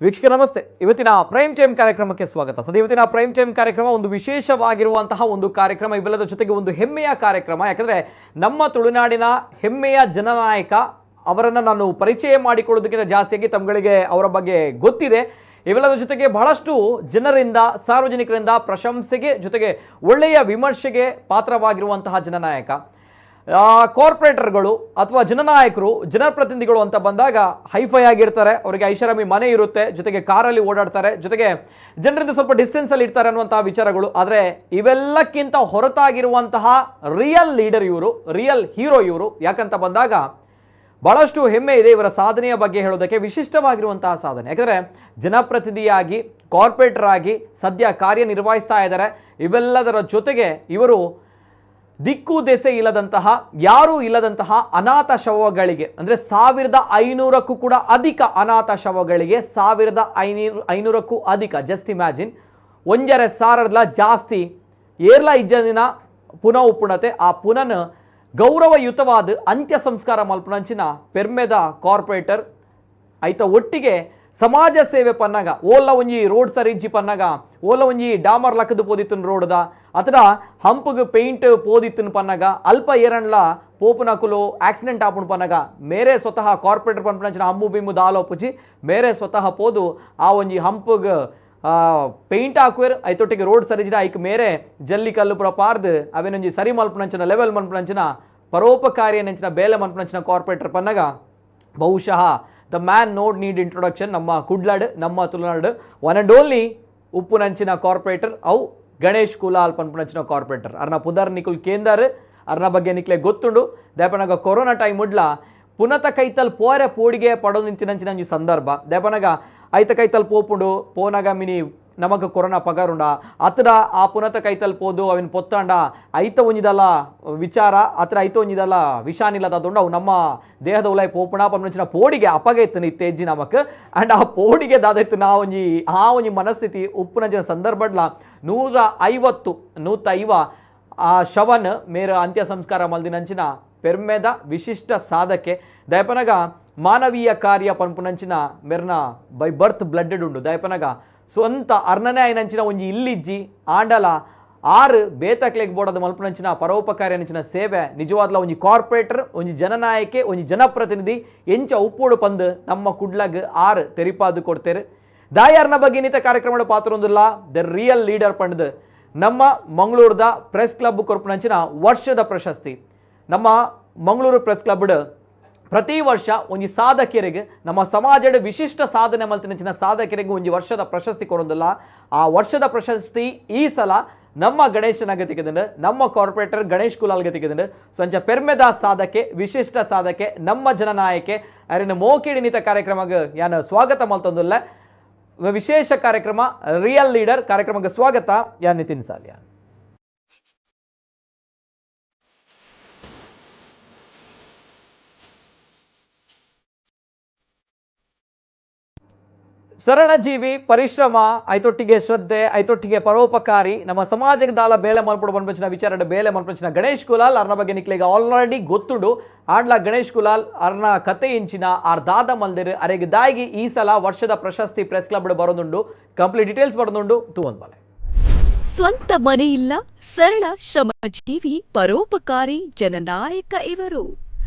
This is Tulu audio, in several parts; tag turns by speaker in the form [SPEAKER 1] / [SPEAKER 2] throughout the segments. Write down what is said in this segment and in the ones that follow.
[SPEAKER 1] ವೀಕ್ಷಕ ನಮಸ್ತೆ. ಇವತ್ತಿನ ಪ್ರೈಮ್ ಟೈಮ್ ಕಾರ್ಯಕ್ರಮಕ್ಕೆ ಸ್ವಾಗತ. ಸದ್ಯ ಇವತ್ತಿನ ಪ್ರೈಮ್ ಟೈಮ್ ಕಾರ್ಯಕ್ರಮ ಒಂದು ವಿಶೇಷವಾಗಿರುವಂತಹ ಒಂದು ಕಾರ್ಯಕ್ರಮ, ಇವೆಲ್ಲದರ ಜೊತೆಗೆ ಒಂದು ಹೆಮ್ಮೆಯ ಕಾರ್ಯಕ್ರಮ. ಯಾಕಂದ್ರೆ ನಮ್ಮ ತುಳುನಾಡಿನ ಹೆಮ್ಮೆಯ ಜನನಾಯಕ ಅವರನ್ನು ನಾನು ಪರಿಚಯ ಮಾಡಿಕೊಳ್ಳೋದಕ್ಕಿಂತ ಜಾಸ್ತಿಯಾಗಿ ತಮ್ಮಗಳಿಗೆ ಅವರ ಬಗ್ಗೆ ಗೊತ್ತಿದೆ. ಇವೆಲ್ಲದರ ಜೊತೆಗೆ ಬಹಳಷ್ಟು ಜನರಿಂದ, ಸಾರ್ವಜನಿಕರಿಂದ ಪ್ರಶಂಸೆಗೆ ಜೊತೆಗೆ ಒಳ್ಳೆಯ ವಿಮರ್ಶೆಗೆ ಪಾತ್ರವಾಗಿರುವಂತಹ ಜನನಾಯಕ. ಕಾರ್ಪೊರೇಟರ್ಗಳು ಅಥವಾ ಜನನಾಯಕರು, ಜನಪ್ರತಿನಿಧಿಗಳು ಅಂತ ಬಂದಾಗ ಹೈಫೈ ಆಗಿರ್ತಾರೆ, ಅವರಿಗೆ ಐಷಾರಾಮಿ ಮನೆ ಇರುತ್ತೆ, ಜೊತೆಗೆ ಕಾರಲ್ಲಿ ಓಡಾಡ್ತಾರೆ, ಜೊತೆಗೆ ಜನರಿಂದ ಸ್ವಲ್ಪ ಡಿಸ್ಟೆನ್ಸಲ್ಲಿ ಇರ್ತಾರೆ ಅನ್ನುವಂತಹ ವಿಚಾರಗಳು. ಆದರೆ ಇವೆಲ್ಲಕ್ಕಿಂತ ಹೊರತಾಗಿರುವಂತಹ ರಿಯಲ್ ಲೀಡರ್ ಇವರು, ರಿಯಲ್ ಹೀರೋ ಇವರು. ಯಾಕಂತ ಬಂದಾಗ ಬಹಳಷ್ಟು ಹೆಮ್ಮೆ ಇದೆ ಇವರ ಸಾಧನೆಯ ಬಗ್ಗೆ ಹೇಳೋದಕ್ಕೆ, ವಿಶಿಷ್ಟವಾಗಿರುವಂತಹ ಸಾಧನೆ. ಯಾಕಂದರೆ ಜನಪ್ರತಿನಿಧಿಯಾಗಿ, ಕಾರ್ಪೊರೇಟರ್ ಆಗಿ ಸದ್ಯ ಕಾರ್ಯನಿರ್ವಹಿಸ್ತಾ ಇದ್ದಾರೆ. ಇವೆಲ್ಲದರ ಜೊತೆಗೆ ಇವರು ದಿಕ್ಕು ದೆಸೆ ಇಲ್ಲದಂತಹ, ಯಾರೂ ಇಲ್ಲದಂತಹ ಅನಾಥ ಶವಗಳಿಗೆ, ಅಂದರೆ 1500ಕ್ಕೂ ಕೂಡ ಅಧಿಕ ಅನಾಥ ಶವಗಳಿಗೆ, 1500ಕ್ಕೂ ಅಧಿಕ, ಜಸ್ಟ್ ಇಮ್ಯಾಜಿನ್, 1.5 ಸಾವಿರದಲ ಜಾಸ್ತಿ ಏರ್ಲ ಇಜ್ಜಂದಿನ ಪುನ ಉಪ್ಪುಣತೆ, ಆ ಪುನನ ಗೌರವಯುತವಾದ ಅಂತ್ಯ ಸಂಸ್ಕಾರ ಮಲ್ಪುನಂಚಿನ ಪೆರ್ಮೆದ ಕಾರ್ಪೊರೇಟರ್. ಐತ ಒಟ್ಟಿಗೆ ಸಮಾಜ ಸೇವೆ ಪನ್ನಾಗ, ಓಲ ಒಂಜಿ ರೋಡ್ ಸರಿಜ್ಜಿ ಪನ್ನಾಗ, ಓಲ ಒಂಜಿ ಡಾಮರ್ ಲಕ್ಕದು ಪೋದಿತ್ತನ್ ರೋಡ್ದ, ಅತಡ ಹಂಪಗ್ ಪೇಂಟ್ ಪೋದಿತ್ತನ್ ಪನ್ನಾಗ, ಅಲ್ಪ ಏರಣ್ಲ ಪೋಪುನಕುಲು ಆಕ್ಸಿಡೆಂಟ್ ಆಪುಣ್ ಪನ್ನಾಗ, ಮೇರೆ ಸ್ವತಃ ಕಾರ್ಪೊರೇಟರ್ ಪನ್ಪುನಂಚಿನ ಹಂಬು ಬಿಂಬು ದಾಲೋಪುಜಿ, ಮೇರೆ ಸ್ವತಃ ಪೋದು ಆ ಒಂಜಿ ಹಂಪಗ್ ಪೇಂಟ್ ಹಾಕುವೆರ್. ಐತೊಟ್ಟಿಗೆ ರೋಡ್ ಸರಿಜಿನ ಐಕ್ ಮೇರೆ ಜಲ್ಲಿ ಕಲ್ಲು ಪೂರ ಪಾರ್ದು ಅವೇನೊಂಜಿ ಸರಿ ಮಲ್ಪುನಂಚಿನ, ಲೆವೆಲ್ ಮಲ್ಪುನಂಚಿನ, ಪರೋಪಕಾರಿ ನಂಚಿನ ಬೇಲೆ ಮಲ್ಪುನಂಚಿನ ಕಾರ್ಪೊರೇಟರ್ ಪನ್ನಗ ಬಹುಶಃ the man no need introduction. ನಮ್ಮ ಕುಡ್ಲಾಡ್, ನಮ್ಮ Tulunadu one and only ಉಪ್ಪುನಂಚಿನ corporate ಅವು ಗಣೇಶ್ ಕುಲಾಲ್ ಪನ್ಪುನಂಚಿನ ಕಾರ್ಪೊರೇಟರ್. ಅರ್ನ ಪುದರ್ ನಿಕುಲ್ ಕೇಂದರ್, ಅರ್ನ ಬಗ್ಗೆ ನಿಕ್ಲೆ ಗೊತ್ತುಂಡು. ದೇಪನಗ ಕೊರೋನಾ ಟೈಮ್ ಉಡ್ಲ ಪುನತ ಕೈತಲ್ ಪೋರೆ ಪೋಡಿಗೆ ಪಡೋ ನಿಂತಿನಂಚಿನ ಒಂಜಿ ಸಂದರ್ಭ. ದೇಪನಗ ಐತ ಕೈತಲ್ ಪೋಪುಂಡು ಪೋನಗ ಮಿನಿ ನಮಕ್ ಕೊರೋನಾ ಪಗರುಂಡ ಅತ್ರ ಆ ಪುನತ ಕೈತಲ್ ಪೋದು ಅವಿನ ಪೊತ್ತಾಂಡ ಐತ ಒಂಜಿದಲ್ಲ ವಿಚಾರ, ಅತ್ರ ಐತ ಒಂಜಿದಲ್ಲ ವಿಷಾನಿಲ್ಲದ ಅವು ನಮ್ಮ ದೇಹದ ಉಲಾಯಿ ಪೋಪುಣ ಪನ್ಪುನಂಚಿನ ಪೋಡಿಗೆ ಅಪಗ ಇತ್ತು ಇತ್ತೆಜ್ಜಿ ನಮಕ್. ಅಂಡ್ ಆ ಪೋಡಿಗೆ ದಾದೈತು ನಾ ಒಂಜಿ ಆ ಒಂಜಿ ಮನಸ್ಥಿತಿ ಉಪ್ಪುನಂಚಿನ ಸಂದರ್ಭಡ್ಲ 150 105 ಆ ಶವನ್ ಮೇರ ಅಂತ್ಯ ಸಂಸ್ಕಾರ ಮಲ್ದಿನಂಚಿನ ಪೆರ್ಮೆದ ವಿಶಿಷ್ಟ ಸಾಧಕೆ. ದಯಪನಗ ಮಾನವೀಯ ಕಾರ್ಯ ಪನ್ಪುನಂಚಿನ ಮೆರ್ನ by birth blooded ಉಂಡು. ದಯಪನಗ ಸ್ವಂತ ಅರ್ನನೆ ಐನಂಚಿನ ಒಂಜಿ ಇಲ್ಲಿಜ್ಜಿ ಆಂಡಲ ಆರು ಬೇತಕ್ಲೆಗ್ ಬೋಡದ ಮಲ್ಪುನಂಚಿನ ಪರೋಪಕಾರಿ ಅಂಚಿನ ಸೇವೆ. ನಿಜವಾದ್ಲ ಒಂಜಿ ಕಾರ್ಪೊರೇಟರ್, ಒಂಜಿ ಜನನಾಯಕೆ, ಒಂಜಿ ಜನಪ್ರತಿನಿಧಿ ಎಂಚ ಉಪ್ಪೋಡು ಪಂದ್ ನಮ್ಮ ಕುಡ್ಲಗ್ ಆರು ತೆರಿಪಾದು ಕೊಡ್ತೇರು. ದಾಯಾರ್ನ ಬಗ್ಗೆ ನೀತ ಕಾರ್ಯಕ್ರಮದ ಪಾತ್ರ ಒಂದಿಲ್ಲ, the real leader ಪಂಡ್ದು ನಮ್ಮ ಮಂಗಳೂರದ ಪ್ರೆಸ್ ಕ್ಲಬ್ ಕೊರ್ಪುನಂಚಿನ ವರ್ಷದ ಪ್ರಶಸ್ತಿ. ನಮ್ಮ ಮಂಗಳೂರು ಪ್ರೆಸ್ ಕ್ಲಬ್ ಪ್ರತಿ ವರ್ಷ ಒಂಜಿ ಸಾಧಕರಿಗೆ, ನಮ್ಮ ಸಮಾಜದ ವಿಶಿಷ್ಟ ಸಾಧನೆ ಮಲ್ತಿನಂಚಿನ ಸಾಧಕರಿಗೆ ಒಂಜಿ ವರ್ಷದ ಪ್ರಶಸ್ತಿ ಕೊಡೋದಿಲ್ಲ. ಆ ವರ್ಷದ ಪ್ರಶಸ್ತಿ ಈ ಸಲ ನಮ್ಮ ಗಣೇಶನ ತಿಕ್ಕದಂಡು, ನಮ್ಮ ಕಾರ್ಪೊರೇಟರ್ ಗಣೇಶ್ ಕುಲಾಲ್ಗೆ ತಿಕ್ಕದಂಡು. ಸೊ ಅಂಚ ಪೆರ್ಮೆದ ಸಾಧಕೆ, ವಿಶಿಷ್ಟ ಸಾಧಕೆ, ನಮ್ಮ ಜನನಾಯಕೆ ಅರಿನ ಮೋಕಿಡಿ ನೀತ ಕಾರ್ಯಕ್ರಮಕ್ಕೆ ಯಾನ ಸ್ವಾಗತ ಮಲ್ತೊಂದುಲ್ಲ. ವಿಶೇಷ ಕಾರ್ಯಕ್ರಮ ರಿಯಲ್ ಲೀಡರ್ ಕಾರ್ಯಕ್ರಮಕ್ಕೆ ಸ್ವಾಗತ. ಯಾನ್ ನಿತಿನ್ ಸಾಲಿಯಾನ್. ಸರಳಜೀವಿ, ಪರಿಶ್ರಮ, ಐತೊಟ್ಟಿಗೆ ಶ್ರದ್ಧೆ, ಐತೊಟ್ಟಿಗೆ ಪರೋಪಕಾರಿ, ನಮ್ಮ ಸಮಾಜಕ್ಕೆ ದಾಲ ಬೇಲೆ ಮಲ್ಪಡು ಪನ್ಪಂಚಿನ ವಿಚಾರ ಬೇಲೆ ಮಲ್ಪಂಚಿನ ಗಣೇಶ್ ಕುಲಾಲ್ ಅರ್ನ ಬಗ್ಗೆ ನಿಕ್ಲೆಗ್ ಆಲ್ರೆಡಿ ಗೊತ್ತುಂಡು. ಆಂಡ್ಲ ಗಣೇಶ್ ಕುಲಾಲ್ ಅರ್ನ ಕತೆ ಇಂಚಿನ, ಆರ್ ದಾದ ಮಲ್ದಿರು, ಅರೆಗ್ ದಾಯಿಗೆ ಈ ಸಲ ವರ್ಷದ ಪ್ರಶಸ್ತಿ ಪ್ರೆಸ್ ಕ್ಲಬ್ ಬರೋದುಂಡು, ಕಂಪ್ಲೀಟ್ ಡೀಟೇಲ್ಸ್ ಬರೋದುಂಡು, ತೂವೊಂದು ಬಲೆ.
[SPEAKER 2] ಸ್ವಂತ ಮನೆಯಿಲ್ಲ, ಸರಳ ಶ್ರಮಜೀವಿ, ಪರೋಪಕಾರಿ ಜನನಾಯಕ ಇವರು.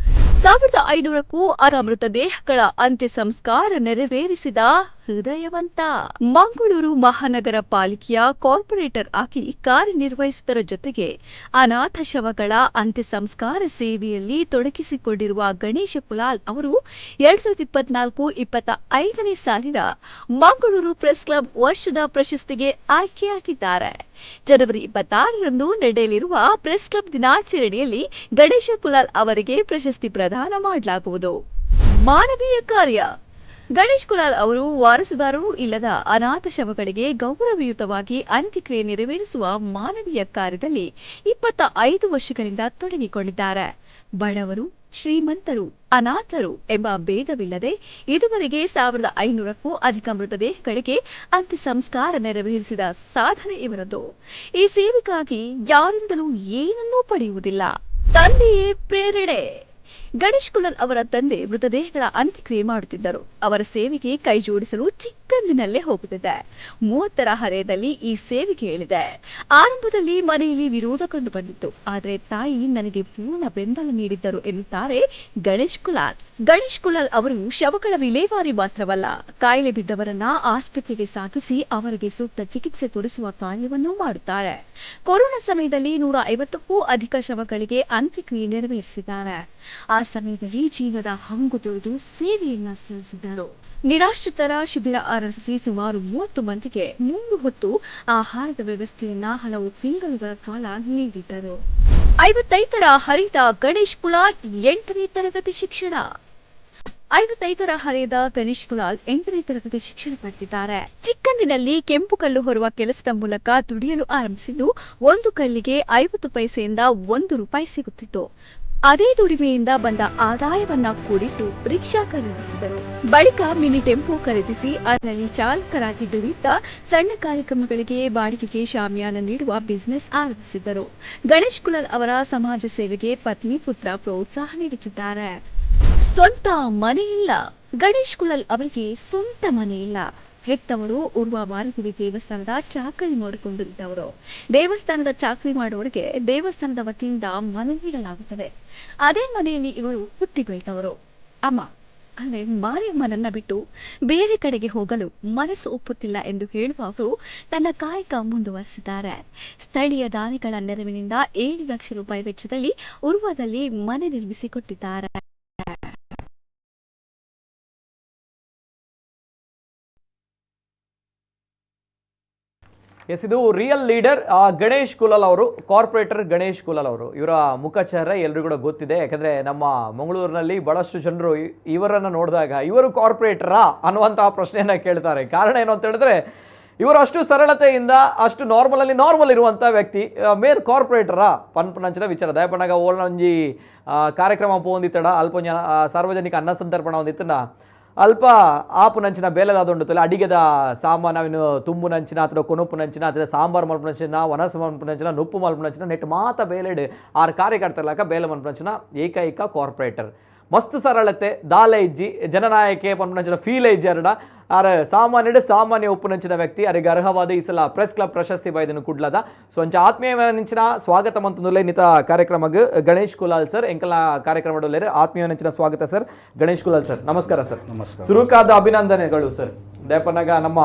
[SPEAKER 2] 1500ಕ್ಕೂ ಅಧಿಕ ಮೃತದೇಹಗಳ ಅಂತ್ಯ ಸಂಸ್ಕಾರ ನೆರವೇರಿಸಿದ ಹೃದಯವಂತ. ಮಂಗಳೂರು ಮಹಾನಗರ ಪಾಲಿಕೆಯ ಕಾರ್ಪೊರೇಟರ್ ಆಗಿ ಕಾರ್ಯನಿರ್ವಹಿಸುವುದರ ಜೊತೆಗೆ ಅನಾಥ ಶವಗಳ ಅಂತ್ಯ ಸಂಸ್ಕಾರ ಸೇವೆಯಲ್ಲಿ ತೊಡಗಿಸಿಕೊಂಡಿರುವ ಗಣೇಶ ಕುಲಾಲ್ ಅವರು 2024-25ನೇ ಸಾಲಿನ ಮಂಗಳೂರು ಪ್ರೆಸ್ ಕ್ಲಬ್ ವರ್ಷದ ಪ್ರಶಸ್ತಿಗೆ ಆಯ್ಕೆಯಾಗಿದ್ದಾರೆ. ಜನವರಿ 26ರಂದು ನಡೆಯಲಿರುವ ಪ್ರೆಸ್ ಕ್ಲಬ್ ದಿನಾಚರಣೆಯಲ್ಲಿ ಗಣೇಶ ಕುಲಾಲ್ ಅವರಿಗೆ ಪ್ರಶಸ್ತಿ ಪ್ರದಾನ ಮಾಡಲಾಗುವುದು. ಮಾನವೀಯ ಕಾರ್ಯ. ಗಣೇಶ್ ಕುಲಾಲ್ ಅವರು ವಾರಸುದಾರರು ಇಲ್ಲದ ಅನಾಥ ಶವಗಳಿಗೆ ಗೌರವಯುತವಾಗಿ ಅಂತ್ಯಕ್ರಿಯೆ ನೆರವೇರಿಸುವ ಮಾನವೀಯ ಕಾರ್ಯದಲ್ಲಿ 25 ವರ್ಷಗಳಿಂದ ತೊಡಗಿಕೊಂಡಿದ್ದಾರೆ. ಬಡವರು, ಶ್ರೀಮಂತರು, ಅನಾಥರು ಎಂಬ ಭೇದವಿಲ್ಲದೆ ಇದುವರೆಗೆ 1500ಕ್ಕೂ ಅಧಿಕ ಮೃತದೇಹಗಳಿಗೆ ಅಂತ್ಯ ಸಂಸ್ಕಾರ ನೆರವೇರಿಸಿದ ಸಾಧನೆ ಇವರದ್ದು. ಈ ಸೇವೆಗಾಗಿ ಯಾರಿಂದಲೂ ಏನನ್ನೂ ಪಡೆಯುವುದಿಲ್ಲ. ತಂದೆಯೇ ಪ್ರೇರಣೆ. ಗಣೇಶ್ ಕುಲಾಲ್ ಅವರ ತಂದೆ ಮೃತದೇಹಗಳ ಅಂತ್ಯಕ್ರಿಯೆ ಮಾಡುತ್ತಿದ್ದರು. ಅವರ ಸೇವೆಗೆ ಕೈಜೋಡಿಸಲು ಚಿಕ್ಕ ಚಿಕ್ಕಂದಿನಲ್ಲೇ ಹೋಗುತ್ತಿದೆ. 30ರ ಹರೆಯದಲ್ಲಿ ಈ ಸೇವೆಗೆ ಇಳಿದೆ. ಆರಂಭದಲ್ಲಿ ಮನೆಯಲ್ಲಿ ವಿರೋಧ ಕಂಡು ಬಂದಿತ್ತು. ಆದರೆ ತಾಯಿ ನನಗೆ ಪೂರ್ಣ ಬೆಂಬಲ ನೀಡಿದ್ದರು ಎನ್ನುತ್ತಾರೆ ಗಣೇಶ್ ಕುಲಾಲ್. ಗಣೇಶ್ ಕುಲಾಲ್ ಅವರು ಶವಗಳ ವಿಲೇವಾರಿ ಮಾತ್ರವಲ್ಲ, ಕಾಯಿಲೆ ಬಿದ್ದವರನ್ನ ಆಸ್ಪತ್ರೆಗೆ ಸಾಗಿಸಿ ಅವರಿಗೆ ಸೂಕ್ತ ಚಿಕಿತ್ಸೆ ಕೊಡಿಸುವ ಕಾರ್ಯವನ್ನೂ ಮಾಡುತ್ತಾರೆ. ಕೊರೋನಾ ಸಮಯದಲ್ಲಿ 150ಕ್ಕೂ ಅಧಿಕ ಶವಗಳಿಗೆ ಅಂತ್ಯಕ್ರಿಯೆ ನೆರವೇರಿಸಿದ್ದಾರೆ. ಆ ಸಮಯದಲ್ಲಿ ಜೀವದ ಹಂಗು ತುಳಿದು ಸೇವೆಯನ್ನ ಸಲ್ಲಿಸಿದ್ದರು. ನಿರಾಶ್ರಿತರ ಶಿಬಿರ ಆರಂಭಿಸಿ ಸುಮಾರು 30 ಮಂದಿಗೆ 3 ಹೊತ್ತು ಆಹಾರದ ವ್ಯವಸ್ಥೆಯನ್ನ ಹಲವು ತಿಂಗಳುಗಳ ಕಾಲ ನೀಡಿದ್ದರು. 55ರ ಹರಿತ ಗಣೇಶ್ ಕುಲಾಲ್ 8ನೇ ತರಗತಿ ಶಿಕ್ಷಣ. 55ರ ಹರೆಯದ ಗಣೇಶ್ ಕುಲಾಲ್ 8ನೇ ತರಗತಿ ಶಿಕ್ಷಣ ಪಡೆದಿದ್ದಾರೆ. ಚಿಕ್ಕಂದಿನಲ್ಲಿ ಕೆಂಪು ಕಲ್ಲು ಹೊರುವ ಕೆಲಸದ ಮೂಲಕ ದುಡಿಯಲು ಆರಂಭಿಸಿದ್ದು, ಒಂದು ಕಲ್ಲಿಗೆ 50 ಪೈಸೆಯಿಂದ 1 ರೂಪಾಯಿ ಸಿಗುತ್ತಿತ್ತು. ಅದೇ ದುಡಿಮೆಯಿಂದ ಬಂದ ಆದಾಯವನ್ನ ಕೂಡಿಟ್ಟು ರಿಕ್ಷಾ ಖರೀದಿಸಿದರು. ಬಳಿಕ ಮಿನಿ ಟೆಂಪೋ ಖರೀದಿಸಿ ಅದರಲ್ಲಿ ಚಾಲಕರಾಗಿ ದುಡಿಯುತ್ತಾ ಸಣ್ಣ ಕಾರ್ಯಕ್ರಮಗಳಿಗೆ ಬಾಡಿಗೆಗೆ ಶಾಮಿಯಾನ ನೀಡುವ ಬಿಸಿನೆಸ್ ಆರಂಭಿಸಿದರು. ಗಣೇಶ್ ಕುಲಾಲ್ ಅವರ ಸಮಾಜ ಸೇವೆಗೆ ಪತ್ನಿ, ಪುತ್ರ ಪ್ರೋತ್ಸಾಹ ನೀಡುತ್ತಿದ್ದಾರೆ. ಸ್ವಂತ ಮನೆಯಿಲ್ಲ. ಗಣೇಶ್ ಕುಲಾಲ್ ಅವರಿಗೆ ಸ್ವಂತ ಮನೆಯಿಲ್ಲ. ಹೆತ್ತವರು ಉರ್ವ ಮಾರಗುಡಿ ದೇವಸ್ಥಾನದ ಚಾಕರಿ ಮಾಡಿಕೊಂಡಿದ್ದವರು. ದೇವಸ್ಥಾನದ ಚಾಕರಿ ಮಾಡುವವರಿಗೆ ದೇವಸ್ಥಾನದ ವತಿಯಿಂದ ಮನೆ ನೀಡಲಾಗುತ್ತದೆ. ಅದೇ ಮನೆಯಲ್ಲಿ ಇವರು ಹುಟ್ಟಿ ಬೆಳೆದವರು. ಅಮ್ಮ ಅಂದರೆ ಮಾರಿಯಮ್ಮನನ್ನ ಬಿಟ್ಟು ಬೇರೆ ಕಡೆಗೆ ಹೋಗಲು ಮನಸ್ಸು ಒಪ್ಪುತ್ತಿಲ್ಲ ಎಂದು ಹೇಳುವ ಅವರು ತನ್ನ ಕಾಯಕ ಮುಂದುವರೆಸಿದ್ದಾರೆ. ಸ್ಥಳೀಯ ದಾನಿಗಳ ನೆರವಿನಿಂದ 7 ಲಕ್ಷ ರೂಪಾಯಿ ವೆಚ್ಚದಲ್ಲಿ ಉರ್ವದಲ್ಲಿ ಮನೆ ನಿರ್ಮಿಸಿಕೊಟ್ಟಿದ್ದಾರೆ.
[SPEAKER 1] ಎಸ್, ಇದು ರಿಯಲ್ ಲೀಡರ್ ಗಣೇಶ್ ಕುಲಾಲ್ ಅವರು, ಕಾರ್ಪೊರೇಟರ್ ಗಣೇಶ್ ಕುಲಾಲ್ ಅವರು. ಇವರ ಮುಖಚಹರೆ ಎಲ್ರಿಗೂ ಕೂಡ ಗೊತ್ತಿದೆ. ಯಾಕಂದರೆ ನಮ್ಮ ಮಂಗಳೂರಿನಲ್ಲಿ ಭಾಳಷ್ಟು ಜನರು ಇವರನ್ನು ನೋಡಿದಾಗ ಇವರು ಕಾರ್ಪೊರೇಟರಾ ಅನ್ನುವಂತಹ ಪ್ರಶ್ನೆಯನ್ನು ಕೇಳ್ತಾರೆ. ಕಾರಣ ಏನು ಅಂತ ಹೇಳಿದ್ರೆ, ಇವರು ಅಷ್ಟು ಸರಳತೆಯಿಂದ ಅಷ್ಟು ನಾರ್ಮಲಲ್ಲಿ ನಾರ್ಮಲ್ ಇರುವಂಥ ವ್ಯಕ್ತಿ. ಮೇರ್ ಕಾರ್ಪೊರೇಟರಾ ಪನ್ಪನಂಚಿನ ವಿಚಾರ ದಯಪಣ್ಣಾಗ ಓಲ್ನ ಒಂಜಿ ಕಾರ್ಯಕ್ರಮ ಪೋಂದಿತ್ತಡ ಅಲ್ಪ ಒಂಜಿ ಸಾರ್ವಜನಿಕ ಅನ್ನ ಸಂತರ್ಪಣ ಒಂದಿತ್ತಡ ಅಲ್ಪ ಆಪು ನಂಚಿನ ಬೇಲೆದಾದುಂಡು ಅಡಿಗೆದ ಸಾಮಾನು ಅವಿನು ತುಂಬು ನಂಚಿನ ಅಥವಾ ಕೊನುಪು ನಂಚಿನ ಅಥವಾ ಸಾಂಬಾರು ಮಲ್ಪು ನಂಚಿನ ವನಸು ಮಲ್ಪು ನಂಚಿನ ನುಪ್ಪು ಮಲ್ಪು ನಂಚಿನ ನೆಟ್ ಮಾತ ಬೇಲೆಡ್ ಆರು ಕಾರ್ಯಕರ್ತರ್ಲಾಕ ಬೇಲೆ ಮಲ್ಪು ನಂಚಿನ ಏಕೈಕ ಕಾರ್ಪೊರೇಟರ್. ಮಸ್ತ್ ಸರಳತೆ ದಾಲೆ ಇಜ್ಜಿ ಜನನಾಯಕೆ ಪನ್ಪು ನಂಚಿನ ಫೀಲ್ ಇಜ್ಜಿ ಅರಡ ಆರ್ ಸಾಮಾನ್ಯಡು ಸಾಮಾನ್ಯ ಉಪ್ಪು ನಂಚಿನ ವ್ಯಕ್ತಿ. ಅರಿಗೆ ಅರ್ಹವಾದ ಈ ಸಲ ಪ್ರೆಸ್ ಕ್ಲಬ್ ಪ್ರಶಸ್ತಿ ಬೈದನು ಕುಡ್ಲದ. ಸೊ ಅಂಚ ಆತ್ಮೀಯ ನಂಚಿನ ಸ್ವಾಗತ ಮಂತಂದುಲೇ ನಿತ ಕಾರ್ಯಕ್ರಮಗ್ ಗಣೇಶ್ ಕುಲಾಲ್ ಸರ್ ಎಂಕಲ್ನ ಕಾರ್ಯಕ್ರಮ ಆತ್ಮೀಯ ನಂಚಿನ ಸ್ವಾಗತ ಸರ್. ಗಣೇಶ್ ಕುಲಾಲ್ ಸರ್ ನಮಸ್ಕಾರ ಸರ್.
[SPEAKER 3] ನಮಸ್ಕಾರ.
[SPEAKER 1] ಸುರುಕಾದ ಅಭಿನಂದನೆಗಳು ಸರ್. ದಯಪನಾಗ ನಮ್ಮ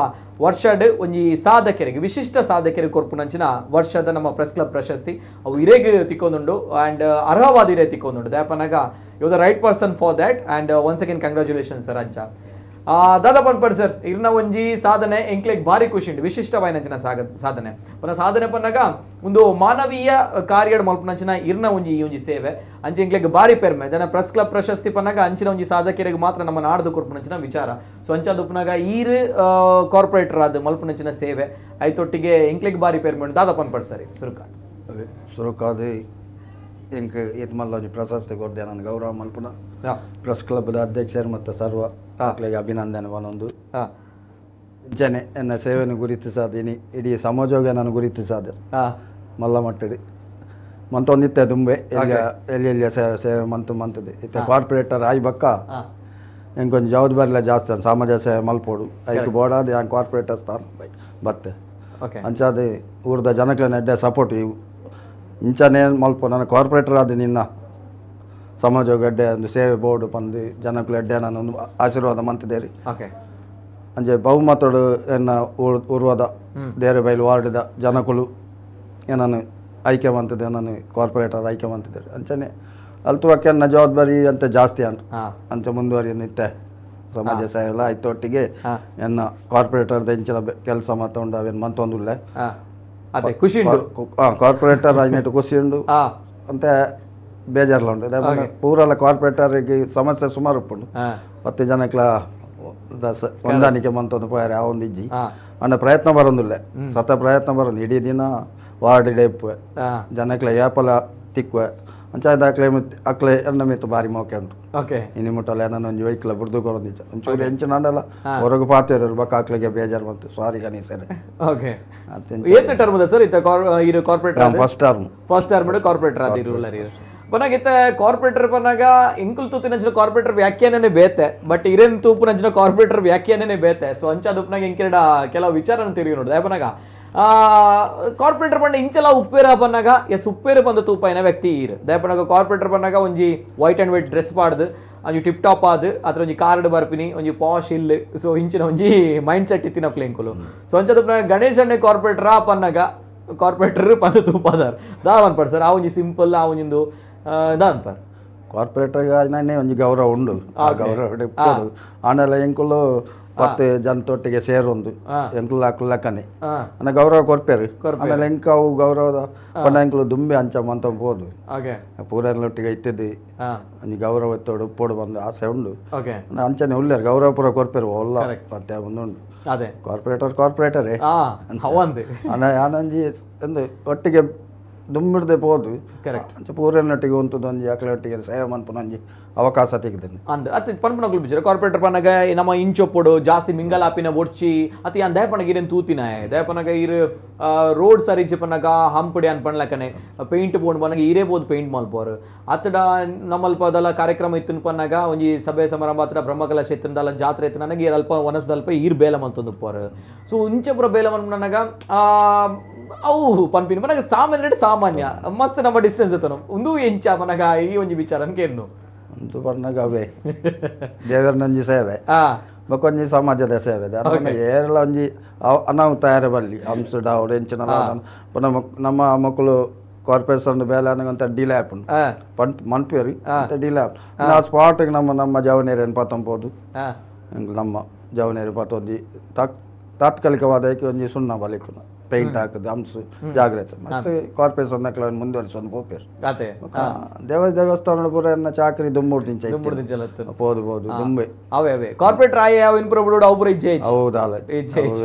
[SPEAKER 1] ವರ್ಷಡ್ ಒಂಜಿ ಸಾಧಕರಿಗೆ ವಿಶಿಷ್ಟ ಸಾಧಕರಿಗೆ ಕೊರ್ಪು ನಂಚಿನ ವರ್ಷದ ನಮ್ಮ ಪ್ರೆಸ್ ಕ್ಲಬ್ ಪ್ರಶಸ್ತಿ ಅವು ಇರೇಗ್ ತಿಕ್ಕೊಂದುಂಡು and ಅರ್ಹವಾದ ಇರೇ ತಿಕ್ಕೊಂದುಂಡು. ದಯಪನಾಗ you the right person for that and once again congratulation sir. ಅಂಚ ದಾದಾ ಪನ್ಪಡ್ ಸರ್, ಇರ್ನ ಒಂಜಿ ಸಾಧನೆ ಎಂಕ್ಲೆಗ್ ಭಾರಿ ಖುಷಿ ಉಂಟು. ವಿಶಿಷ್ಟವಾಯಿನಂಚಿನ ಸಾಧನೆ ಪನ ಸಾಧನೆ ಪನ್ನಗ ಒಂದು ಮಾನವೀಯ ಕಾರ್ಯಡ್ ಮಲ್ಪನಂಚಿನ ಇರ್ನ ಒಂಜಿ ಈ ಒಂಜಿ ಸೇವೆ ಅಂಚೆ ಎಂಕ್ಲೆಗ್ ಭಾರಿ ಪೆರ್ಮೆ. ಜನ ಪ್ರೆಸ್ ಕ್ಲಬ್ ಪ್ರಶಸ್ತಿ ಪನ್ನಗ ಅಂಚಿನ ಒಂಜಿ ಸಾಧಕರಿಗೆ ಮಾತ್ರ ನಮ್ಮ ನಾಡ್ದು ಕೊರ್ಪುನಂಚಿನ ವಿಚಾರ. ಸೊ ಅಂಚಾದ ಉಪ್ಪುನಾಗ ಈರ್ ಕಾರ್ಪೊರೇಟರ್ ಆದ ಮಲ್ಪನಂಚಿನ ಸೇವೆ ಐತೊಟ್ಟಿಗೆ ಎಂಕ್ಲೆಗ್ ಭಾರಿ ಪೆರ್ಮೆ ಉಂಟು. ದಾದಾ ಪನ್ಪಡ್ ಸರ್ ಸುರುಕ.
[SPEAKER 3] ಸುರುಕಾದ ಎಂಕ್ ಏತ್ ಮಲ್ಲ ಒಂಜಿ ಪ್ರಶಸ್ತಿ ಕೊರ್ದೆ ನಾನು ಗೌರವ ಮಲ್ಪುನ ಪ್ರೆಸ್ ಕ್ಲಬ್ದ ಅಧ್ಯಕ್ಷರು ಮತ್ತು ಸರ್ವ ಮಕ್ಕಳಿಗೆ ಅಭಿನಂದನೆ ಒಂದೊಂದು ಜನೆ ಎನ್ನ ಸೇವೆಯನ್ನು ಗುರುತಿಸಾದ ಇನಿ ಇಡೀ ಸಮಾಜೋಗೆ ನಾನು ಗುರುತಿಸಾದ ಮಲ್ಲ ಮಟ್ಟಡಿ ಮಂತೊಂದಿತ್ತೆ ದುಂಬೆ ಎಲ್ಲಿ ಎಲ್ಲಿ ಎಲ್ಲಿಯ ಸೇವೆ ಸೇವೆ ಮಂತು ಮಂತದೆ ಇತ್ತೆ ಕಾರ್ಪೊರೇಟರ್ ಆಯ್ ಬಕ್ಕ ಎಂಕೊಂಚ ಜವಾಬ್ದಾರಿಲ ಜಾಸ್ತಿ ಅಂದ್ ಸಮಾಜ ಸೇವೆ ಮಲ್ಪೋಡು ಐಕ್ ಬೋಡಾದ ಯಾನ್ ಕಾರ್ಪೊರೇಟರ್ ಸ್ಥಾನ ಬತ್ತೆ ಅಂಚಾದ ಊರ್ದ ಜನಕ್ಲೆನ ಎಡ್ಡೆ ಸಪೋರ್ಟ್ ಇವು ಇಂಚನೇ ಮಲ್ಪ ನಾನು ಕಾರ್ಪೊರೇಟರ್ ಆದ ನಿನ್ನ ಸಮಾಜ ಎಡ್ಡೆ ಒಂದು ಸೇವೆ ಬೋರ್ಡ್ ಪಂದು ಜನಕ್ಲು ಎಡ್ಡೆ ನಾನು ಒಂದು ಆಶೀರ್ವಾದ ಮಂತಿದ್ದೇರಿ. ಅಂಚೆ ಬಹುಮತಡು ಎನ್ನ ಊರ್ವದ ದೇರೆ ಬೈಲು ವಾರ್ಡ್ದ ಜನಕುಲು ಏನನ್ನು ಆಯ್ಕೆ ಮಂತಿದ್ದೆ, ನಾನು ಕಾರ್ಪೊರೇಟರ್ ಆಯ್ಕೆ ಮಂತಿದ್ದಾರೆ. ಅಂಚನೆ ಅಲ್ತುವಕ್ಕೆ ಎನ್ನ ಜವಾಬ್ದಾರಿ ಅಂತ ಜಾಸ್ತಿ ಅಂತ ಅಂಚೆ ಮುಂದುವರಿಯ ನಿತ್ಯ ಸಮಾಜ ಸೇವೆ ಎಲ್ಲ ಆಯ್ತು ಒಟ್ಟಿಗೆ ಎನ್ನ ಕಾರ್ಪೊರೇಟರ್ದ ಇಂಚಿನ ಕೆಲಸ ಮಾತೊಂಡು ಅವೇನು ಮಂತೊಂದುಲ್ಲೆ.
[SPEAKER 1] ಅದೇ ಖುಷಿ ಉಂಟು.
[SPEAKER 3] ಕಾರ್ಪೊರೇಟರ್ ಆಗಿನಟ್ಟು ಖುಷಿ ಉಂಡು ಅಂತ ಬೇಜಾರ್ಲ ಉಂಟು. ಪೂರೆಲ್ಲ ಕಾರ್ಪೊರೇಟರ್ಗೆ ಸಮಸ್ಯೆ ಸುಮಾರು ಉಪ್ಪುಂಡು. 10 ಜನಕ್ಲ ಹೊಂದಾಣಿಕೆ ಮಂತೊಂದು ಪೋಯಾರೆ ಆ ಒಂದು ಇಜ್ಜಿ ಅಂಡ ಪ್ರಯತ್ನ ಬರೋದಿಲ್ಲ, ಸತ ಪ್ರಯತ್ನ ಬರೋದು ಇಡೀ ದಿನ ವಾರ್ಡ್ ಇಪ್ಪುವೆ ಜನಕ್ಲೆ ಏಪಲ ತಿಕ್ಕುವೆ ಅಂಚ ಅಕ್ಲೆ ಅಕ್ಲೆ ಎನ್ನ ಮಿತ್ತು ಬಾರಿ ಮೋಕೆ ಉಂಟು. ಇನಿ ಮುಟ್ಟಲ್ಲ ಏನನ್ನ ಒಂಜಿ ವೆಹಿಕಲ್ ಬುಡ್ದು ಕೊರೊಂದಿಜ್ಜ ಒಂಚೂರು ಎಂಚಿನಾಂಡಲ ಹೊರಗೆ ಪಾತೇರು ಬೊಕ್ಕ ಅಕ್ಲೆಗೆ ಬೇಜಾರು ಬಂತು ಸಾರಿ ಗಣೇಶರೇ.
[SPEAKER 1] ಏತ್ ಟರ್ಮ್ ಸರ್ ಇತ್ತ ಇರು corporate?
[SPEAKER 3] First term.
[SPEAKER 1] First term corporate ಆದಿರು. ಪನ್ನಾಗಿತ್ತ ಕಾರ್ಪೊರೇಟರ್ ಪನ್ನಾಗ ಇಂಕುಲ್ ತೂತಿನಂಚಿನ ಕಾರ್ಪೊರೇಟರ್ ವ್ಯಾಖ್ಯಾನನೇ ಬೇತೆ, ಬಟ್ ಇರೇನ್ ತೂಪುನಂಚಿನ ಕಾರ್ಪೊರೇಟರ್ ವ್ಯಾಖ್ಯಾನನೇ ಬೇತೆ. ಸೊ ಅಂಚಾದುಪ್ಪನಾಗ ಇಂಕೆರಡ ಕೆಲವು ವಿಚಾರನ ತಿರುಗಿ ನೋಡುದು. ಪನ್ನಾಗ ಕಾರ್ಪೊರೇಟರ್ ಪಂಡ ಇಂಚಲ ಉಪ್ಪೇರ ಪನ್ನಾಗ ಎಸ್ ಉಪ್ಪೇರು ಬಂದ ತೂಪಾಯಿನ ವ್ಯಕ್ತಿ ಈರ್. ದಯಪನಾಗ ಕಾರ್ಪೊರೇಟರ್ ಪನ್ನಾಗ ಒಂಜಿ ವೈಟ್ ಅಂಡ್ ವೈಟ್ ಡ್ರೆಸ್ ಪಾಡ್ದು ಒಂಜಿ ಟಿಪ್ ಟಾಪ್ ಆದ್ ಅದ್ರ ಒಂಜಿ ಕಾರ್ಡ್ ಬರ್ಪಿನಿ ಒಂಜಿ ಪಾಶ್ ಇಲ್. ಸೊ ಇಂಚಿನ ಒಂಜಿ ಮೈಂಡ್ ಸೆಟ್ ಇತ್ತಿನ ಎಂಕುಲು. ಸೊ ಅಂಚದ ಗಣೇಶ್ ಅಣ್ಣೆ ಕಾರ್ಪೊರೇಟರ್ ಪನ್ನಾಗ ಕಾರ್ಪೊರೇಟರ್ ಪಂದ ತೂಪಾದಾರ್ ದಾ ಪನ್ಪರ್ ಸರ್, ಆ ಒಂಜಿ ಸಿಂಪಲ್ ಆ ಒಂಜಿಂದು ದಾ ಅನ್ಪರ್.
[SPEAKER 3] ಕಾರ್ಪೊರೇಟರ್ ನಾನೇ ಒಂಜಿ ಗೌರವ ಉಂಡು, ಆ ಗೌರವ ಇಪ್ಪೊಡು. ಆಂಡಲ ಎಂಕುಲು ಪತ್ತು ಜನತೊಟ್ಟಿಗೆ ಸೇರೊಂದು ಎಂಕುಲು ಅಕ್ಲು ಲೆಕ್ಕನೆ ಅನ್ನ ಗೌರವ ಕೊರ್ಪೇರು. ಆಮೇಲೆ ಎಂಕ ಅವು ಗೌರವದ ಪಂಡ ಎಂಕುಲು ದುಂಬೆ ಅಂಚ ಮಂತ ಪೋದು ಪೂರನೊಟ್ಟಿಗೆ ಇತ್ತಿದ್ದು ಒಂಜಿ ಗೌರವ ಎತ್ತೋಡು ಉಪ್ಪೋಡು ಬಂದು ಆಸೆ ಉಂಡು. ಅಂಚನೆ ಉಲ್ಲೇರು ಗೌರವ ಪೂರ ಕೊರ್ಪೇರು ಒಲ್ಲ ಮತ್ತೆ ಒಂದು ಉಂಡು.
[SPEAKER 1] ಅದೇ
[SPEAKER 3] ಕಾರ್ಪೊರೇಟರ್ ಕಾರ್ಪೊರೇಟರೇ
[SPEAKER 1] ಅವಂದು
[SPEAKER 3] ಆನಂಜಿ ಒಂದು ಒಟ್ಟಿಗೆ ದುಂಬಿಡ್ದೆ ಪೋದು.
[SPEAKER 1] ಕರೆಕ್ಟ್
[SPEAKER 3] ಅಂಚ ಪೂರನೊಟ್ಟಿಗೆ ಉಂತುದು ಒಂಜಿ ಅಕ್ಲೊಟ್ಟಿಗೆ ಸೇವೆ ಮನ್ಪುನ ಒಂಜಿ ಅವಕಾಶ ತೆಗೆದೇನೆ
[SPEAKER 1] ಅಂದ್ ಅತ್ ಪನ್ಪುನಕುಲು ಬಿಚ್ಚರ ಕಾರ್ಪೊರೇಟರ್ ಪನ್ನಗ ನಮ್ಮ ಇಂಚೊಪ್ಪೊಡು ಜಾಸ್ತಿ ಮಿಂಗಲ್ ಆಪಿನ ಬೊಡ್ಚಿ ಅತಿ ಯಾನ್ ದಯಪನಗ ಇರೇನ್ ತೂತಿನ ದಯಪನಗ ಇರು ರೋಡ್ ಸರಿಜಿ ಪನ್ನಗ ಹಂಪಡಿ ಅನ್ ಪನ್ಲಕನೆ ಪೇಂಟ್ ಬೋಂಡ್ ಪನ್ನಗ ಈರೇ ಬೋದು ಪೇಂಟ್ ಮಲ್ಪೋರು. ಅತ್ತಡ ನಮ್ಮಲ್ಪ ಅದಲ್ಲ ಕಾರ್ಯಕ್ರಮ ಇತ್ತಿನ ಪನ್ನಗ ಒಂಜಿ ಸಭೆ ಸಮಾರಂಭ ಅತ್ತಡ ಬ್ರಹ್ಮಕಲಶ ಇತ್ತಿನದಲ್ಲ ಜಾತ್ರೆ ಇತ್ತು ನನಗೆ ಈರ್ ಅಲ್ಪ ವನಸ್ದಲ್ಪ ಈರ್ ಬೇಲ ಮಂತೊಂದು ಪೋರು. ಸೊ ಇಂಚಪುರ ಬೇಲ ಮನ್ಪುನಗ ಅವು ಪನ್ಪಿನ ಪನ್ನಗ ಸಾಮಾನ್ಯ ಸಾಮಾನ್ಯ ಮಸ್ತ್ ನಮ್ಮ ಡಿಸ್ಟೆನ್ಸ್ ಇತ್ತು ಒಂದು ಎಂಚ ಪನ್ನಗ ಈ ಒಂಜಿ ವಿಚಾರ ಕೇರ್ನು.
[SPEAKER 3] ಅಂತು ಪನ್ನಗ ಅವೇ ದೇವರನೊಂಜಿ ಸೇವೆ ಬೊಕೊಂಜಿ ಸಮಾಜದ ಸೇವೆ ಏರೆಲ್ಲ ಒಂಜಿ ಅನಾಹುತ ತಯಾರು ಬರಲಿ ಅಂಶಡ ಅವ್ರು ಎಂಚಿನ ಪುನಃ ನಮ್ಮ ಮಕ್ಕಳು ಕಾರ್ಪೊರೇಷನ್ ಬೇಲೆ ಅನ್ನಂತ ಡಿಲೇ ಆಪುಂಡು ಪಂಪ್ ಮನ್ಪೇರಿ ಅಂತ ಡಿಲೇ ಆಪುಂಡು. ಆ ಸ್ಪಾಟ್ಗೆ ನಮ್ಮ ನಮ್ಮ ಜವನೇರಿಯನ್ನು ಪತ್ತೊಂಬೋದು ನಮ್ಮ ಜವನೇರಿ ಪತ್ತೊಂದು ತಾತ್ಕಾಲಿಕವಾದ ಒಂಜಿ ಸುಣ್ಣ ಬಲಿಕುನ ಪೇಂಟ್ ಹಾಕುದು ಅಂಶ ಜಾಗ್ರತೆ ಮಸ್ತ್ ಕಾರ್ಪೊರೇಷನ್ ಮುಂದುವರಿಸೊಂದು ಪೋಪೇರು.
[SPEAKER 1] ಅದೇ
[SPEAKER 3] ದೇವಸ್ಥಾನ ಪೂರ ಎನ್ನ ಚಾಕರಿ ದುಂಬುಡು ತಿಂಚ
[SPEAKER 1] ದುಂಬುಡು ತಿಂಚಲತ್ತು
[SPEAKER 3] ಪೋದು ಪೋದು ದುಂಬೆ
[SPEAKER 1] ಅವೇ ಅವೇ ಕಾರ್ಪೊರೇಟರ್ ಆಯ ಯಾವ ಇನ್ಪುರ ಬಿಡು ಅವು ಪೂರ ಇಜ್ಜೆ.
[SPEAKER 3] ಹೌದಲ್ಲ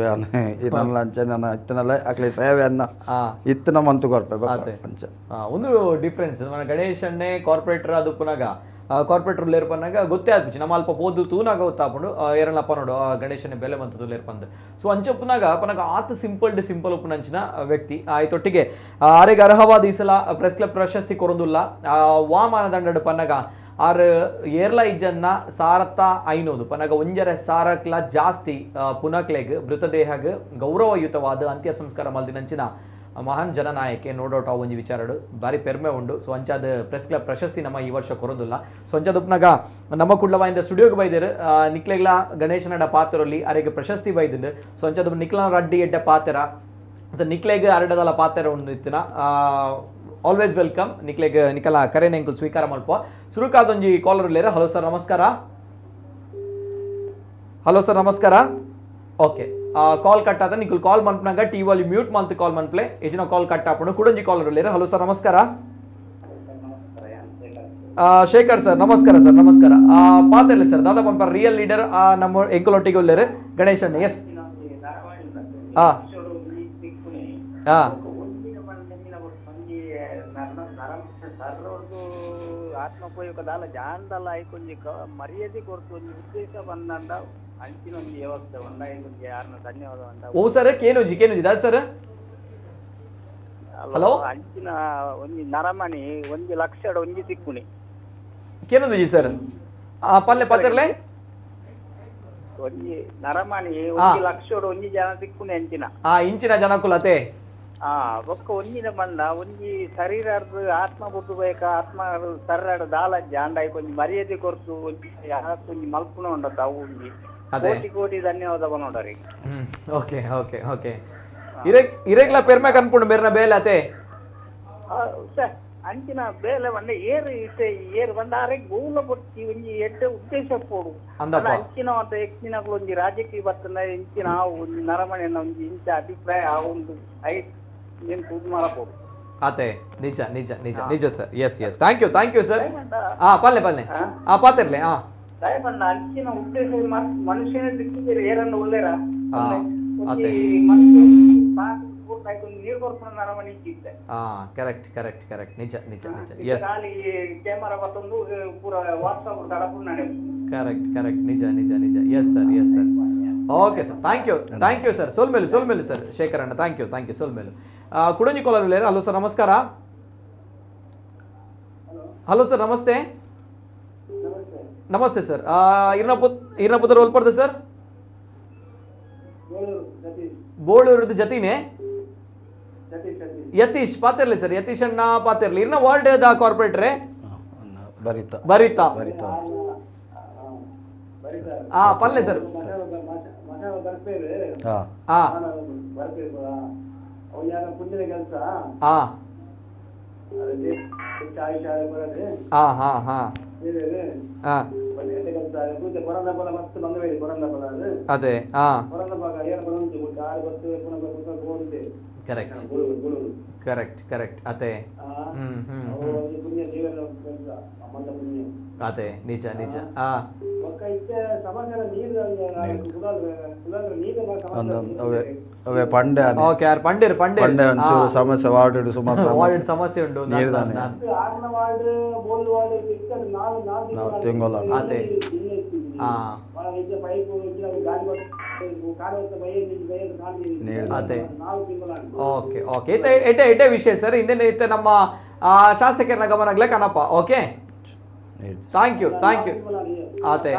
[SPEAKER 3] ಇದನ್ನ ಅಂಚೆ ನನ್ನ ಇತ್ತನಲ್ಲ ಅಕ್ಲೆ ಸೇವೆಯನ್ನ ಇತ್ತನ ಮಂತು ಕೊರ್ಪೆ ಅಂಚ
[SPEAKER 1] ಒಂದು ಡಿಫ್ರೆನ್ಸ್ మన ಗಣೇಶ್ ಅಣ್ಣೆ ಕಾರ್ಪೊರೇಟರ್ ಅದು ಪುನಗ ಕಾರ್ಪೊರೇಟರ್ ಲೇರ್ ಪನ್ನಾಗ ಗೊತ್ತೇ ಆತ್ಪುಜಿ ನಮ್ಮ ಅಲ್ಪ ಪೋದು ತೂನಾಗ ಗೊತ್ತಾಪುಂಡು ಏರಲ್ಲಪ್ಪ ನೋಡು ಗಣೇಶನ ಬೆಲೆ ಮಂತದ್ದು ಲೇರ್ ಪಂದ್. ಸೊ ಅಂಚೊಪ್ಪುನಾಗ ಪನಗ ಆತ ಸಿಂಪಲ್ ಡಿ ಸಿಂಪಲ್ ಉಪ್ಪುನಂಚಿನ ವ್ಯಕ್ತಿ ಆಯ್ತೊಟ್ಟಿಗೆ ಆರೆಗ್ ಅರ್ಹವಾದ ಈ ಸಲ ಪ್ರೆಸ್ ಕ್ಲಬ್ ಪ್ರಶಸ್ತಿ ಕೊರೊಂದುಲ್ಲ. ವಾ ಮಾನದಂಡ ಪನ್ನಗ ಆರ್ ಏರ್ಲ ಇಜ್ಜನ್ನ ಸಾರತ್ತ ಐನೂದು ಪನಗ ಒಂಜರೆ ಸಾರಕ್ಲ ಜಾಸ್ತಿ ಪುನಕ್ಲೆಗ್ ಮೃತದೇಹಗ್ ಗೌರವಯುತವಾದ ಅಂತ್ಯ ಸಂಸ್ಕಾರ ಮಲ್ದಿನಂಚಿನ ಮಹಾನ್ ಜನನಾಯಕೆ ನೋಡೋಟ ಒಂಜಿ ವಿಚಾರಡು ಬಾರಿ ಪೆರ್ಮೆ ಉಂಡು. ಸೊ ಅಂಚಾದ ಪ್ರೆಸ್ ಕ್ಲಬ್ ಪ್ರಶಸ್ತಿ ನಮ್ಮ ಈ ವರ್ಷ ಕೊರೊಂದುಲ್ಲ. ಸೊ ಅಂಚಾದ ಉಪ್ನಾಗ ನಮ್ಮ ಕುಡ್ಲವಾಯಿಂದ ಸ್ಟುಡಿಯೋಗೆ ಬೈದೇರು ನಿಕ್ಲೆಗ್ಲ ಗಣೇಶನಡ ಪಾತ್ರೊಲ್ಲಿ ಅರೆಗ್ ಪ್ರಶಸ್ತಿ ಬೈದಿಂಡು. ಸೊ ಅಂಚಾದ ನಿಕ್ಲನ ರಡ್ಡಿ ಎಡ್ಡೆ ಪಾತ್ರ ಮತ್ತು ನಿಕ್ಲೆಗ್ ಅರಡದಲ ಪಾತ್ರ ಉಂಡು ಇತ್ತಿನ ಆಲ್ವೇಸ್ welcome ನಿಕ್ಲೆಗ್ ನಿಕಲ ಕರೆನ ಎಂಕುಲು ಸ್ವೀಕಾರ ಮಲ್ಪ. ಸುರುಕಾದೊಂಜಿ ಕಾಲರ್ ಉಲ್ಲೇರು. ಹಲೋ ಸರ್ ನಮಸ್ಕಾರ. ಹಲೋ ಸರ್ ನಮಸ್ಕಾರ. ಓಕೆ ಕಾಲ್ ಕಟ್ ಆದ ನಿಕುಲ್ ಕಾಲ್ ಮನ್ಪನಾಗ ಟಿ ವಾಲಿ ಮ್ಯೂಟ್ ಮಲ್ತ್ ಕಾಲ್ ಮನ್ಪ್ಲೆ ಎಜಿನ ಕಾಲ್ ಕಟ್ ಆಪುಂಡು. ಕುಡೊಂಜಿ ಕಾಲರ್ ಉಲ್ಲೇರು. ಹಲೋ ಸರ್ ನಮಸ್ಕಾರ. ಶೇಖರ್ ಸರ್ ನಮಸ್ಕಾರ ಸರ್ ನಮಸ್ಕಾರ. ಪಾತೆರ್ಲೆ ಸರ್ ದಾದಾ ಪಂಪ ರಿಯಲ್ ಲೀಡರ್ ನಮ್ಮ ಎಂಕುಲೊಟ್ಟಿಗೆ ಉಲ್ಲೇರು ಗಣೇಶ್ ಅಣ್ಣ. ಎಸ್
[SPEAKER 4] ಆತ್ಮೋಪಯೋಗದಾಲ ಜಾಂದಲ ಐಕೊಂಜಿ ಮರ್ಯಾದೆ ಕೊರ್ತು ಒಂಜಿ ಉದ್ದೇಶ ಬಂದಂಡ ಅಂಚಿನ ಒಂಜಿ ವ್ಯವಸ್ಥೆ ಒಂದಾಯಿ ಒಂಜಿ ಯಾರನ್ನ ಧನ್ಯವಾದ ಬಂದ.
[SPEAKER 1] ಓ ಸರ್ ಕೇನುಜಿ ಕೇನುಜಿ ದಾದ ಸರ್. ಹಲೋ
[SPEAKER 4] ಅಂಚಿನ ಒಂಜಿ ನರಮಣಿ ಒಂಜಿ ಲಕ್ಷಡ ಒಂಜಿ ತಿಕ್ಕುಣಿ
[SPEAKER 1] ಕೇನುಜಿ ಸರ್ ಪಲ್ಲೆ ಪತ್ರಲೆ
[SPEAKER 4] ಒಂಜಿ ನರಮಣಿ ಒಂಜಿ ಲಕ್ಷಡ ಒಂಜಿ ಜನ ತಿಕ್ಕುಣಿ ಅಂಚಿನ
[SPEAKER 1] ಇಂಚಿನ ಜನಕುಲತೆ
[SPEAKER 4] ಬೊಕ್ಕ ಒಂಜಿನ ಬಂದ ಒಂಜಿ ಶರೀರ ಆತ್ಮ ಬುಟ್ಟು ಬೇಕ ಆತ್ಮ ಸರ್ರಾಡ ದಾಲ ಜಾಂಡ ಒಂಜಿ ಮರ್ಯಾದೆ ಕೊರ್ತು ಒಂಜಿ ಒಂಜಿ ಮಲ್ಪುಣ ಉಂಡತ್ತ ಅವು ಒಂಜಿ ಕೋಟಿ ಕೋಟಿ ಧನ್ಯವಾದ ಬನ್ನೋಡರಿ.
[SPEAKER 1] ಓಕೆ ಓಕೆ ಓಕೆ ಇರೆಗ್ಲ ಪೆರ್ಮೆ ಕನ್ಪುಂಡು ಮೇರ್ನ ಬೇಲೆ ಅತೆ
[SPEAKER 4] ಅಂಚಿನ ಬೇಲೆ ಬಂದ ಏರು ಇತ್ತೆ ಏರು ಬಂದ ಆರೆಗ್ ಗೂಲ ಬೊಟ್ಟಿ ಒಂಜಿ ಎಡ್ಡೆ ಉದ್ದೇಶ ಪೋಡು ಅಂಚಿನ ಅಂತ ಹೆಚ್ಚಿನಗಳು ಒಂಜಿ ರಾಜಕೀಯ ಬರ್ತನ ಇಂಚಿನ ಒಂಜಿ ನರಮಣೆನ ಒಂಜಿ ಇಂಚ ಅಭಿಪ್ರಾಯ ಆ ಒಂದು I ಏನ್ ತೂದು ಮಾಡಬಹುದು.
[SPEAKER 1] ಆತೆ ನಿಜ ನಿಜ ನಿಜ ನಿಜ sir. Yes yes thank you thank you sir. ಪಲ್ಲೆ ಪಲ್ಲೆ ಪಾತಿರ್ಲೆ
[SPEAKER 4] ದಯಪಂಡ ಅಂಚಿನ ಉದ್ದೇಶ ಮನುಷ್ಯನ ದಿಕ್ಕಿದ್ರೆ ಏರನ್ನು ಉಲ್ಲೇರ ನೀರು ಕೊರ್ಪುನ ನರಮಣಿ ಇತ್ತೆ.
[SPEAKER 1] ಕರೆಕ್ಟ್ ಕರೆಕ್ಟ್ ಕರೆಕ್ಟ್ ನಿಜ ನಿಜ ನಿಜ ಎಸ್
[SPEAKER 4] ಖಾಲಿ ಕ್ಯಾಮರಾ ಬತ್ತೊಂದು ಪೂರ ವಾಟ್ಸಪ್ ದಡಪುನ.
[SPEAKER 1] ಕರೆಕ್ಟ್ ಕರೆಕ್ಟ್ ನಿಜ ನಿಜ ನಿಜ yes sir yes sir. Okay sir thank you thank you sir. ಸೋಲ್ಮೇಲು ಸೋಲ್ಮೇಲು sir Shekhar ಅಣ್ಣ thank you thank you ಸೋಲ್ಮೇಲು. ಕುಡಂಜಿ collar hello sir ನಮಸ್ಕಾರ. Hello sir, namaste. ನಮಸ್ತೆ ಸರ್. ಇರ್ನ ಪುತ್ರ ಒಲ್ಪಡ್ದೆ ಸರ್? ಬೋಳೂರುದು ಜತಿನೇ ಯತೀಶ್ ಪಾತಿರ್ಲಿ ಸರ್, ಯತೀಶ್ ಅಣ್ಣ ಪಾತಿರ್ಲಿ. ಇರ್ನ ವಾರ್ಡ್ the ಕಾರ್ಪೊರೇಟ್ರೆ
[SPEAKER 3] ಬರಿತಾ
[SPEAKER 1] ಬರಿತಾ
[SPEAKER 3] ಬರಿತಾ
[SPEAKER 1] ಆ ಪಲ್ಲೆ ಸರ್.
[SPEAKER 3] ಹಾ
[SPEAKER 1] ಆ ಆ ಆ ಹಾ ಹಾ ಆ ಅದೇ ಆ correct correct correct ಅದೇ. ಹ್ಮ್ ಹ್ಮ್ ಹ್ಮ್ ಅದೇ ನಿಜ ನಿಜ. ಆ
[SPEAKER 3] ಅವೇ ಅವೇ ಪಂಡೆ
[SPEAKER 1] ಓಕೆ ಯಾರು ಪಂಡೇರ್ ಪಂಡೇರ್
[SPEAKER 3] ಪಂಡೆ ಒಂಚೂರು ಸಮಸ್ಯೆ ವಾರ್ಡ್ ಸುಮಾರು
[SPEAKER 1] ವಾರ್ಡ್ ಸಮಸ್ಯೆ ಉಂಟು.
[SPEAKER 3] ನೀರ್ದಾನೆ. ನಾವು ತಿಂಗೊಲ್ಲ.
[SPEAKER 1] ಅದೇ ಆ ಅದೇ. ಓಕೆ ಓಕೆ ಇತ್ತೆ ಎಡ್ಡೆ ಎಡ್ಡೆ ವಿಷಯ ಸರ್. ಹಿಂದೆ ಇತ್ತೆ ನಮ್ಮ ಶಾಸಕರನ್ನ ಗಮನಗ್ಲೆ ಕಣಪ್ಪ. Okay, thank you thank you. ಆತೆ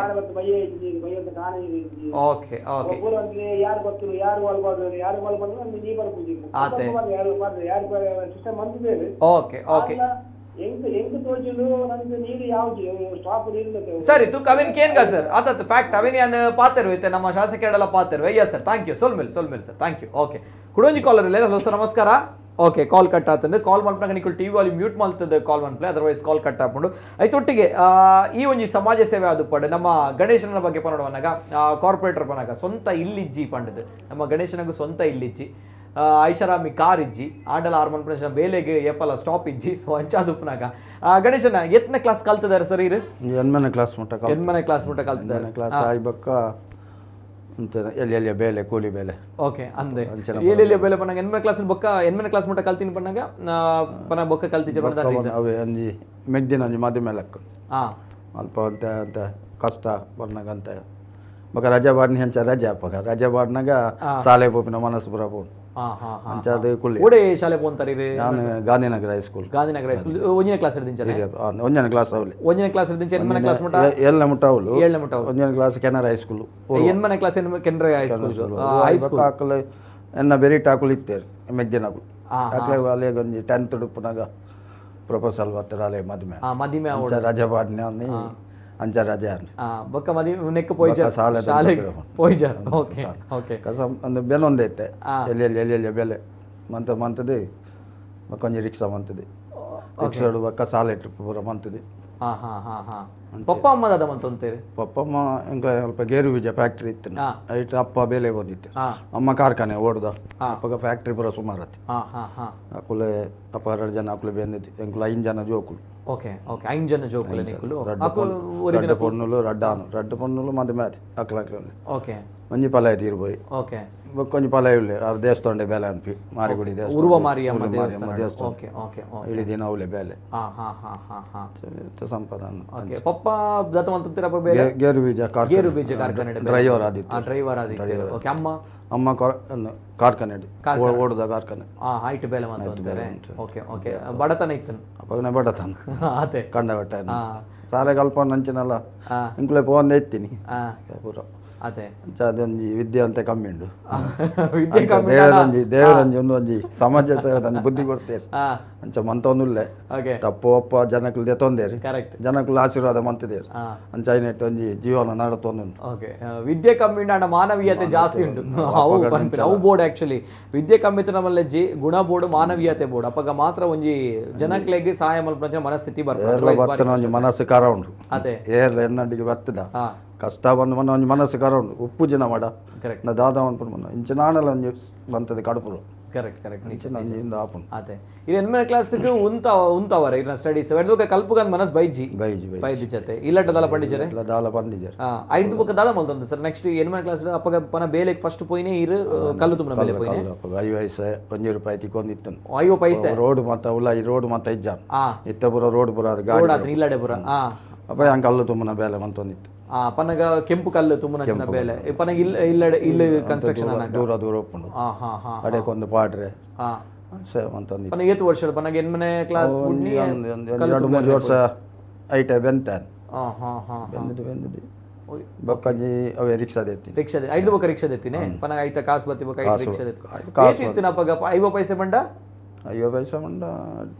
[SPEAKER 1] ಓಕೆ ಓಕೆ ಆತೆ ಓಕೆ ಓಕೆ ಸರಿ ತು ಕವಿನ್ ಕೇನ್ಗ ಸರ್ ಆತತ್ ಫ್ಯಾಕ್ಟ್ ಅವಿನ್ ಯಾನ್ ಪಾತೆರ್ವೆ ಇತ್ತೆ ನಮ್ಮ ಶಾಸಕರೆಲ್ಲ ಪಾತೆರ್ವೆ. Yes sir, thank you. ಸೊಲ್ಮೇಲ್ ಸೊಲ್ಮೇಲ್ sir, thank you. Okay, ಕುಡೊಂಜಿ collar ಇಲ್ಲ. ಹಲೋ ಸರ್, ನಮಸ್ಕಾರ. Okay, call cut ಆತಂದ್ರೆ ಕಾಲ್ ಮಲ್ಪನಾಗ ನಿಕುಲ್ TV volume mute ಮಲ್ತದೆ ಕಾಲ್ ಮನ್ಪ್ಲೆ, otherwise call cut ಆಪುಂಡು. ಐತೊಟ್ಟಿಗೆ ಈ ಒಂಜಿ ಸಮಾಜ ಸೇವೆ ಅದು ಪಡ್ ನಮ್ಮ ಗಣೇಶನ ಬಗ್ಗೆ ಪನೋಡವನಾಗ ಕಾರ್ಪೊರೇಟರ್ ಪನಾಗ ಸ್ವಂತ ಇಲ್ಲಿಜ್ಜಿ ಪಂಡದು. ನಮ್ಮ ಗಣೇಶನಿಗೂ ಸ್ವಂತ ಇಲ್ಲಿಜ್ಜಿ, ಐಷಾರಾಮಿ ಕಾರ್ ಇಜ್ಜಿ, ಆಂಡಲ ಆರು ಮನ್ಪನ ಬೇಲೆಗೆ ಏಪಲ ಸ್ಟಾಪ್ ಇಜ್ಜಿ. ಸೊ ಅಂಚಾದುಪ್ಪನಾಗ ಗಣೇಶನ ಎತ್ತನೇ ಕ್ಲಾಸ್ ಕಲ್ತಿದ್ದಾರೆ ಸರ್? ಇರು
[SPEAKER 3] ಎನ್ಮನೆ ಕ್ಲಾಸ್ ಮುಟ್ಟ
[SPEAKER 1] ಎನ್ಮನೆ ಕ್ಲಾಸ್ ಮುಟ್ಟ ಕಲ್ತಿದ್ದಾರೆ.
[SPEAKER 3] ಕ್ಲಾಸ್ ಆಯ್ಬಕ್ಕ ಎಲ್ಲಿ ಎಲ್ಲಿಯ ಬೇಲೆ ಕೂಲಿ ಬೇಲೆ.
[SPEAKER 1] ಓಕೆ, ಅಂದೆ ಎಲ್ಲಿ ಬೇಲೆ ಪನ್ನಾಗ ಎನ್ಮನೆ ಕ್ಲಾಸ್ ಬೊಕ್ಕ ಎನ್ಮನೆ ಕ್ಲಾಸ್ ಮುಟ್ಟ ಕಲ್ತೀನಿ ಪನ್ನಾಗ ಪನ್ನ ಬೊಕ್ಕ ಕಲ್ತಿದ್ದೆ ಪನ್ನ
[SPEAKER 3] ಅವೇ ಅಂಜಿ ಮೆಗ್ದಿನ ಒಂಜಿ ಮದುವೆ ಲೆಕ್ಕ ಅಲ್ಪ ಅಂತ ಅಂತ ಕಷ್ಟ ಬಣ್ಣಾಗ ಅಂತ ಬೊಕ್ಕ ರಜೆ ಬಾಡ್ನಿ ಅಂಚ ರಜೆ ಅಪ್ಪಗ ರಜೆ ಬಾಡ್ನಾಗ ಶಾಲೆ ಪೋಪಿನ ಮನಸ್ಸು ಪೂರ ಪೋನು ಅಂಚ ಅದು ಕುಳ್ಳಿ
[SPEAKER 1] ಓಡೆ ಶಾಲೆ ಪೋಂತಾರೆ.
[SPEAKER 3] ನಾನು Gandhinagar high school.
[SPEAKER 1] Gandhinagar high school ಒಂದನೇ ಕ್ಲಾಸ್ ಹಿಡ್ದಿಂಚನೆ?
[SPEAKER 3] ಒಂದನೇ ಕ್ಲಾಸ್ ಅವಲಿ.
[SPEAKER 1] ಒಂದನೇ ಕ್ಲಾಸ್ ಹಿಡ್ದಿಂಚೆ ಎನ್ಮನೆ ಕ್ಲಾಸ್ ಮುಟ್ಟ?
[SPEAKER 3] ಏಳನೇ ಮುಟ್ಟ ಅವಲು.
[SPEAKER 1] ಏಳನೇ ಮುಟ್ಟ ಅವಲು.
[SPEAKER 3] ಒಂದನೇ class Canara high school.
[SPEAKER 1] ಎನ್ಮನೆ class Canara high school high school
[SPEAKER 3] ಹಾಕಲು ಎನ್ನ ಬೆರಿಟ್ ಹಾಕಲು ಇತ್ತೇರು ಮೆಗ್ದಿನ ಹಾಕಲು ಹಾಕ್ಲೆ ಅಲ್ಲೇ ಒಂಜಿ ಟೆಂತ್ ಉಡುಪುನಾಗ ಪ್ರೊಫೆಸರ್ ಬರ್ತಾರೆ ಅಲ್ಲೇ ಮದುವೆ
[SPEAKER 1] ಮದುವೆ
[SPEAKER 3] ಅಂಚ ರಜೆ ಬಾಡ್ನೆ ಅಂಚ ರಜೆ
[SPEAKER 1] ಬೊಕ್ಕ ಮದಿ ನೆಕ್ ಪೋಯ್ಜಾರ್ ಶಾಲೆ ಪೋಯ್ಜಾರ್. ಓಕೆ ಓಕೆ
[SPEAKER 3] ಕಸ ಒಂದು ಬೆಲೆ ಐತೆ ಎಲ್ಲಿ ಎಲ್ಲಿ ಎಲ್ಲಿ ಎಲ್ಲಿ ಬೆಲೆ ಮಂತ ಮಂತದೆ ಬೊಕ್ಕ ರಿಕ್ಷಾ ಮಂತದೆ ರಿಕ್ಷಾ ಬೊಕ್ಕ ಸಾಲೆ ಟ್ರಿಪ್ ಪೂರ ಮಂತದೆ.
[SPEAKER 1] ಹಾಂ ಹಾಂ ಹಾಂ ಹಾಂ ಪಪ್ಪ ಅಮ್ಮ ದಾದ ಮಂತಂತೇರಿ?
[SPEAKER 3] ಪಪ್ಪಮ್ಮ ಎಂಕ ಸ್ವಲ್ಪ ಗೇರು ಬೀಜ ಫ್ಯಾಕ್ಟ್ರಿ ಇತ್ತು, ಐಟ್ ಅಪ್ಪ ಬೇಲೆ ಬಂದಿತ್ತು, ಅಮ್ಮ ಕಾರ್ಖಾನೆ ಓಡ್ದ, ಅಪ್ಪಗ ಫ್ಯಾಕ್ಟ್ರಿ ಪೂರ ಸುಮಾರು ಆತು. ಅಕುಲೆ ಅಪ್ಪ ಎರಡು ಜನ ಅಕುಲೆ ಬೆಂದಿತ್ತು, ಎಂಕುಲು ಐದು ಜನ ಜೋಕುಲು.
[SPEAKER 1] ಓಕೆ ಓಕೆ, ಐದು ಜನ ಜೋಕುಲು ನಿಕುಲು.
[SPEAKER 3] ರಡ್ಡು ಪೊನ್ನುಲು ರಡ್ಡು ಆನು ರಡ್ಡು ಪೊನ್ನುಲು ಮದುವೆ ಆತು ಅಕ್ಲ ಅಕ್ಲ.
[SPEAKER 1] ಓಕೆ,
[SPEAKER 3] ಒಂಜಿ ಪಲ ಆಯ್ತು ಇರ್ಬೋಯಿ.
[SPEAKER 1] ಓಕೆ,
[SPEAKER 3] ಬೊಕ್ಕ ಒಂಜಿ ಪಲ ಇಲ್ಲೆ ಆರು ದೇವಸ್ಥಾನ ಬೇಲೆ ಅನ್ಪಿ ಮಾರಿಗುಡಿ ದೇವಸ್ಥಾನ
[SPEAKER 1] ಉರುವ ಮಾರಿಯಮ್ಮ ದೇವಸ್ಥಾನ. ಓಕೆ ಓಕೆ,
[SPEAKER 3] ಇಡೀ ದಿನ ಅವಲೆ ಬೇಲೆ.
[SPEAKER 1] ಹಾಂ ಹಾಂ ಹಾಂ ಹಾಂ ಹಾಂ
[SPEAKER 3] ಸಂಪಾದನೆ.
[SPEAKER 1] ಓಕೆ, ಪಪ್ಪ ದತ್ತ ಮಂತಂತೀರಪ್ಪ ಬೇರೆ?
[SPEAKER 3] ಗೇರು ಬೀಜ
[SPEAKER 1] ಗೇರು ಬೀಜ ಕಾರ್ಖಾನೆ
[SPEAKER 3] ಡ್ರೈವರ್ ಆದಿತ್ತು.
[SPEAKER 1] ಡ್ರೈವರ್ ಆದಿತ್ತು. ಓಕೆ, ಅಮ್ಮ
[SPEAKER 3] ಅಮ್ಮ ಕಾರ್ಖಾನೆ ಓಡುದ ಕಾರ್ಖಾನೆ.
[SPEAKER 1] ಹಾಂ, ಹೈಟ್ ಬೇಲೆ ಮಂತಂತಾರೆ. ಓಕೆ ಓಕೆ, ಬಡತನ ಇತ್ತು
[SPEAKER 3] ಅಪ್ಪಗನೆ ಬಡತನ
[SPEAKER 1] ಆತೆ
[SPEAKER 3] ಕಂಡ ಬೆಟ್ಟ ಸಾಲೆ ಕಲ್ಪ ನಂಚಿನಲ್ಲ ಇಂಕುಲೆ ಪೋಂದೆ ಇತ್ತೀನಿ ಪೂರ.
[SPEAKER 1] ಅದೇ
[SPEAKER 3] ಅದೊಂಜಿ ವಿದ್ಯೆ ಅಂತ ಕಮ್ಮಿ ಉಂಡು.
[SPEAKER 1] ವಿದ್ಯೆ ಕಮ್ಮಿ.
[SPEAKER 3] ದೇವರಂಜಿ ದೇವರಂಜಿ ಒಂದೊಂಜಿ ಸಮಾಜ ಸೇವೆ ಬುದ್ಧಿ ಕೊಡ್ತೇವೆ ಅಂಚ ಮಂತೊಂದುಲ್ಲೆ ತಪ್ಪು ಒಪ್ಪ ಜನಕುಲು ದೆತ್ತೊಂದೇರಿ
[SPEAKER 1] ಕರೆಕ್ಟ್,
[SPEAKER 3] ಜನಕುಲು ಆಶೀರ್ವಾದ ಮಂತಿದೇರು ಅಂಚ ಐನೆಟ್ ಒಂಜಿ ಜೀವನ ನಡತೊಂದುಂಡು.
[SPEAKER 1] ಓಕೆ, ವಿದ್ಯೆ ಕಮ್ಮಿ ಉಂಡು ಮಾನವೀಯತೆ ಜಾಸ್ತಿ ಉಂಟು. ಅವು ಪನ್ಪಿನ ಅವು ಬೋರ್ಡ್ ಆಕ್ಚುಲಿ ವಿದ್ಯೆ ಕಮ್ಮಿ ನಮ್ಮಲ್ಲಿ ಜಿ ಗುಣ ಬೋರ್ಡ್ ಮಾನವೀಯತೆ ಬೋರ್ಡ್ ಅಪ್ಪಗ ಮಾತ್ರ ಒಂಜಿ ಜನಕ್ಲೆಗ್ ಸಹಾಯ ಮಲ್ಪನ ಮನಸ್ಥಿತಿ
[SPEAKER 3] ಬರ್ತದೆ, ಒಂಜಿ ಮನಸ್ಸು ಕರ ಉಂಡು.
[SPEAKER 1] ಅದೇ
[SPEAKER 3] ಏರ್ಲ ಎನ್ನಡಿಗೆ ಬರ್ತದ ಕಷ್ಟ ಬಂದು ಮನ ಒಂಜಿ ಮನಸ್ಸು ಕರ ಉಂಡು ಉಪ್ಪು ಜಿನ ಮಾಡ
[SPEAKER 1] ಕರೆಕ್ಟ್
[SPEAKER 3] ನಾ ದಾದ ಅನ್ಪುಂಡು ಮನ ಇಂಚ ನಾಣಲ ಒಂಜಿ ಬಂತದೆ ಕಡುಪುರು.
[SPEAKER 1] ಕರೆಕ್ಟ್ ಕರೆಕ್ಟ್,
[SPEAKER 3] ಇಂಚಿನ ಒಂಜಿ ಆಪುಂಡು.
[SPEAKER 1] ಅದೇ ಇದು ಎನ್ಮನೆ ಕ್ಲಾಸ್ಗೆ ಉಂತ ಉಂತವರ ಇರ್ನ ಸ್ಟಡೀಸ್ ಎಡ್ದುಕ ಕಲ್ಪುಗಂದ್ ಮನಸ್ ಬೈಜಿ
[SPEAKER 3] ಬೈಜಿ
[SPEAKER 1] ಬೈದಿ ಜೊತೆ ಇಲ್ಲಟ ದಾಲ ಪಂಡಿಜರೆ
[SPEAKER 3] ಇಲ್ಲ ದಾಲ ಬಂದಿಜರೆ.
[SPEAKER 1] ಐದು ಬೊಕ್ಕ ದಾಲ ಮಲ್ತೊಂದು ಸರ್. ನೆಕ್ಸ್ಟ್ ಎನ್ಮನೆ ಕ್ಲಾಸ್ ಅಪ್ಪಗ ಪನ ಬೇಲೆ ಫಸ್ಟ್ ಪೋಯಿನೆ ಇರು ಕಲ್ಲು ತುಂಬನ ಬೇಲೆ ಪೋಯಿನೆ
[SPEAKER 3] ಐದು ಪೈಸೆ ಒಂಜಿ ರೂಪಾಯಿ ತಿಕ್ಕೊಂದಿತ್ತು
[SPEAKER 1] ಐವ ಪೈಸೆ
[SPEAKER 3] ರೋಡ್ ಮತ್ತ ಉಲ್ಲ ಈ ರೋಡ್ ಮತ್ತ ಇಜ್ಜಾನ್ ಇತ್ತ ಪೂರ ರೋಡ್ ಪೂರ ಅದು ಗಾಡಿ
[SPEAKER 1] ರೋಡ್ ಆತ ಇಲ್ಲಡೆ ಪೂರ.
[SPEAKER 3] ಅಪ್ಪ ಹಂಗೆ ಕಲ್ಲು ತುಂಬನ ಬೇಲೆ ಮಂತೊಂದಿತ್ತು.
[SPEAKER 1] ಪನಗ ಕೆಂಪು ಕಲ್ಲು ತುಂಬನ ಬೇಲೆ ಪನಗ ಇಲ್ಲ ಇಲ್ಲಡೆ ಇಲ್ಲಿ ಕನ್ಸ್ಟ್ರಕ್ಷನ್
[SPEAKER 3] ದೂರ ದೂರ ಉಪ್ಪುಂಡು ಅಡೆಕೊಂದು ಪಾಡ್ರೆ ಸೇವೆ ಮಂತೊಂದು
[SPEAKER 1] ಪನ ಏತ್ ವರ್ಷ ಪನಗ ಎನ್ಮನೆ ಕ್ಲಾಸ್ ಬುಡ್ನಿ
[SPEAKER 3] ಎರಡು ಮೂರು ವರ್ಷ ಐಟ ಬೆಂತಾನೆ
[SPEAKER 1] ಹಾ ಹಾ ಹಾ
[SPEAKER 3] ಬೆಂದಿದ್ದು ಬೆಂದಿದ್ದು ಬೊಕ್ಕಂಜಿ ಅವೇ ರಿಕ್ಷಾ ದೆತ್ತೀನಿ
[SPEAKER 1] ರಿಕ್ಷಾ ಐದು ಬೊಕ್ಕ ರಿಕ್ಷಾ ದೆತ್ತೀನಿ ಪನಗ ಐತ ಕಾಸು ಬತ್ತಿ ಬೊಕ್ಕ ಐದು ರಿಕ್ಷಾ ದೆತ್ತಿ
[SPEAKER 3] ಕಾಸು
[SPEAKER 1] ಏತ್ ಇತ್ತಿನ ಅಪ್ಪಗ ಐವ ಪೈಸೆ ಬಂಡ
[SPEAKER 3] ಐವ ಪೈಸೆ ಬಂಡ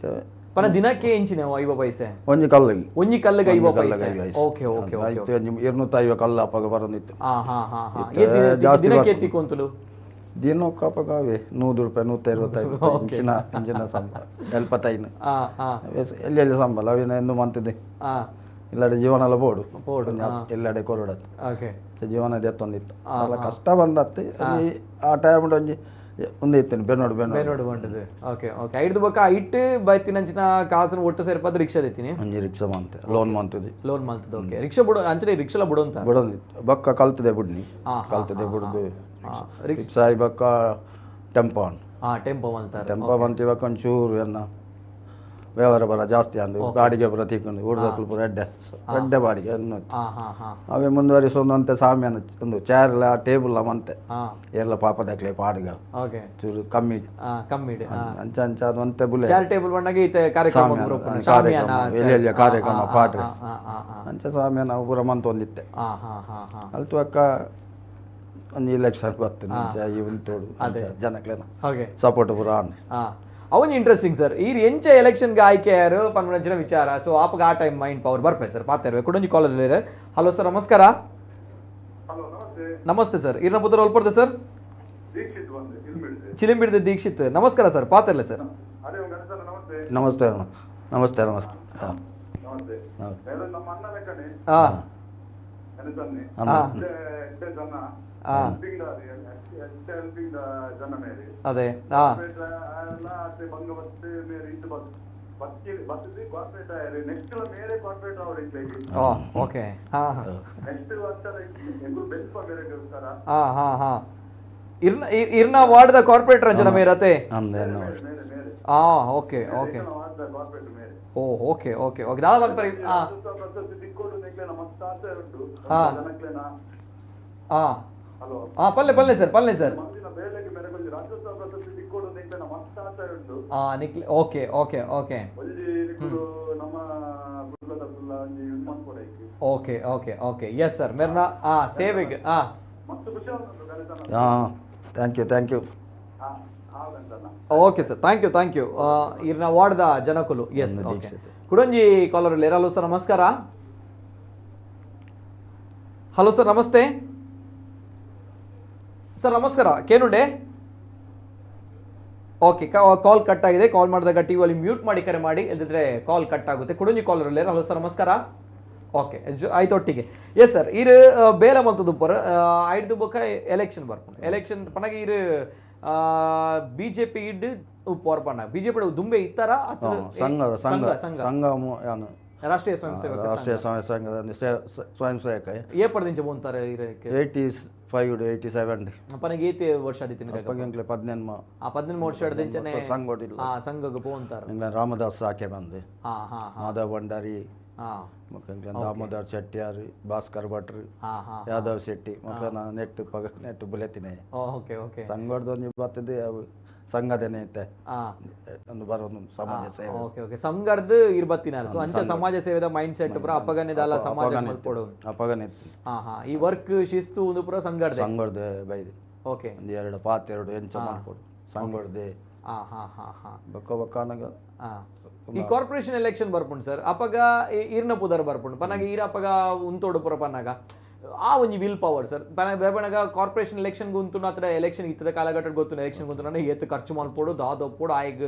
[SPEAKER 1] ಪನ ದಿನಕ್ಕೆ ಎಂಚಿನ ಐವ ಪೈಸೆ
[SPEAKER 3] ಒಂಜಿ ಕಲ್ಲಿಗೆ
[SPEAKER 1] ಒಂಜಿ ಕಲ್ಲಿಗೆ ಐವ ಪೈಸೆ ಓಕೆ ಓಕೆ
[SPEAKER 3] ಐತೆ ಒಂಜಿ 250 ಕಲ್ಲು ಅಪ್ಪಗ ಬರೋದಿತ್ತು.
[SPEAKER 1] ಹಾ ಹಾ ಹಾ ಹಾ
[SPEAKER 3] ಜಾಸ್ತಿ
[SPEAKER 1] ದಿನಕ್ಕೆ ಎತ್ತಿಕೊಂತಲು
[SPEAKER 3] ದಿನಕ್ಕೆ ಅಪ್ಪಗ ಅವೇ 100 ರೂಪಾಯಿ 125 ಇಂಚಿನ ಇಂಚಿನ ಸಂಬಳ 75 ಎಲ್ಲಿ ಎಲ್ಲಿ ಸಂಬಳ ಅವಿನ ಎಂದು ಮಂತಿದ್ದೆ ಇಲ್ಲಾಡೆ ಜೀವನ ಎಲ್ಲ ಬೋಡು ಎಲ್ಲಡೆ ಕೊರಡತ್ತು ಜೀವನ ಎತ್ತೊಂದಿತ್ತು ಅಲ್ಲ ಕಷ್ಟ ಬಂದತ್ತೆ ಅಲ್ಲಿ ಆ ಟೈಮ್ ಒಂಜಿ ಒಂದು ಇತ್ತೇನೆ ಬೆನ್ನೋಡು ಬೆನ್ನೋಡು
[SPEAKER 1] ಬೆನ್ನೋಡು ಬಂಡದು ಓಕೆ ಓಕೆ ಐದು ಬೊಕ್ಕ ಇಟ್ಟು ಬೈತಿನಂಚಿನ ಕಾಸನ್ನು ಒಟ್ಟು ಸೇರ್ಪದ ರಿಕ್ಷಾ ದೆತ್ತೀನಿ
[SPEAKER 3] ಒಂಜಿ ರಿಕ್ಷಾ ಮಂತೆ ಲೋನ್ ಮಂತದೆ
[SPEAKER 1] ಲೋನ್ ಮಂತದ ಓಕೆ ರಿಕ್ಷಾ ಬುಡ ಅಂಚನೆ ರಿಕ್ಷಾಲ ಬುಡು ಅಂತ
[SPEAKER 3] ಬಿಡೊಂದಿತ್ತು ಬೊಕ್ಕ ಕಲ್ತದೆ ಬುಡ್ನಿ ಕಲ್ತದೆ ಬುಡ್ದು ರಿಕ್ಷಾ ಬೊಕ್ಕ ಟೆಂಪೋ
[SPEAKER 1] ಟೆಂಪೋ ಮಂತಾರೆ
[SPEAKER 3] ಟೆಂಪೋ ಬಂತು ಇವಾಗ ಒಂಚೂರು ಎನ್ನ ವ್ಯವಹಾರ ಬರ ಜಾಸ್ತಿ ಅಂದು ಬಾಡಿಗೆ ಪೂರ ತಿಕ್ಕೊಂಡು ಊರ್ದಕ್ಕಲು ಪೂರ ಎಡ್ಡೆ ಎಡ್ಡೆ ಬಾಡಿಗೆ ಅನ್ನು ಅವೇ ಮುಂದುವರಿಸೊಂದಂತೆ ಸಾಮ್ಯಾನ ಒಂದು ಚೇರ್ಲ ಟೇಬಲ್ ಮಂತೆ ಎಲ್ಲ ಪಾಪದಕ್ಲೆ ಪಾಡ್ಗ ಚೂರು ಕಮ್ಮಿ
[SPEAKER 1] ಕಮ್ಮಿ
[SPEAKER 3] ಅಂಚ ಅಂಚ ಅದು ಅಂತೆ ಬುಲೆ
[SPEAKER 1] ಚೇರ್ ಟೇಬಲ್ ಬಂದಾಗ ಈತ ಕಾರ್ಯಕ್ರಮ
[SPEAKER 3] ಎಲ್ಲಿ ಕಾರ್ಯಕ್ರಮ ಪಾಡ್ರೆ ಅಂಚ ಸಾಮ್ಯಾನ ಪೂರ ಮಂತ ಒಂದಿತ್ತೆ ಅಲ್ತು ಅಕ್ಕ ಒಂದು ಇಲೆಕ್ಷನ್ ಬರ್ತೇನೆ ಅಂಚ ಈ ಉಂಟೋಡು ಜನಕ್ಲೇನ ಸಪೋರ್ಟ್ ಪೂರ ಆನ್
[SPEAKER 1] ಅವನ್ ಇಂಟ್ರೆಸ್ಟಿಂಗ್ ಸರ್ ಈ ಎಂಚ ಎಲೆಕ್ಷನ್ಗೆ ಆಯ್ಕೆ ಯಾರು ಪನ್ಮಂಚಿನ ವಿಚಾರ ಸೊ ಆಪಗ ಆ ಟೈಮ್ ಮೈಂಡ್ ಪವರ್ ಬರ್ಪೆ ಸರ್ ಪಾತಾರೆ ಕುಡೊಂಜಿ ಕಾಲರ್ ಹಲೋ ಸರ್ ನಮಸ್ಕಾರ ನಮಸ್ತೆ ಸರ್ ಇರ್ನ ಪುತ್ರ ಒಲ್ಪಡ್ದೆ ಸರ್ ಚಿಲಿಂಬಿಡ್ದೆ ದೀಕ್ಷಿತ್ ನಮಸ್ಕಾರ ಸರ್ ಪಾತಿರ್ಲೆ ಸರ್
[SPEAKER 3] ನಮಸ್ತೆ ನಮಸ್ತೆ ನಮಸ್ತೆ
[SPEAKER 1] ಅದೇ ಓಕೆ ಇರ್ನ ward the corporate Ranjana ಮೇರತೆ okay okay oh okay okay okay ದಾದ ಪನ್ಪರಿ ಪಲ್ಲೆ ಪಲ್ಲೆ ಸರ್ ಪಲ್ಲೆ ಸರ್ ನಿಕ್ಲೆ okay okay okay okay okay okay yes sir ಮೆರ್ನ ಸೇವೆಗೆ
[SPEAKER 3] thank you thank you
[SPEAKER 1] okay sir thank you thank you ಇರ್ನ ವಾರ್ಡ್ದ ಜನಕುಲು ಎಸ್ ಓಕೆ ಕುಡಂಜಿ ಕಾಲರ್ ಹಲೋ ಸರ್ ನಮಸ್ಕಾರ ಹಲೋ ಸರ್ ನಮಸ್ತೆ ಸರ್ ನಮಸ್ಕಾರ ಕೇನುಂಡೆ ಓಕೆ ಕಾಲ್ ಕಟ್ ಆಗಿದೆ. ಕಾಲ್ ಮಾಡಿದಾಗ ಟಿ ಅಲ್ಲಿ ಮ್ಯೂಟ್ ಮಾಡಿ ಕರೆ ಮಾಡಿ, ಇಲ್ಲದಿದ್ರೆ ಕಾಲ್ ಕಟ್ ಆಗುತ್ತೆ. ಕುಡಂಜಿ ಕಾಲರ್ ಹಲೋ ಸರ್ ನಮಸ್ಕಾರ ಓಕೆ ಆಯ್ತು ಒಟ್ಟಿಗೆ ಎಸ್ ಸರ್ ಇರು ಬೇಲ ಮಂತದ್ದು ಪರ್ ಐದು ಬೊಕ್ಕ ಎಲೆಕ್ಷನ್ ಬರ್ಪುಂಡು ಎಲೆಕ್ಷನ್ ಪನಗ ಇರು ಬಿಜೆಪಿ ಇಡ್ ಪೋರ್ಪಣ್ಣ ಬಿಜೆಪಿ ದುಂಬೆ ಇತ್ತಾರ
[SPEAKER 3] ಸಂಘ ಸಂಘ ಸಂಘ
[SPEAKER 1] ರಾಷ್ಟ್ರೀಯ ಸ್ವಯಂ ಸೇವಕ
[SPEAKER 3] ರಾಷ್ಟ್ರೀಯ ಸ್ವಯಂ ಸಂಘದ ಸ್ವಯಂ ಸೇವಕ
[SPEAKER 1] ಏ ಪಡೆದಿಂಚ ಬೋಂತಾರೆ
[SPEAKER 3] 85 87
[SPEAKER 1] ಪನಗೆ ಏತೆ ವರ್ಷ ಆದಿತ್ತಿನ
[SPEAKER 3] 18
[SPEAKER 1] ಆ 18 ವರ್ಷ ಆದಿಂಚನೆ
[SPEAKER 3] ಸಂಘ
[SPEAKER 1] ಸಂಘಕ್ಕೆ ಪೋಂತಾರೆ
[SPEAKER 3] ರಾಮದಾಸ್ ಸಾಕೆ ಬಂದು ಮಾಧವ ಭಂಡಾರಿ ದಾಮೋದರ್ ಶೆಟ್ಟಿಯಾರ್ ಭಾಸ್ಕರ್ ಭಟ್ರು ಯಾದವ್ ಶೆಟ್ಟಿ ಮಕ್ಕಳ ನೆಟ್ಟು ಪಗ ನೆಟ್ಟು ಬುಲೆತಿನೇ
[SPEAKER 1] ಓಕೆ ಓಕೆ
[SPEAKER 3] ಸಂಘದ ಬರ್ತದೆ ಅವು ಸಂಘದನೆ ಐತೆ ಒಂದು ಬರೋದು ಸಮಾಜ ಸೇವೆ
[SPEAKER 1] ಓಕೆ ಓಕೆ ಸಂಘರ್ದು ಇರ್ ಬತ್ತಿನಾರ್ ಸೊ ಅಂಚ ಸಮಾಜ ಸೇವೆದ ಮೈಂಡ್ ಸೆಟ್ ಪೂರ ಅಪ್ಪಗನೆ ದಾಲ ಸಮಾಜ ಮಲ್ಪೊಡು
[SPEAKER 3] ಅಪ್ಪಗನೆ
[SPEAKER 1] ಹಾ ಹಾ ಈ ವರ್ಕ್ ಶಿಸ್ತು ಒಂದು ಪೂರ ಸಂಘರ್ದೆ
[SPEAKER 3] ಸಂಘರ್ದೆ ಬೈದೆ
[SPEAKER 1] ಓಕೆ
[SPEAKER 3] ಒಂದು ಎರಡು ಪಾತ್ ಎರಡು ಎಂಚ ಮಲ್ಪೊಡು ಸಂಘರ್ದೆ
[SPEAKER 1] ಹಾ ಹಾ ಹಾ ಹಾ
[SPEAKER 3] ಬೊಕ್ಕ ಬೊಕ್ಕ
[SPEAKER 1] ಈ ಕಾರ್ಪೊರೇಷನ್ ಎಲೆಕ್ಷನ್ ಬರ್ಪುಂಡು ಸರ್ ಅಪಗ ಇರ್ನ ಪುದರ್ ಬರ್ಪುಂಡು ಪನ್ನಾಗ ಈರ ಅಪಗ ಉಂತೋಡು ಪುರ ಪನ್ನಾಗ ಆ ಒಂಜಿ will power sir ಬೇಬಣಗ ಕಾರ್ಪೊರೇಷನ್ ಎಲೆಕ್ಷನ್ ಉಂತು ಹತ್ರ ಎಲೆಕ್ಷನ್ ಇತ್ತದ ಕಾಲಘಟ್ಟದ ಗೊತ್ತು ಎಲೆಕ್ಷನ್ ಗೊತ್ತು ಎತ್ತು ಖರ್ಚು ಮಲ್ಪೊಡು ದಾದ ಒಪ್ಪೊಡು ಆಯ್ಗ್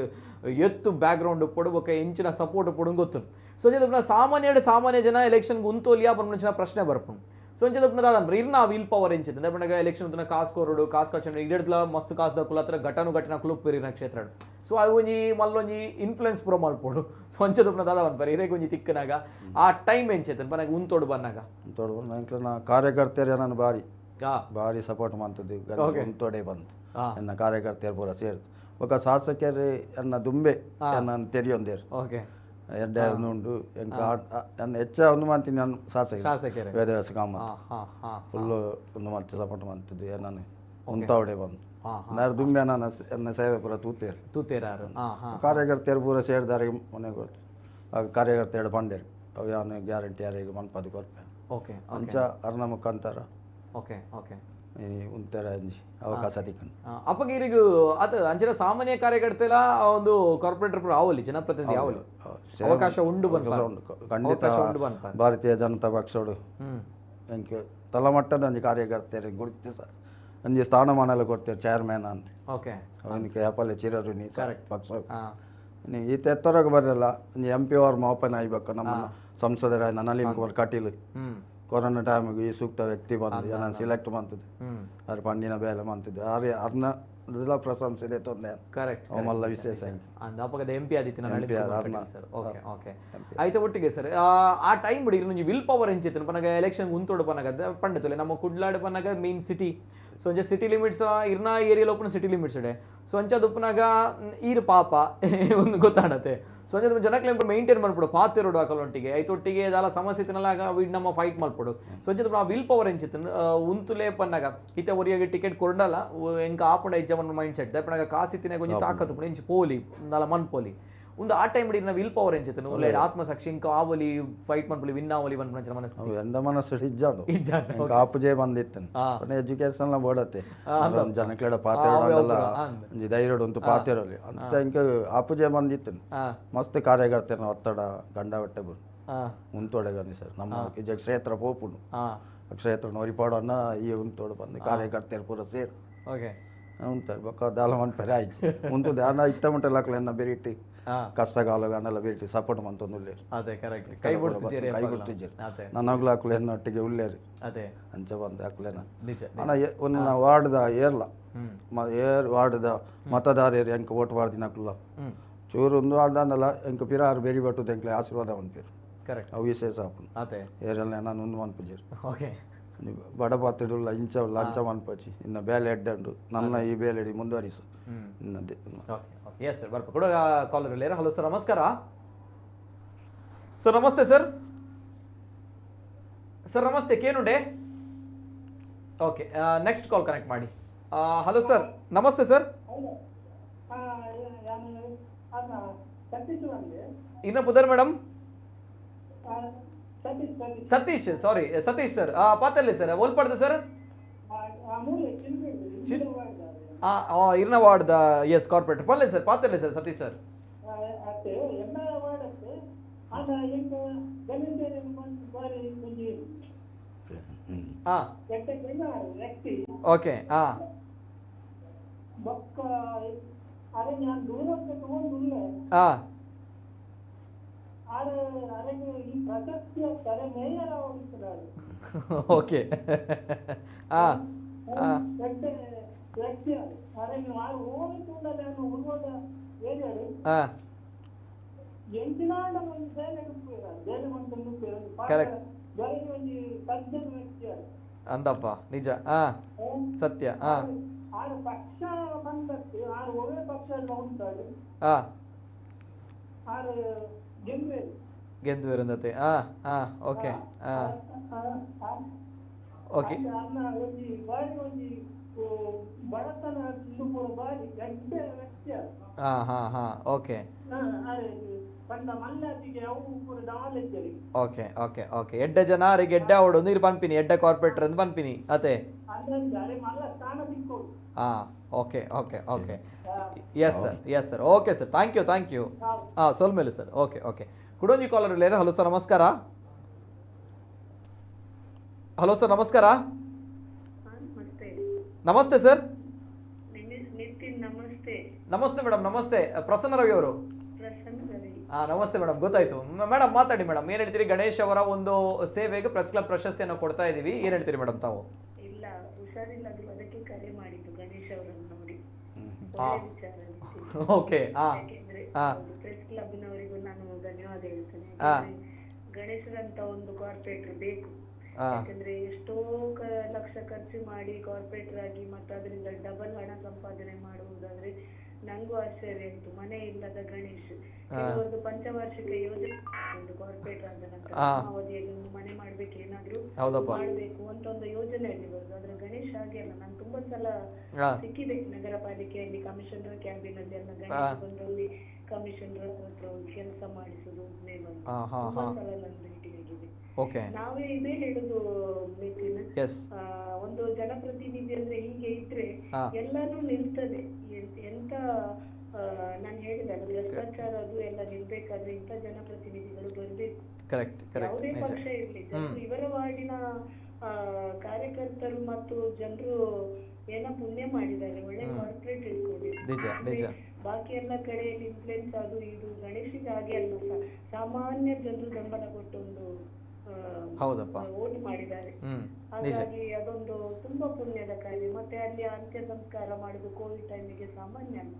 [SPEAKER 1] ಎತ್ತು ಬ್ಯಾಕ್ ಗ್ರೌಂಡ್ ಒಪ್ಪೊಡು ಬೊಕ್ಕ ಎಂಚಿನ ಸಪೋರ್ಟ್ ಒಪ್ಪೊಡು ಗೊತ್ತು ಸೊ ಸಾಮಾನ್ಯ ಸಾಮಾನ್ಯ ಜನ ಎಲೆಕ್ಷನ್ ಉಂತೋಲಿಯಾ ಪನ್ಪುನ ಪ್ರಶ್ನೆ ಬರ್ಪುಂಡು ಸೊ ಅಂಚ ದಾದ ಇರ್ನ will power ಎಂಚಿತ್ತು ಪಂಡಗ ಎಲೆಕ್ಷನ್ ಉಂತುನ ಕಾಸು ಕೋರಡು ಕಾಸು ಖರ್ಚು ಇಡಡ್ಲ ಮಸ್ತ್ ಕಾಸು ದಕ್ಕುಲ ಹತ್ರ ಘಟನು ಘಟನ ಕುಲುಪ್ಪು ಕ್ಷೇತ್ರ ಸೊ ಅವು ಒಂಜಿ ಮಲ್ಲೊಂಜಿ ಇನ್ಫ್ಲುಯೆನ್ಸ್ ಪೂರ ಮಲ್ಪೊಡು ಸೊ ಅಂಚ ದಾದ ಪನ್ಪರೆ ಇರೇಗ್ ಒಂಜಿ ತಿಕ್ಕನಾಗ ಆ ಟೈಮ್ ಎಂಚೈತನ್ ಪನಾಗ ಉಂತೋಡು ಬನ್ನಾಗ
[SPEAKER 3] ಉಂತೋಡು ಬನ್ನಾಗ ಕಾರ್ಯಕರ್ತರು ನಾನು ಬಾರಿ ಭಾರಿ ಸಪೋರ್ಟ್ ಮಾಡ್ತದ್ದು ಉಂತೋಡೆ ಬಂತು ಎನ್ನ ಕಾರ್ಯಕರ್ತರು ಪೂರ ಸೇರ್ತು ఒక ಶಾಸಕರು ಎನ್ನ ದುಂಬೆ ಎನ್ನ ತೆರಿಯೊಂದೇರು
[SPEAKER 1] ಓಕೆ
[SPEAKER 3] ಎಡ್ಡೆ ಉಂಡು ಎಂಕ ನನ್ನ ಹೆಚ್ಚ ಒಂದು ಮಾಡ್ತೀನಿ ನಾನು ಶಾಸಕ
[SPEAKER 1] ಶಾಸಕರು
[SPEAKER 3] ವೇದವ್ಯಾಸ ಕಾಮತ್ ಫುಲ್ಲು ಒಂದು ಮಾಡ್ತಿ ಸಪೋರ್ಟ್ ಮಾಡ್ತಿದ್ದು ನಾನು ಉಂತಾವಡೆ ಬಂದು ನಾರು ದುಂಬೆ ನಾನು ಎನ್ನ ಸೇವೆ ಪೂರ ತೂತೇರು
[SPEAKER 1] ತೂತೇರಾರು
[SPEAKER 3] ಕಾರ್ಯಕರ್ತೆಯರು ಪೂರ ಸೇರಿದಾರೆ ಮನೆ ಗೊತ್ತು ಕಾರ್ಯಕರ್ತೆಯರು ಪಂಡೇರು ಅವು ಯಾನು ಗ್ಯಾರಂಟಿ ಯಾರಿಗೆ ಮನ್ಪದು ಕೊರ್ಪೆ
[SPEAKER 1] ಓಕೆ
[SPEAKER 3] ಅಂಚ ಅರ್ನ ಮುಖಾಂತರ
[SPEAKER 1] ಓಕೆ ಓಕೆ
[SPEAKER 3] ಈ ಉಂತೆರ ಅಂಜಿ ಅವಕಾಶ ತಿಕ್ಕಂಡು
[SPEAKER 1] ಅಪ್ಪಗೆ ಇರಿಗು ಅದು ಅಂಚಿನ ಸಾಮಾನ್ಯ ಕಾರ್ಯಕರ್ತೆಲ ಒಂದು ಕಾರ್ಪೊರೇಟರ್ ಪೂರ ಆವಲಿ ಜನಪ್ರತಿನಿಧಿ ಆವಲಿ ಅವಕಾಶ ಉಂಡು ಬಂದ
[SPEAKER 3] ಉಂಡು ಖಂಡಿತ
[SPEAKER 1] ಅವಕಾಶ ಉಂಡು ಬಂತ
[SPEAKER 3] ಭಾರತೀಯ ಜನತಾ ಪಕ್ಷೋಡು ಎಂಕ್ ತಳಮಟ್ಟದ ಒಂಜಿ ಕಾರ್ಯಕರ್ತೆರು ಗುರುತಿಸ ಒಂಜಿ ಸ್ಥಾನಮಾನ ಎಲ್ಲ ಕೊಡ್ತೇವೆ ಚೇರ್ಮ್ಯಾನ್ ಅಂತ
[SPEAKER 1] ಓಕೆ
[SPEAKER 3] ಅವನಿಗೆ ಯಾಪಲೆ ಚಿರಋಣಿ ಪಕ್ಷ
[SPEAKER 1] ಹಾ
[SPEAKER 3] ನೀವು ಈತ ಎತ್ತರಕ್ಕೆ ಬರಲ್ಲ ಒಂಜಿ ಎಂ ಪಿ ಅವ್ರ ಮಾಪನ ಆಯ್ಬೇಕು ನಮ್ಮ ಸಂಸದರ ನಳಿನ್ ಕುಮಾರ್ ಕಟೀಲ್ ಕೊರೋನಾ ಟೈಮಿಗೆ ಈ ಸೂಕ್ತ ವ್ಯಕ್ತಿ ಬಂದು ನಾನು ಸಿಲೆಕ್ಟ್ ಮಾಡ್ತದೆ ಅವ್ರ ಪಂಡಿನ ಬೇಲೆ ಮಾಡ್ತಿದ್ದೆ ಆರೆ ಅರ್ನ ಪ್ರಶಂಸೆ ಇದೆ ತೊಂದರೆ
[SPEAKER 1] ಕರೆಕ್ಟ್
[SPEAKER 3] ಅವಮಲ್ಲ ವಿಶೇಷ
[SPEAKER 1] ಅಂದ ಅಪಗದ M P Aditya
[SPEAKER 3] MP Arna.
[SPEAKER 1] Sir okay okay ಆಯ್ತು ಒಟ್ಟಿಗೆ ಸರ್ ಆ ಟೈಮ್ ಬಿಡಿ ಒಂಜಿ will power ಎಂಚಿತ್ತು ಪನಗ ಎಲೆಕ್ಷನ್ ಉಂತೋಡು ಪನಗ ಪಂಡತೊಲೆ ನಮ್ಮ ಕುಡ್ಲಾಡು ಪನಗ ಮೇನ್ ಸಿಟಿ ಸೊ ಒಂಜ ಸಿಟಿ ಲಿಮಿಟ್ಸ್ ಇರ್ನ ಏರಿಯಾ ಓಪನ್ ಸಿಟಿ ಲಿಮಿಟ್ಸ್ ಇದೆ ಸೊ ಅಂಚ ದುಪ್ಪನಾಗ ಈರು ಪಾಪ ಒಂದು ಗೊತ್ತಾಡತ್ತೆ ಸೊ ಅಂಚ ಜನಕ್ಲೆ ಮೇಂಟೈನ್ ಮಾಡ್ಬಿಡು ಪಾತಿರೋಡು ಅಕಲೊಟ್ಟಿಗೆ ಐತೊಟ್ಟಿಗೆ ದಾಲ ಸಮಸ್ಯೆ ಇತ್ತನಲ್ಲ ಆಗ ನಮ್ಮ ಫೈಟ್ ಮಾಡ್ಬಿಡು ಸೊ ಅಂಚ ಆ will power ಎಂಚಿತ್ತು ಉಂತುಲೇ ಪನ್ನಾಗ ಇತ್ತೆ ಒರಿಯಾಗಿ ಟಿಕೆಟ್ ಕೊಡಲ್ಲ ಎಂಕ ಆಪುಂಡ ಇಜ್ಜ ಮೈಂಡ್ ಸೆಟ್ ಪನ್ನಾಗ ಕಾಸಿತ್ತಿನ ಕೊಂಚ ತಾಕತ್ತು ಪುಂಡು ಇಂಚ ಪೋಲಿ ದಾಲ ಮನ್ಪೋಲಿ ಒಂದು ಆ ಟೈಮ್ ಇಡಿನ will power ಎಂಚಿತ್ತು ಉಲ್ಲೇಡ್ ಆತ್ಮಸಾಕ್ಷಿ ಇಂಕ ಆವಲಿ ಫೈಟ್ ಮನ್ಪೊಲಿ ವಿನ್ ಆವಲಿ ಮನ್ಪುನ ಮನಸ್ಸು
[SPEAKER 3] ಅವು ಎಂದ ಮನಸ್ಸು ಇಜ್ಜಾಂಡು
[SPEAKER 1] ಇಜ್ಜಾಂಡು,
[SPEAKER 3] ಎಂಕ್ ಆಪುಜೆ ಬಂದಿತ್ತು ಎಜುಕೇಶನ್ ಲ ಬೋಡತ್ತೆ ಜನಕ್ಲೆಡ ಪಾತೆರಡಲ್ಲ ಒಂಜಿ ಧೈರ್ಯಡ್ ಉಂತು ಪಾತೆರಲಿ ಅಂತ ಇಂಕ ಆಪುಜೆ ಬಂದಿತ್ತು ಮಸ್ತ್ ಕಾರ್ಯಕರ್ತನ ಒತ್ತಡ ಗಂಡವಟ್ಟೆ ಬರು ಉಂತೋಡೆ ಗಂದಿ ಸರ್ ನಮ್ಮ ಇಜ ಕ್ಷೇತ್ರ ಪೋಪುಂಡು ಕ್ಷೇತ್ರ ನೊರಿಪಾಡನ್ನ ಈ ಉಂತೋಡು ಬಂದು ಕಾರ್ಯಕರ್ತರು ಪೂರ ಸೇರ್
[SPEAKER 1] ಓಕೆ
[SPEAKER 3] ಉಂತಾರೆ ಬೊಕ್ಕ ದಾಲ ಮನ್ಪೆರೆ ಆಯ್ತು ಉಂತು ದಾನ ಇತ್ತ ಮುಟ್ಟ ಲಕ್ಲೆನ್ನ ಬೆರಿಟಿ ಕಷ್ಟಕಾಲ ಬೇಟಿ ಸಪೋರ್ಟ್ ಮಂತೊಂದು ಉಲ್ಲೇರು
[SPEAKER 1] ಅದೇ ಕರೆಕ್ಟ್ ಕೈ ಬಿಡ್ತಿದ್ದೀರಿ
[SPEAKER 3] ಕೈ ಬಿಡ್ತಿದ್ದೀರಿ
[SPEAKER 1] ಅದೇ
[SPEAKER 3] ನನ್ನಗ್ಲ ಅಕ್ಲೆನ ಒಟ್ಟಿಗೆ ಉಲ್ಲೇರು
[SPEAKER 1] ಅದೇ
[SPEAKER 3] ಅಂಚ ಬಂದು ಅಕ್ಲೆನ
[SPEAKER 1] ನಿಜ
[SPEAKER 3] ಅಣ್ಣ ಒಂದು ವಾರ್ಡ್ದ ಏರ್ಲ ಏರ್ ವಾರ್ಡ್ದ ಮತದಾರರು ಎಂಕ್ ಓಟ್ ವಾರ್ದಿನ ಅಕ್ಲ ಚೂರು ಒಂದು ವಾರ್ಡ್ ಎಂಕ್ ಪಿರಾರು ಬೇರಿ ಬಟ್ಟುದು ಎಂಕ್ಲೆ ಆಶೀರ್ವಾದ ಮನ್ಪೇರು
[SPEAKER 1] ಕರೆಕ್ಟ್
[SPEAKER 3] ಅವು ವಿಶೇಷ ಆಪುಂಡು
[SPEAKER 1] ಅದೇ
[SPEAKER 3] ಏರೆಲ್ಲ ನಾನು ಒಂದು ಮನ್ಪುಜೇರು
[SPEAKER 1] ಓಕೆ
[SPEAKER 3] ಬಡ ಪಾತ್ರೆಡುಲ್ಲ ಇಂಚ ಲಂಚ ಮನ್ಪಚಿ ಇನ್ನು ಬೇಲೆ ಎಡ್ಡಂಡು ನನ್ನ ಈ ಬೇಲೆಡಿ ಮುಂದುವರಿಸು ಇನ್ನದೇ
[SPEAKER 1] ಓಕೆ ಓಕೆ ಎಸ್ ಸರ್ ಬರ್ಪ ಕೂಡ ಕಾಲರ್ ಇಲ್ಲ. ಹಲೋ ಸರ್ ನಮಸ್ಕಾರ ಸರ್ ನಮಸ್ತೆ ಸರ್ ಸರ್ ನಮಸ್ತೆ ಕೇನುಂಡೆ ಓಕೆ ನೆಕ್ಸ್ಟ್ ಕಾಲ್ ಕನೆಕ್ಟ್ ಮಾಡಿ. ಹಲೋ ಸರ್ ನಮಸ್ತೆ ಸರ್. ಇನ್ನ ಪುದರ್ madam Satish sorry Satish sir ಪಾತಲ್ಲಿ sir ಓಲ್ಪಡ್ದೆ sir ಇರ್ನ ವಾರ್ಡ್ ಎಸ್ ಕಾರ್ಪೊರೇಟರ್ ಪಲ್ಲೆ ಸರ್ ಪಾತಲ್ಲಿ ಸರ್ ಸತೀಶ್ ಸರ್. ಹಾಂ ಓಕೆ ಹಾಂ ಹಾಂ ಓಕೆ ಹಾಂ ಹಾಂ ಹಾಂ ಕರೆಕ್ಟ್ ಅಂದಪ್ಪ ನಿಜ ಹಾಂ ಸತ್ಯ ಹಾಂ ಹಾಂ ಗೆದ್ದು ಹಾಂ ಹಾಂ ಓಕೆ ಹಾಂ ಓಕೆ ಹಾಂ ಹಾಂ ಹಾಂ ಓಕೆ ಓಕೆ ಓಕೆ ಓಕೆ ಎಡ್ಡೆ ಜನ ಅವರಿಗೆ ಎಡ್ಡೆ ಅವಡು ನೀರು ಪನ್ಪಿನಿ ಎಡ್ಡೆ ಕಾರ್ಪೊರೇಟರ್ ಅಂತ ಪನ್ಪಿನಿ ಅದೇ ಹಾಂ okay okay okay yes sir yes sir okay sir thank you thank you ಹಾಂ ಸೊಲ್ಮೇಲೆ ಸರ್ ಓಕೆ ಓಕೆ ಕುಡೋಂಜಿ ಕಾಲರ್ ಇಲ್ಲ. ಹಲೋ ಸರ್ ನಮಸ್ಕಾರ. ಹಲೋ ಸರ್ ನಮಸ್ಕಾರ. ನಮಸ್ತೆ ಸರ್.
[SPEAKER 5] ನಮಸ್ತೆ
[SPEAKER 1] ನಮಸ್ತೆ ಮೇಡಮ್ ನಮಸ್ತೆ. ಪ್ರಸನ್ನ ರವಿ ಅವರು. ಹಾಂ ನಮಸ್ತೆ ಮೇಡಮ್ ಗೊತ್ತಾಯ್ತು ಮೇಡಮ್ ಮಾತಾಡಿ ಮೇಡಮ್ ಏನು ಹೇಳ್ತೀರಿ? ಗಣೇಶ್ ಅವರ ಒಂದು ಸೇವೆಗೆ ಪ್ರೆಸ್ ಕ್ಲಬ್ ಪ್ರಶಸ್ತಿಯನ್ನು ಕೊಡ್ತಾ ಇದೀವಿ, ಏನು ಹೇಳ್ತೀರಿ ಮೇಡಮ್ ತಾವು?
[SPEAKER 5] ಇಲ್ಲ ಹುಷಾರಿಲ್ಲ ಅದಕ್ಕೆ ಕರೆ ಮಾಡಿದ್ದು ಗಣೇಶ್ ಅವರನ್ನು ನೋಡಿ.
[SPEAKER 1] ಓಕೆ
[SPEAKER 5] ಪ್ರೆಸ್ ಕ್ಲಬ್ನವರಿಗೂ ನಾನು ಧನ್ಯವಾದ ಹೇಳ್ತೇನೆ. ಗಣೇಶರಂತ ಒಂದು ಕಾರ್ಪೊರೇಟರ್ ಬೇಕು. ಯಾಕಂದ್ರೆ ಎಷ್ಟೋ ಲಕ್ಷ ಖರ್ಚು ಮಾಡಿ ಕಾರ್ಪೊರೇಟರ್ ಆಗಿ ಮತ್ತೆ ಅದರಿಂದ ಡಬಲ್ ಹಣ ಸಂಪಾದನೆ ಮಾಡುವುದಾದ್ರೆ ನಂಗೂ ಆಶ್ಚರ್ಯ ಇತ್ತು. ಮನೆ ಇಲ್ಲದ ಗಣೇಶ್ ಕೆಲವೊಂದು ಪಂಚವಾರ್ಷಿಕ ಯೋಜನೆ ಒಂದು ಕಾರ್ಪೊರೇಟರ್ ಆದ ನಂತರ ಅವಧಿಯಲ್ಲಿ ಒಂದು ಮನೆ ಮಾಡ್ಬೇಕು, ಏನಾದ್ರೂ ಮಾಡ್ಬೇಕು ಅಂತ ಒಂದು ಯೋಜನೆಯಲ್ಲಿ ಬರುದು. ಆದ್ರೆ ಗಣೇಶ್ ಹಾಗೆ ಅಲ್ಲ, ನಾನು ತುಂಬಾ ಸಲ ಸಿಕ್ಕಿದೆ ನಗರ ಪಾಲಿಕೆಯಲ್ಲಿ ಕಮಿಷನರ್ ಕ್ಯಾಬಿನ್ ಅಲ್ಲಿ ಎಲ್ಲ ಗಣೇಶ್ ಬಂದಲ್ಲಿ ಕಮಿಷನರ್ ಹತ್ರ ಕೆಲಸ ಮಾಡಿಸುದು ತುಂಬಾ ಸಲ ನಾನು ಭೇಟಿಯಾಗಿದೆ. ನಾವೇ ಇದೇ ಹೇಳುದು ನಿತಿನ್, ಒಂದು ಜನಪ್ರತಿನಿಧಿ ಅಂದ್ರೆ ಹೀಗೆ ಇದ್ರೆ ಎಲ್ಲಾನು ನಿಲ್ತದೆ. ಎಂತ ನಾನು ಹೇಳಿದಲ್ಲ, ಭ್ರಷ್ಟಾಚಾರ ಅದು ಎಲ್ಲ ನಿಲ್ಬೇಕಾದ್ರೆ ಇಂಥ ಜನಪ್ರತಿನಿಧಿಗಳು ಬರ್ಬೇಕು. ಯಾವುದೇ ಪಕ್ಷ ಇರ್ಲಿ, ಜನರು ಇವರ ವಾರ್ಡಿನ ಕಾರ್ಯಕರ್ತರು ಮತ್ತು ಜನರು ಏನೋ ಪುಣ್ಯ ಮಾಡಿದ್ದಾರೆ, ಒಳ್ಳೆ ಕಾರ್ಪೊರೇಟ್ ಇಟ್ಕೊಂಡಿದ್ದಾರೆ. ಬಾಕಿ ಎಲ್ಲ ಕಡೆಯಲ್ಲಿ ಇನ್ಫ್ಲುಯೆನ್ಸ್ ಅದು ಇದು, ಗಣೇಶಿಗೆ ಹಾಗೆ ಅಲ್ಲ, ಸಾಮಾನ್ಯ ಜನರು ಬೆಂಬಲ ಕೊಟ್ಟು ಒಂದು ವೋಟ್ ಮಾಡಿದ್ದಾರೆ. ಹಾಗಾಗಿ ಅದೊಂದು ತುಂಬಾ ಪುಣ್ಯದ ಕಾರ್ಯ. ಮತ್ತೆ ಅಲ್ಲಿ ಅಂತ್ಯ ಸಂಸ್ಕಾರ ಮಾಡುದು ಕೋವಿಡ್ ಟೈಮಿಗೆ ಸಾಮಾನ್ಯ ಅಲ್ಲ,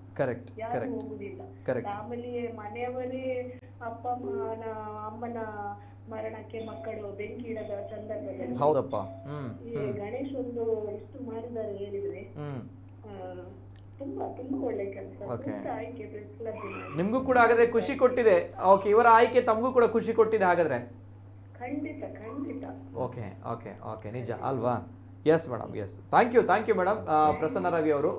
[SPEAKER 5] ಯಾರು ಹೋಗುದಿಲ್ಲ. ಫ್ಯಾಮಿಲಿ ಮನೆಯವರೇ ಅಪ್ಪ ಅಮ್ಮನ ಮರಣಕ್ಕೆ ಮಕ್ಕಳು ಬೆಂಕಿ ಇಡದ ಸಂದರ್ಭದಲ್ಲಿ ಈ ಗಣೇಶ್ ಒಂದು ಇಷ್ಟು ಮಾಡಿದ್ದಾರೆ ಹೇಳಿದ್ರೆ ತುಂಬಾ ತುಂಬಾ ಒಳ್ಳೆ ಕೆಲಸ. ಆಯ್ಕೆ ಪ್ರೆಸ್ ಕ್ಲಬ್
[SPEAKER 1] ನಿಮ್ಗೂ ಕೂಡ ಹಾಗಾದ್ರೆ ಖುಷಿ ಕೊಟ್ಟಿದೆ. ಓಕೆ, ಇವರ ಆಯ್ಕೆ ತಮಗೂ ಕೂಡ ಖುಷಿ ಕೊಟ್ಟಿದೆ ಹಾಗಾದ್ರೆ.
[SPEAKER 5] ಖಂಡಿತ ಖಂಡಿತ.
[SPEAKER 1] ಓಕೆ ಓಕೆ ಓಕೆ, ನಿಜ ಅಲ್ವಾ? Yes madam, yes, thank you, thank you madam. Prasanna Ravi ಅವರು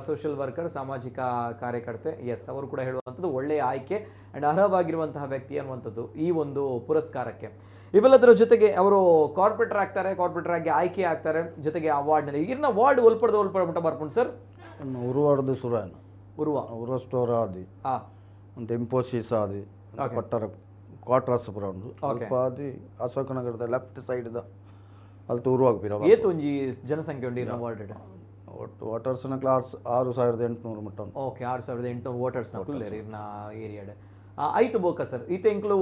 [SPEAKER 1] ಸೋಷಿಯಲ್ ವರ್ಕರ್, ಸಾಮಾಜಿಕ ಕಾರ್ಯಕರ್ತೆ. ಎಸ್, ಅವರು ಕೂಡ ಹೇಳುವಂಥದ್ದು ಒಳ್ಳೆಯ ಆಯ್ಕೆ ಆ್ಯಂಡ್ ಅರ್ಹವಾಗಿರುವಂತಹ ವ್ಯಕ್ತಿ ಅನ್ನುವಂಥದ್ದು ಈ ಒಂದು ಪುರಸ್ಕಾರಕ್ಕೆ. ಇವೆಲ್ಲದರ ಜೊತೆಗೆ ಅವರು ಕಾರ್ಪೊರೇಟರ್ ಆಗ್ತಾರೆ, ಕಾರ್ಪೊರೇಟರ್ ಆಗಿ ಆಯ್ಕೆ ಆಗ್ತಾರೆ, ಜೊತೆಗೆ ಅವಾರ್ಡ್ನಲ್ಲಿ ಈಗಿನ ವಾರ್ಡ್ ಒಲ್ಪಡ್ದು ಒಲ್ಪಡ ಮಟ್ಟ ಬರ್ಪುಂಡು ಸರ್.
[SPEAKER 3] ಉರುವಾರ್ದು ಸುರಾನ್
[SPEAKER 1] ಉರುವ
[SPEAKER 3] ಉರುವ ಸ್ಟೋರ್ ಆದಿ ಒಂದು ಇಂಪೋಸಿಸ್ ಆದಿ ಪಟ್ಟರ ಕ್ವಾರ್ಟರ್ಸ್ ಉಂಡು ಅಲ್ಪ ಆದಿ ಅಶೋಕನಗರದ ಲೆಫ್ಟ್ ಸೈಡ್ದ ಅಲ್ತು ಉರುವಾಗ್ಪಿರ.
[SPEAKER 1] ಏತು ಒಂಜಿ ಜನಸಂಖ್ಯೆ ಉಂಡು ಇರ್ನ ವಾರ್ಡ್?
[SPEAKER 3] ಒಟ್ಟು ವೋಟರ್ಸ್ನ ಕ್ಲಾಸ್ 6800 ಮುಟ್ಟ.
[SPEAKER 1] ಓಕೆ, 6800 ವೋಟರ್ಸ್ನ ಕುಲ್ಲೇರು ಇರ್ನ ಏರಿಯಾಡ್. ಆಯ್ತು ಬೋಕ ಸರ್, ಈತ ಎಂಕ್ಲು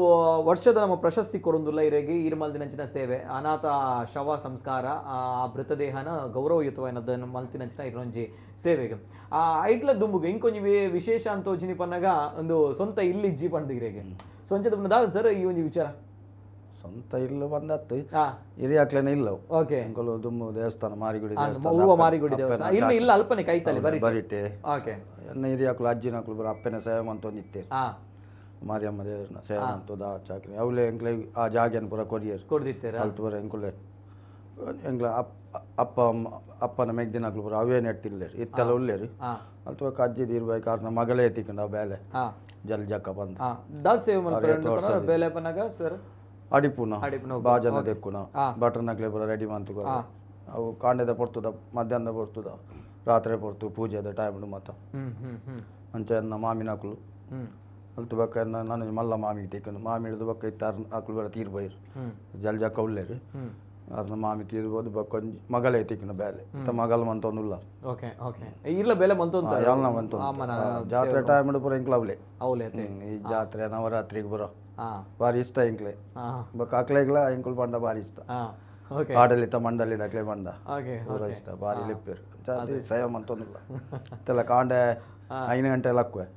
[SPEAKER 1] ವರ್ಷದ ನಮ್ಮ ಪ್ರಶಸ್ತಿ ಕೊರೊಂದುಲ್ಲ ಇರೆಗೆ ಈರ್ಮಲ್ದಿನಂಚಿನ ಸೇವೆ, ಅನಾಥ ಶವ ಸಂಸ್ಕಾರ, ಆ ಮೃತದೇಹನ ಗೌರವಯುತವಾದ ಮಲ್ತಿನಂಚಿನ ಇರೊಂಜಿ ಸೇವೆಗೆ ಐಟ್ಲ ದುಂಬುಗು ಇಂಕೊಂಜಿ ವಿಶೇಷ ಅಂತ ತೋಜಿನಿ ಪನ್ನಗ ಒಂದು ಸ್ವಂತ ಇಲ್ಲಿ ಇಜ್ಜಿ ಪಂಡ್ ಇರೆಗೆ. ಸೊ ಅಂಚದ ದಾದ ಸರ್ ಈ ಒಂಜಿ ವಿಚಾರ?
[SPEAKER 3] ಸ್ವಂತ ಇಲ್ಲ ಬಂದತ್ತು ಹಿರಿಯಾಕ್ಲೇನೆ ಇಲ್ಲ.
[SPEAKER 1] ಓಕೆ,
[SPEAKER 3] ಎಂಕುಲು ದುಮ್ಮು ದೇವಸ್ಥಾನ ಮಾರಿಗುಡಿ
[SPEAKER 1] ಮಾರಿಗುಡಿ ದೇವಸ್ಥಾನ ಇಲ್ಲ ಇಲ್ಲ ಅಲ್ಪನೆ ಕೈತಲ್ಲಿ ಬರಿ
[SPEAKER 3] ಬರಿಟೆ.
[SPEAKER 1] ಓಕೆ,
[SPEAKER 3] ಎನ್ನ ಹಿರಿಯಾಕ್ಲು ಅಜ್ಜಿನಕ್ಲು ಬರ ಅಪ್ಪನ ಸೇವೆ ಮಂತೊಂದು ಇತ್ತೇರು ಮಾರಿಯಮ್ಮ ದೇವರನ್ನ ಸೇವೆ ಮಂತದ ಚಾಕ್ರಿ ಅವಲೇ ಎಂಕ್ಲೆ ಆ ಜಾಗೆನ ಪೂರ ಕೊರಿಯರ್
[SPEAKER 1] ಕೊಡ್ದಿತ್ತೇರ
[SPEAKER 3] ಅಲ್ತು ಬರ ಎಂಕುಲೆ ಎಂಕ್ಲ ಅಪ್ಪ ಅಪ್ಪನ ಮೆಗ್ದಿನಕ್ಲು ಪೂರ ಅವೇ ನೆಟ್ಟಿಲ್ಲೇರು ಇತ್ತೆಲ್ಲ ಉಲ್ಲೇರು. ಅಲ್ತು ಬೊಕ್ಕ ಅಜ್ಜಿ ತೀರ್ಬೇಕು ಕಾರಣ ಮಗಳೇ ತಿಕ್ಕಂಡ ಬೇಲೆ ಜಲ್ ಜಕ್ಕ ಬಂದು
[SPEAKER 1] ದಾಲ್ ಸೇವೆ ಮಲ್ಪುನ ಬೇಲೆ ಪನ್ನಗ ಸರ್
[SPEAKER 3] ಅಡಿಪುನ ಬಾಜನ ದೆಕ್ಕುನ ಬಟರ್ನಕ್ಲೆ ಪೂರ ರೆಡಿ ಮಂತು ಅವು ಕಾಂಡೆದ ಪೊರ್ತುದ ಮಧ್ಯಾಹ್ನದ ಪೊರ್ತುದ ರಾತ್ರಿ ಪೊರ್ತು ಪೂಜೆದ ಟೈಮ್ ಮತ್ತ ಅಂಚೆ ಎನ್ನ ಮಾಮಿನಕ್ಲು ಅಲ್ತು ಬೊಕ್ಕ ನಾನು ಮಲ್ಲ ಮಾಮಿಗೆ ತಿಕ್ಕಂಡು ಮಾಮಿ ಹಿಡಿದು ಬೊಕ್ಕ ಇತ್ತ ಅಕ್ಲು ಬೇಡ ತೀರ್ಬೈರು ಜಲ್ ಜಕ್ಕ ಉಲ್ಲೇರು ಅರ್ನ ಮಾಮಿ ತೀರ್ಬೋದು ಬೊಕ್ಕ ಒಂಜಿ ಮಗಳೇ ತಿಕ್ಕಂಡು ಬೇಲೆ ಇತ್ತ ಮಗಲ್ ಮಂತೊಂದು ಉಲ್ಲ.
[SPEAKER 1] ಓಕೆ ಓಕೆ, ಇಲ್ಲ ಬೇಲೆ ಮಂತೊಂದು
[SPEAKER 3] ಯಾವನ ಮಂತೊಂದು ಜಾತ್ರೆ ಟೈಮ್ ಪೂರ ಎಂಕ್ಲ ಅವಲೇ
[SPEAKER 1] ಅವಲೇ
[SPEAKER 3] ಈ ಜಾತ್ರೆ ನವರಾತ್ರಿಗೆ ಬರೋ ಭಾರಿ ಇಷ್ಟ ಎಂಕ್ಲೆ ಬೊಕ್ಕ ಅಕ್ಲೆಗ್ಲ ಎಂಕುಲು ಪಂಡ ಭಾರಿ ಇಷ್ಟ. ಆಡಳಿತ ಮಂಡಳಿದ ಅಕ್ಲೆ ಪಂಡ ಪೂರ ಇಷ್ಟ ಭಾರಿ ಲೆಪ್ಪೇರು ಸೇವೆ ಮಂತೊಂದಿಲ್ಲ. ಇತ್ತೆಲ್ಲ ಕಾಂಡೆ 5 ಗಂಟೆ ಲಕ್ಕುವೆ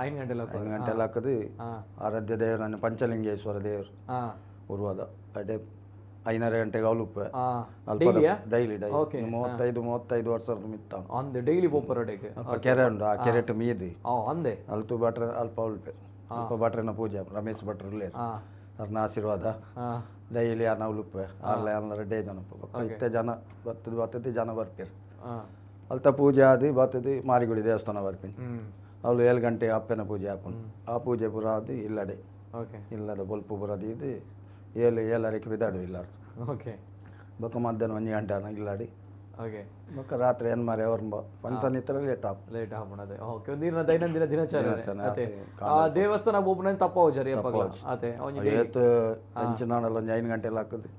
[SPEAKER 1] 5 ಗಂಟೆ
[SPEAKER 3] 5 ಗಂಟೆ ಲಕ್ಕದು ಆರಾಧ್ಯ ದೇವರನ್ನು ಪಂಚಲಿಂಗೇಶ್ವರ ದೇವರು ಉರುವಾದ ಅಡೆ 5.30 ಗಂಟೆಗೆ ಅವಲುಪ್ಪೆ ಡೈಲಿ ಡೈಲಿ 35 35 ವರ್ಷ ಮಿತ್ತ
[SPEAKER 1] ಡೈಲಿ
[SPEAKER 3] ಅಲ್ಪ ಕೆರೆ ಉಂಟು, ಆ ಕೆರೆಟ್ ಮೀದಿ ಅಲ್ತು ಭಟ್ರ ಅಲ್ಪ ಉಲ್ಪೆ ಅಲ್ಪ ಭಟ್ರನ ಪೂಜೆ ರಮೇಶ್ ಭಟ್ರು ಉಲ್ಲೇರು ಅವ್ರನ್ನ ಆಶೀರ್ವಾದ ಡೈಲಿ ಅನ್ನ ಉಲುಪ್ಪೆ ಅಲ್ಲ ಅನ್ನ ರೆಡ್ಡೆ ಜನ ಇತ್ತೆ ಜನ ಬತ್ತದ ಬತ್ತದ ಜನ ಬರ್ಪೇರು ಅಲ್ತ ಪೂಜೆ ಆದಿ ಬತ್ತದ ಮಾರಿಗುಡಿ ದೇವಸ್ಥಾನ ಬರ್ಪಿನಿ ಅವಳು 7 ಗಂಟೆ ಅಪ್ಪನ ಪೂಜೆ ಹಾಕೊಂಡು ಆ ಪೂಜೆ ಪೂರ ಆದಿ ಇಲ್ಲಡೆ ಇಲ್ಲದ ಬೊಲ್ಪು ಪೂರ ಇದು 7 7:30ಕ್ಕೆ ಬಿದಾಡು ಇಲ್ಲಾರ್ದು.
[SPEAKER 1] ಓಕೆ,
[SPEAKER 3] ಬೊಕ್ಕ ಮಧ್ಯಾಹ್ನ 1 ಗಂಟೆ ಅನ್ನ ಇಲ್ಲಾಡಿ.
[SPEAKER 1] ಓಕೆ,
[SPEAKER 3] ಬೊಕ್ಕ ರಾತ್ರಿ ಏನು ಮಾರಿ ಅವ್ರ ಫಂಕ್ಷನ್ ಇತ್ತರ ಲೇಟ್ ಆಪ್
[SPEAKER 1] ಲೇಟ್ ಆಪುಣದೆ. ಓಕೆ, ನೀರಿನ ದೈನಂದಿನ ದಿನಚರಿ ದೇವಸ್ಥಾನ ಒಬ್ಬನ ತಪ್ಪಾವು ಜರಿ ಅದೇ
[SPEAKER 3] ಏತ್ ಅಂಚಿನಾಡಲ್ಲ ಒಂದು 5 ಗಂಟೆ ಹಾಕುದು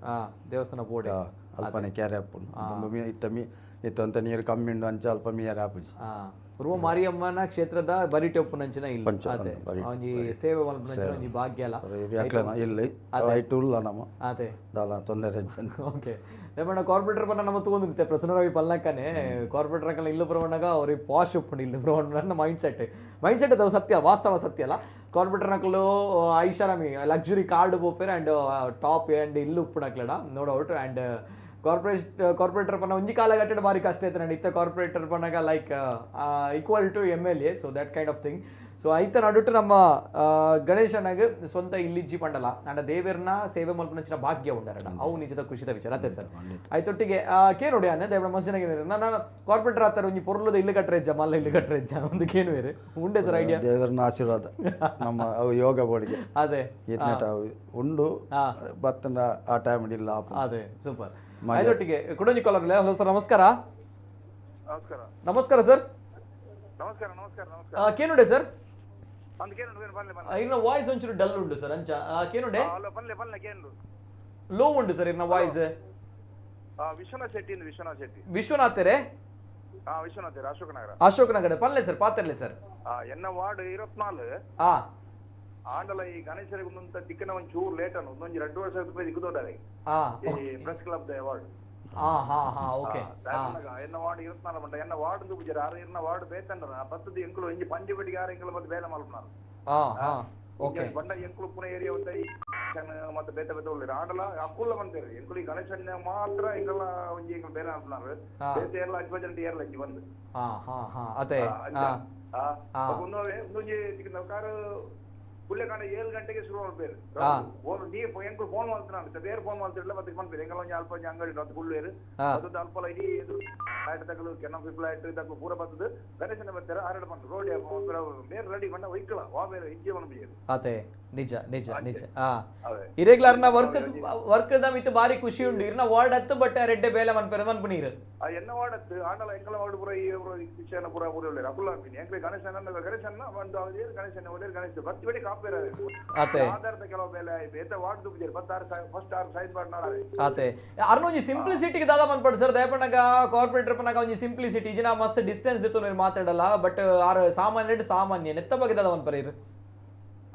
[SPEAKER 1] ದೇವಸ್ಥಾನ ಬೋಡೆ
[SPEAKER 3] ಅಲ್ಪನೆ ಕೆರೆ ಅಪ್ಪುಂಡು ಇತ್ತ ಮೀ ಇತ್ತಂತ ನೀರು ಕಮ್ಮಿ ಉಂಡು ಅಂಚ ಅಲ್ಪ ಮೀಯರ ಆಪುಜಿ.
[SPEAKER 1] ಉರುವ ಮಾರಿಯಮ್ಮನ ಕ್ಷೇತ್ರದ ಬರಿಟೆ ಉಪ್ಪುನಂಚಿನ ಇಲ್ಲ ಒಂಜಿ ಸೇವೆ ಮಲ್ಪುನಂಚಿನ ಒಂಜಿ ಭಾಗ್ಯ ಅಲ್ಲ
[SPEAKER 3] ಇಲ್ಲಿ ಐಟು ಉಲ್ಲ ನಮ್ಮ
[SPEAKER 1] ಅದೇ
[SPEAKER 3] ದಾಲ ತೊಂದರೆ.
[SPEAKER 1] ಓಕೆ, ನಮ್ಮ ಕಾರ್ಪೊರೇಟರ್ ಬಣ್ಣ ನಮ್ಮ ತಗೊಂಡಿರುತ್ತೆ ಪ್ರಸನ್ನ ರವಿ ಪಲ್ನಕ್ಕನೆ ಕಾರ್ಪೊರೇಟರ್ ಹಾಕಲ್ಲ ಇಲ್ಲ ಬರೋಣಾಗ ಅವ್ರಿಗೆ ಪಾಶ್ ಉಪ್ಪುಂಡು ಇಲ್ಲ ಬರೋಣ ಮೈಂಡ್ ಸೆಟ್ ಮೈಂಡ್ ಸೆಟ್ ಅದು ಸತ್ಯ ವಾಸ್ತವ ಸತ್ಯ ಅಲ್ಲ. ಕಾರ್ಪೊರೇಟರ್ ನಕಲು ಐಷಾರಾಮಿ ಲಕ್ಸುರಿ ಕಾರ್ಡ್ ಪೋಪೇರ್ ಆ್ಯಂಡ್ ಟಾಪ್ ಆ್ಯಂಡ್ ಇಲ್ಲು ಉಪ್ಪುನಕ್ಲಡ ನೋ ಡೌಟ್. ಆ್ಯಂಡ್ ಕಾರ್ಪೊರೇಟರ್ ಪನ್ನ ಒಂಜಿ ಕಾಲಘಟ್ಟದ ಬಾರಿ ಕಷ್ಟ ಐತೆ. ಇತ್ತ ಕಾರ್ಪೊರೇಟರ್ ಪನ್ನಾಗ like equal to MLA, so that kind of thing. ಸೊ ಐತ ನಡುಟು ನಮ್ಮ ಗಣೇಶನಾಗ ಸ್ವಂತ ಇಲ್ಲಿಜ್ಜಿ ಪಂಡಲ ಅಂಡ ದೇವರ್ನ ಸೇವೆ ಮಲ್ಪನಂಚಿನ ಭಾಗ್ಯ ಉಂಡರಡ ಅವು ನಿಜದ ಖುಷಿದ ವಿಚಾರ ಅತ್ತೆ ಸರ್. ಐತೊಟ್ಟಿಗೆ ಕೇ ನೋಡಿ ಅನ್ನ ದೇವರ ಮಸ್ಜನಾಗ ನಾನು ಕಾರ್ಪೊರೇಟರ್ ಆತರ ಒಂಜಿ ಪೊರ್ಲದ ಇಲ್ಲು ಕಟ್ಟರೆ ಮಲ್ಲ ಇಲ್ಲು ಕಟ್ಟರೆ ಒಂದು ಕೇನು ಬೇರೆ ಉಂಡೆ ಸರ್ ಐಡಿಯಾ.
[SPEAKER 3] ದೇವರನ್ನ ಆಶೀರ್ವಾದ ನಮ್ಮ ಅವು ಯೋಗ ಬೋರ್ಡ್ಗೆ
[SPEAKER 1] ಅದೇ
[SPEAKER 3] ಉಂಡು ಬತ್ತನ ಆ ಟೈಮ್ ಇಲ್ಲ.
[SPEAKER 1] ಅದೇ ಸೂಪರ್. ಐತೊಟ್ಟಿಗೆ ಕುಡಂಜಿ ಕಾಲರ್. ಹಲೋ ಸರ್ ನಮಸ್ಕಾರ.
[SPEAKER 6] ನಮಸ್ಕಾರ
[SPEAKER 1] ನಮಸ್ಕಾರ ಸರ್.
[SPEAKER 6] ನಮಸ್ಕಾರ ನಮಸ್ಕಾರ ನಮಸ್ಕಾರ.
[SPEAKER 1] ಕೇನುಡೆ ಸರ್? ಇನ್ನ ವಾಯ್ಸ್ ಒಂಚೂರು ಡಲ್ ಉಂಟು ಸರ್ ಅಂಚ ಕೇನುಡೆ ಲೋ ಉಂಟು ಸರ್ ಇನ್ನ ವಾಯ್ಸ್.
[SPEAKER 6] ವಿಶ್ವನಾಥ್ ಶೆಟ್ಟಿ ವಿಶ್ವನಾಥ್ ಶೆಟ್ಟಿ.
[SPEAKER 1] ವಿಶ್ವನಾಥ್ ರೇ?
[SPEAKER 6] ವಿಶ್ವನಾಥ್ ಅಶೋಕ್ ನಗರ.
[SPEAKER 1] ಅಶೋಕ್ ನಗರ ಪಲ್ಲೆ ಸರ್ ಪಾತ್ರಲೆ ಸರ್.
[SPEAKER 6] ಎನ್ನ ವಾರ್ಡ್ 24. ಆಂಡಲ ಈ ಗಣೇಶರಿಗೆ ಒಂದೊಂದು ದಿಕ್ಕನ ಒಂದ್ ಚೂರು ಲೇಟ್ ಅನ್ನು ಒಂದೊಂದು 2 ವರ್ಷ ದಿಕ್ಕದೋಡಾರೆ ಪ್ರೆಸ್ ಕ್ಲಬ್ the ward. ಎನ್ನ ವಾರ್ಡ್ 24 ಮಂಟ ಎನ್ನ ವಾರ್ಡ್ ಪೂಜಾರಿ ಆರು ಎನ್ನ ವಾರ್ಡ್ ಬೇತಂಡ ಬತ್ತದ ಎಂಕುಲು ಇಂಜಿ ಪಂಜಿಪಟ್ಟಿಗೆ ಆರು ಎಂಕುಲು ಮತ್ತೆ ಬೇಲೆ ಮಲ್ಪನಾರು. ಬಂಡ ಎಂಕುಲು ಪುಣೆ ಏರಿಯಾ ಮತ್ತೆ ಬೇತೆ ಬೇತೆ ಉಳ್ಳಿರು ಆಂಡಲ ಅಕ್ಕುಲ್ಲ ಬಂತೇರಿ ಎಂಕುಲು ಈ ಗಣೇಶನ ಮಾತ್ರ ಎಂಕಲ್ಲ ಒಂಜಿ ಎಂಕುಲು ಬೇಲೆ ಮಲ್ಪನಾರು ಬೇತೆ ಏರ್ಲ ಅಜ್ಜಂಟಿ ಏರ್ಲ ಇಂಜಿ ಬಂದು. ಒಂದೊಂಜಿ ಕಾರು ಪುಲ್ಲೆಕಾಂಡ 7 ಗಂಟೆಗೆ ಶುರು ಮಾಡ್ಬೇರು. ನೀ ಎಂಕುಲು ಫೋನ್ ಮಾಡ್ತಾನೆ ಬೇರೆ ಫೋನ್ ಮಾಡ್ತಿರಲ್ಲ ಮತ್ತೆ ಪನ್ಪೇರು ಎಂಕಲ ಒಂಜಿ ಅಲ್ಪ ಒಂಜಿ ಅಂಗಡಿ ಅದು ಕುಳ್ಳುವೇರು ಅದೊಂದು ಅಲ್ಪ ಇಡೀ ಫ್ಲೈಟ್ ತಗಲು ಕೆನ ಫ್ಲೈಟ್ ತಗಲು ಪೂರ ಬರ್ತದೆ ಗಣೇಶನ ಬರ್ತಾರೆ ಆರಡ ಬಂದು ರೋಡ್ ಬೇರೆ ರೆಡಿ ಬಣ್ಣ ಒಯ್ಕಲ ವಾ ಬೇರೆ ಇಜ್ಜೆ ಮನ.
[SPEAKER 1] ಅದೇ ನಿಜ ನಿಜ ನಿಜ. ಇರೆಗ್ಲಾರ್ನ ವರ್ಕ್ ವರ್ಕ್ the ಮಿತ್ತು ಬಾರಿ ಖುಷಿ ಉಂಡು ಇರ್ನ ವಾರ್ಡ್ ಹತ್ತು ಬಟ್ ರೆಡ್ಡೆ ಬೇಲೆ ಮನ್ಪೇರು ಮನ್ಪುನೀರು.
[SPEAKER 6] ಎನ್ನ ವಾರ್ಡ್ ಹತ್ತು ಆಂಡಲ ಎಂಕಲ ವಾರ್ಡ್ ಪೂರ ಈ ವಿಷಯನ ಪೂರ ಪೂರ ಉಳ್ಳೇರು ಅಕುಲ್ಲ ಅನ್ಪಿನಿ ಎಂಕಲೆ ಗಣೇಶನ ಗಣೇಶನ ಒಂದು ಗಣೇಶನ ಒಳ್ಳೆ ಗಣೇಶ ಬತ್ತಿ ಬೇಡಿ ಕಾಪೇರ ಆಧಾರದ ಕೆಲವು ಬೇಲೆ ಬೇತ ವಾರ್ಡ್ ದುಬ್ಜೇರು 16 ಫಸ್ಟ್ 6 ಸೈನ್ ಬಾರ್ಡ್ ನಾಳೆ.
[SPEAKER 1] ಅದೇ ಅರ್ನೊಂಜಿ ಸಿಂಪ್ಲಿಸಿಟಿಗೆ ದಾದ ಮನ್ಪಡು ಸರ್ ದಯಪಣ್ಣಗ ಕಾರ್ಪೊರೇಟರ್ ಪನ್ನಾಗ ಒಂಜಿ ಸಿಂಪ್ಲಿಸಿಟಿ ಇಜಿನ ಮಸ್ತ್ ಡಿಸ್ಟೆನ್ಸ್ ದಿತ್ತು ನೀವು ಮಾತಾಡಲ್ಲ ಬಟ್ ಆರ್ ಸಾಮಾನ್ಯ ಸಾಮಾನ್ಯ ನೆತ್ತ ಬಗ್ಗೆ ದಾದ ಮನ್ಪರ ಇರು